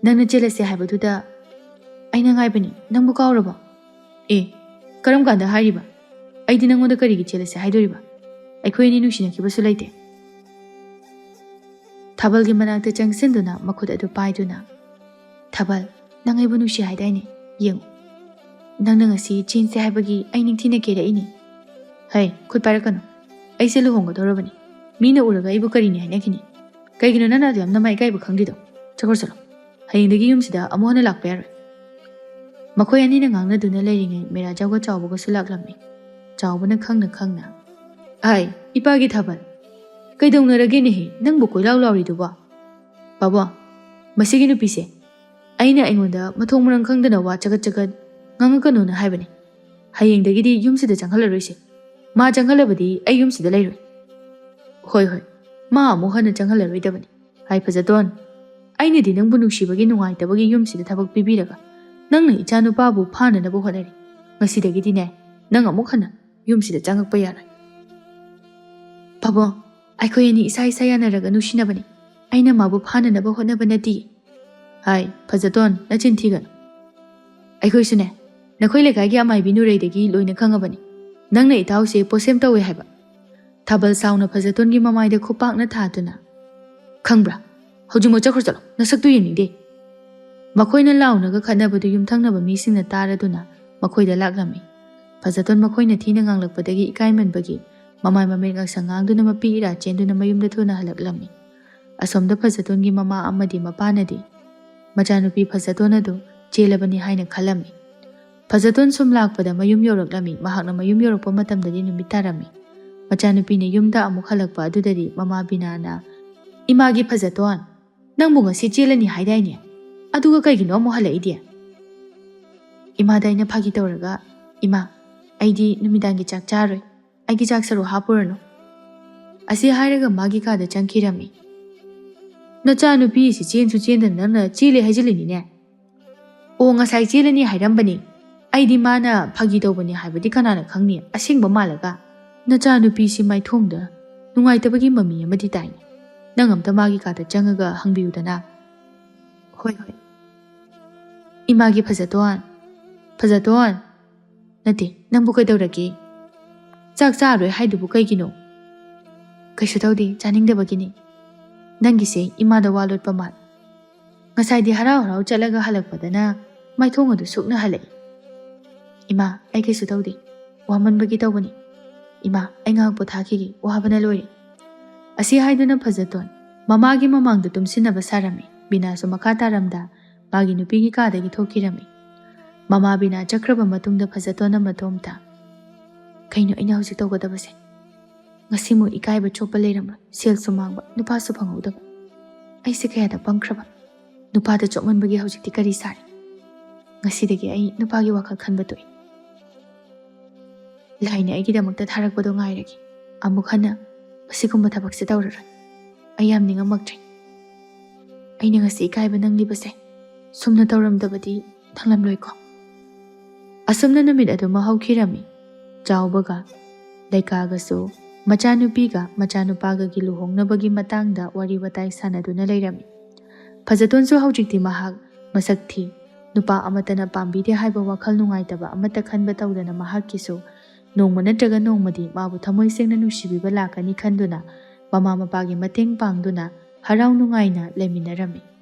ꯅꯪꯅ ꯆꯦꯜꯂꯁꯦ ꯍꯥꯏꯕꯗꯨꯗ ꯑꯩꯅ ꯉꯥꯏꯕꯅꯤ꯫ ꯅꯪꯕꯨ ꯀꯥꯎꯔꯕꯣ? ꯑꯦ, ꯀꯔꯝ ꯀꯥꯟꯗ ꯍꯥꯏꯔꯤꯕ? ꯑꯩꯗꯤ ꯅꯪꯉꯣꯟꯗ ꯀꯔꯤꯒꯤ ꯆꯦꯜꯂꯁꯦ ꯍꯥꯏꯗꯣꯔꯤꯕ? ꯑꯩꯈꯣꯏ ꯑꯅꯤ ꯅꯨꯡꯁꯤꯅꯈꯤꯕꯁꯨ ꯂꯩꯇꯦ꯫" ꯊꯥꯕꯜꯒꯤ ꯃꯅꯥꯛꯇ ꯆꯪꯁꯤꯟꯗꯨꯅ ꯃꯈꯨꯠ ꯑꯗꯨ ꯄꯥꯏꯗꯨꯅ, "ꯊꯥꯕꯜ, ꯅꯪ ꯑꯩꯕꯨ ꯅꯨꯡꯁꯤ ꯍꯥꯏꯗꯥꯏꯅꯦ? ꯌꯦꯡꯉꯨ, ꯅꯪꯅ ꯉꯁꯤ ꯆꯦꯟꯁꯦ ꯍꯥꯏꯕꯒꯤ ꯑꯩ ꯅꯤꯡꯊꯤꯅ ꯀꯦꯔꯛꯏꯅꯤ꯫ ꯍꯩ, ꯈꯨꯠ ꯄꯥꯏꯔꯛꯀꯅꯨ꯫ ꯑꯩꯁꯦ ꯂꯨꯍꯣꯡꯒꯗꯧꯔꯕꯅꯤ꯫ ꯃꯤꯅ ꯎꯔꯒ ꯑꯩꯕꯨ ꯀꯔꯤꯅꯤ ꯍꯥꯏꯅꯈꯤꯅꯤ? ꯀꯩꯒꯤꯅꯣ ꯅꯪꯅ ꯑꯗꯨ ꯌꯥꯝ ꯅꯃꯥꯏ ꯏꯀꯥꯏꯕ ꯈꯪꯗ꯭ꯔꯤꯗꯣ? ꯆꯠꯈ꯭ꯔꯣ, ꯆꯠꯂꯣ꯫ ꯍꯌꯦꯡꯗꯒꯤ ꯌꯨꯝꯁꯤꯗ ꯑꯃꯨꯛ ꯍꯟꯅ ꯂꯥꯛꯄ ꯌꯥꯔꯣꯏ꯫" ꯃꯈꯣꯏ ꯑꯅꯤꯅ ꯉꯥꯡꯅꯗꯨꯅ ꯂꯩꯔꯤꯉꯩ ꯃꯤꯔꯥꯖꯥꯎꯒ ꯆꯥꯎꯕꯒꯁꯨ ꯂꯥꯛꯂꯝꯃꯤ꯫ ꯆꯥꯎꯕꯅ ꯈꯪꯅ ꯈꯪꯅ, "ꯑꯥꯏ, ꯏꯄꯥꯒꯤ ꯊꯥꯕꯜ, ꯀꯩꯗꯧꯅꯔꯒꯦꯅꯦꯍꯦ ꯅꯪꯕꯨ ꯀꯣꯏꯂꯥꯎ ꯂꯥꯎꯔꯤꯗꯨꯕꯣ? ꯄꯥꯕꯣ, ꯃꯁꯤꯒꯤ ꯅꯨꯄꯤꯁꯦ ꯑꯩꯅ ꯑꯩꯉꯣꯟꯗ ꯃꯊꯣꯡ ꯃꯔꯝ ꯈꯪꯗꯅ ꯋꯥ ꯆꯒꯠ ꯆꯒꯠ ꯉꯥꯡꯉꯛꯀꯅꯨꯅ ꯍꯥꯏꯕꯅꯤ꯫ ꯍꯌꯦꯡꯗꯒꯤꯗꯤ ꯌꯨꯝꯁꯤꯗ ꯆꯪꯍꯜꯂꯔꯣꯏꯁꯦ꯫ ꯃꯥ ꯆꯪꯍꯜꯂꯕꯗꯤ ꯑꯩ ꯌꯨꯝꯁꯤꯗ ꯂꯩꯔꯣꯏ꯫ ꯍꯣꯏ, ꯍꯣꯏ, ꯃꯥ ꯑꯃꯨꯛ ꯍꯟꯅ ꯆꯪꯍꯜꯂꯔꯣꯏꯗꯕꯅꯤ꯫ ꯍꯥꯏ ꯐꯖꯇꯣꯟ, ꯑꯩꯅꯗꯤ ꯅꯪꯕꯨ ꯅꯨꯡꯁꯤꯕꯒꯤ ꯅꯨꯡꯉꯥꯏꯇꯕꯒꯤ ꯌꯨꯝꯁꯤꯗ ꯊꯕꯛ ꯄꯤꯕꯤꯔꯒ ꯅꯪꯅ ꯏꯆꯥ ꯅꯨꯄꯥꯕꯨ ꯐꯥꯅꯅꯕ ꯍꯣꯠꯅꯔꯤ꯫ ꯉꯁꯤꯗꯒꯤꯗꯤꯅꯦ, ꯅꯪ ꯑꯃꯨꯛ ꯍꯟꯅ ꯌꯨꯝꯁꯤꯗ ꯆꯪꯉꯛꯄ ꯌꯥꯔꯣꯏ꯫" "ꯄꯥꯕꯨꯡ, ꯑꯩꯈꯣꯏ ꯑꯅꯤ ꯏꯁꯥ ꯏꯁꯥ ꯌꯥꯅꯔꯒ ꯅꯨꯡꯁꯤꯅꯕꯅꯤ꯫ ꯑꯩꯅ ꯃꯥꯕꯨ ꯐꯥꯅꯅꯕ ꯍꯣꯠꯅꯕ ꯅꯠꯇꯤꯌꯦ꯫" "ꯍꯥꯏ ꯐꯖꯇꯣꯟ, ꯅꯆꯤꯟ ꯊꯤꯒꯅꯨ꯫ ꯑꯩꯈꯣꯏꯁꯨꯅꯦ, ꯅꯈꯣꯏ ꯂꯩꯀꯥꯏꯒꯤ ꯑꯃꯥꯏꯕꯤ ꯅꯨꯔꯩꯗꯒꯤ ꯂꯣꯏꯅ ꯈꯪꯉꯕꯅꯤ꯫ ꯅꯪꯅ ꯏꯇꯥꯎꯁꯦ ꯄꯣꯁꯦꯝ ꯇꯧꯋꯦ ꯍꯥꯏꯕ꯫" ꯊꯥꯕꯜ ꯁꯥꯎꯅ ꯐꯖꯇꯣꯟꯒꯤ ꯃꯃꯥꯏꯗ ꯈꯨꯄꯥꯛꯅ ꯊꯥꯗꯨꯅ, "ꯈꯪꯕ꯭ꯔꯥ? ꯍꯧꯖꯤꯛꯃꯛ ꯆꯠꯈ꯭ꯔꯣ ꯆꯠꯂꯣ, ꯅꯁꯛꯇꯨ ꯌꯦꯡꯅꯤꯡꯗꯦ꯫" ꯃꯈꯣꯏꯅ ꯂꯥꯎꯅꯒ ꯈꯠꯅꯕꯗꯨ ꯌꯨꯝꯊꯪꯅꯕ ꯃꯤꯁꯤꯡꯅ ꯇꯥꯔꯗꯨꯅ ꯃꯈꯣꯏꯗ ꯂꯥꯛꯂꯝꯃꯤ꯫ ꯐꯖꯇꯣꯟ ꯃꯈꯣꯏꯅ ꯊꯤꯅ ꯉꯥꯡꯂꯛꯄꯗꯒꯤ ꯏꯀꯥꯏꯃꯟꯕꯒꯤ ꯃꯃꯥꯏ ꯃꯃꯤꯠ ꯉꯛꯁꯪ ꯉꯥꯡꯗꯨꯅ ꯃꯄꯤ ꯏꯔꯥ ꯆꯦꯟꯗꯨꯅ ꯃꯌꯨꯝꯗ ꯊꯨꯅ ꯍꯜꯂꯛꯂꯝꯃꯤ꯫ ꯑꯁꯣꯝꯗ ꯐꯖꯇꯣꯟꯒꯤ ꯃꯃꯥ ꯑꯃꯗꯤ ꯃꯄꯥꯅꯗꯤ ꯃꯆꯥꯅꯨꯄꯤ ꯐꯖꯇꯣꯟ ꯑꯗꯨ ꯆꯦꯜꯂꯕꯅꯤ ꯍꯥꯏꯅ ꯈꯜꯂꯝꯃꯤ꯫ ꯐꯖꯇꯣꯟ ꯁꯨꯝ ꯂꯥꯛꯄꯗ ꯃꯌꯨꯝ ꯌꯧꯔꯛꯂꯝꯃꯤ꯫ ꯃꯍꯥꯛꯅ ꯃꯌꯨꯝ ꯌꯧꯔꯛꯄ ꯃꯇꯝꯗꯗꯤ ꯅꯨꯃꯤꯠ ꯇꯥꯔꯝꯃꯤ꯫ ꯃꯆꯥꯅꯨꯄꯤꯅ ꯌꯨꯝꯗ ꯑꯃꯨꯛ ꯍꯜꯂꯛꯄ ꯑꯗꯨꯗꯗꯤ ꯃꯃꯥ ꯕꯤꯅꯥꯅ, "ꯏꯃꯥꯒꯤ ꯐꯖꯇꯣꯟ, ꯅꯪꯕꯨ ꯉꯁꯤ ꯆꯦꯜꯂꯅꯤ ꯍꯥꯏꯗꯥꯏꯅꯦ? ꯑꯗꯨꯒ ꯀꯩꯒꯤꯅꯣ ꯑꯃꯨꯛ ꯍꯜꯂꯛꯏꯗꯤ?" ꯏꯃꯥꯗ ꯑꯩꯅ ꯐꯥꯒꯤ ꯇꯧꯔꯒ, "ꯏꯃꯥ, "ꯑꯩꯗꯤ ꯅꯨꯃꯤꯗꯥꯡꯒꯤ ꯆꯥꯛ ꯆꯥꯔꯣꯏ꯫ ꯑꯩꯒꯤ ꯆꯥꯛ ꯁꯔꯨꯛ ꯍꯥꯞꯄꯨꯔꯅꯨ"꯫ ꯑꯁꯤ ꯍꯥꯏꯔꯒ ꯃꯥꯒꯤ ꯀꯥꯗ ꯆꯪꯈꯤꯔꯝꯃꯤ꯫ "ꯅꯆꯥꯅꯨꯄꯤꯁꯤ ꯆꯦꯟꯁꯨ ꯆꯦꯟꯗꯅ ꯅꯪꯅ ꯆꯦꯜꯂꯦ ꯍꯥꯏꯖꯤꯜꯂꯤꯅꯤꯅꯦ"꯫ "ꯑꯣ, ꯉꯁꯥꯏ ꯆꯦꯜꯂꯅꯤ ꯍꯥꯏꯔꯝꯕꯅꯤ꯫ ꯑꯩꯗꯤ ꯃꯥꯅ ꯐꯥꯒꯤ ꯇꯧꯕꯅꯤ ꯍꯥꯏꯕꯗꯤ ꯀꯅꯥꯅ ꯈꯪꯅꯤ, ꯑꯁꯦꯡꯕ ꯃꯥꯜꯂꯒ"꯫ "ꯅꯆꯥꯅꯨꯄꯤꯁꯤ ꯃꯥꯏꯊꯣꯡꯗ ꯅꯨꯡꯉꯥꯏꯇꯕꯒꯤ ꯃꯃꯤ ꯑꯃꯗꯤ ꯇꯥꯏꯅꯦ꯫ ꯅꯪ ꯑꯝꯇ ꯃꯥꯒꯤ ꯀꯥꯗ ꯆꯪꯉꯒ ꯍꯪꯕꯤꯌꯨꯗꯅ"꯫ "ꯍꯣꯏ, ꯍꯣꯏ"꯫ "ꯏꯃꯥꯒꯤ ꯐꯖꯇꯣꯟ, ꯐꯖꯇꯣꯟ"꯫ "ꯅꯠꯇꯦ, ꯅꯪꯕꯨ ꯀꯩꯗꯧꯔꯒꯦ? ꯆꯥꯛ ꯆꯥꯔꯣꯏ ꯍꯥꯏꯗꯨꯕꯨ ꯀꯩꯒꯤꯅꯣ?" "ꯀꯩꯁꯨ ꯇꯧꯗꯦ, ꯆꯥꯅꯤꯡꯗꯕꯒꯤꯅꯤ꯫ ꯅꯪꯒꯤꯁꯦ ꯏꯃꯥꯗ ꯋꯥ ꯂꯣꯠꯄ ꯃꯥꯜ꯫ ꯉꯁꯥꯏꯗꯤ ꯍꯔꯥꯎ ꯍꯔꯥꯎ ꯆꯠꯂꯒ ꯍꯜꯂꯛꯄꯗꯅ ꯃꯥꯏꯊꯣꯡ ꯑꯗꯨ ꯁꯨꯛꯅ ꯍꯜꯂꯛꯏ"꯫ "ꯏꯃꯥ, ꯑꯩ ꯀꯩꯁꯨ ꯇꯧꯗꯦ꯫ ꯋꯥꯃꯟꯕꯒꯤ ꯇꯧꯕꯅꯤ꯫ ꯏꯃꯥ, ꯑꯩ ꯉꯥꯏꯍꯥꯛ ꯄꯣꯊꯥꯈꯤꯒꯦ, ꯋꯥꯕꯅ ꯂꯣꯏꯔꯦ"꯫ ꯑꯁꯤ ꯍꯥꯏꯗꯨꯅ ꯐꯖꯇꯣꯟ ꯃꯃꯥꯒꯤ ꯃꯃꯥꯡꯗ ꯇꯨꯝꯁꯤꯟꯅꯕ ꯁꯥꯔꯝꯃꯤ꯫ ꯕꯤꯅꯥꯁꯨ ꯃꯈꯥ ꯇꯥꯔꯝꯗ ꯃꯥꯒꯤ ꯅꯨꯄꯤꯒꯤ ꯀꯥꯗꯒꯤ ꯊꯣꯛꯈꯤꯔꯝꯃꯤ꯫ ꯃꯃꯥ ꯕꯤꯅꯥ ꯆꯠꯈ꯭ꯔꯕ ꯃꯇꯨꯡꯗ ꯐꯖꯇꯣꯟꯅ ꯃꯇꯣꯝꯇ, "ꯀꯩꯅꯣ ꯑꯩꯅ ꯍꯧꯖꯤꯛ ꯇꯧꯒꯗꯕꯁꯦ? ꯉꯁꯤꯃꯨꯛ ꯏꯀꯥꯏꯕ ꯆꯣꯞꯄ ꯂꯩꯔꯝꯂꯣꯏ, ꯁꯦꯜꯁꯨ ꯃꯥꯡꯕ, ꯅꯨꯄꯥꯁꯨ ꯐꯪꯍꯧꯗꯕ꯫ ꯑꯩꯁꯦ ꯀꯌꯥꯗ ꯄꯪꯈ꯭ꯔꯕ? ꯅꯨꯄꯥꯗ ꯆꯣꯞꯃꯟꯕꯒꯤ ꯍꯧꯖꯤꯛꯇꯤ ꯀꯔꯤ ꯁꯥꯔꯤ? ꯉꯁꯤꯗꯒꯤ ꯑꯩ ꯅꯨꯄꯥꯒꯤ ꯋꯥꯈꯜ ꯈꯟꯕ ꯇꯣꯛꯏ꯫ ꯂꯥꯏꯅ ꯑꯩꯒꯤꯗꯃꯛꯇ ꯊꯥꯔꯛꯄꯗꯣ ꯉꯥꯏꯔꯒꯦ꯫ ꯑꯃꯨꯛ ꯍꯟꯅ ꯃꯁꯤꯒꯨꯝꯕ ꯊꯕꯛꯁꯦ ꯇꯧꯔꯔꯣꯏ꯫ ꯑꯩ ꯌꯥꯝ ꯅꯤꯡꯉꯝꯃꯛꯇ꯭ꯔꯦ꯫ ꯑꯩꯅ ꯉꯁꯤ ꯏꯀꯥꯏꯕ ꯅꯪꯂꯤꯕꯁꯦ ꯁꯨꯝꯅ ꯇꯧꯔꯝꯗꯕꯗꯤ ꯊꯪꯂꯝꯂꯣꯏꯀꯣ"꯫ ꯑꯁꯨꯝꯅ ꯅꯨꯃꯤꯠ ꯑꯗꯨꯃ ꯍꯧꯈꯤꯔꯝꯃꯤ꯫ ꯆꯥꯎꯕꯒ ꯂꯩꯀꯥꯒꯁꯨ ꯃꯆꯥꯅꯨꯄꯤꯒ ꯃꯆꯥꯅꯨꯄꯥꯒꯒꯤ ꯂꯨꯍꯣꯡꯅꯕꯒꯤ ꯃꯇꯥꯡꯗ ꯋꯥꯔꯤ ꯋꯥꯇꯥꯏ ꯁꯥꯟꯅꯗꯨꯅ ꯂꯩꯔꯝꯃꯤ꯫ ꯐꯖꯇꯣꯟꯁꯨ ꯍꯧꯖꯤꯛꯇꯤ ꯃꯍꯥꯛ ꯃꯁꯛ ꯊꯤ, ꯅꯨꯄꯥ ꯑꯃꯠꯇꯅ ꯄꯥꯝꯕꯤꯗꯦ ꯍꯥꯏꯕ ꯋꯥꯈꯜ ꯅꯨꯡꯉꯥꯏꯇꯕ ꯑꯃꯠꯇ ꯈꯟꯕ ꯇꯧꯗꯅ ꯃꯍꯥꯛꯀꯤꯁꯨ ꯅꯣꯡꯃ ꯅꯠꯇ꯭ꯔꯒ ꯅꯣꯡꯃꯗꯤ ꯃꯥꯕꯨ ꯊꯃꯣꯏ ꯁꯦꯡꯅ ꯅꯨꯡꯁꯤꯕꯤꯕ ꯂꯥꯛꯀꯅꯤ ꯈꯟꯗꯨꯅ ꯃꯃꯥ ꯃꯄꯥꯒꯤ ꯃꯇꯦꯡ ꯄꯥꯡꯗꯨꯅ ꯍꯔꯥꯎ ꯅꯨꯡꯉꯥꯏꯅ ꯂꯩꯃꯤꯟꯅꯔꯝꯃꯤ꯫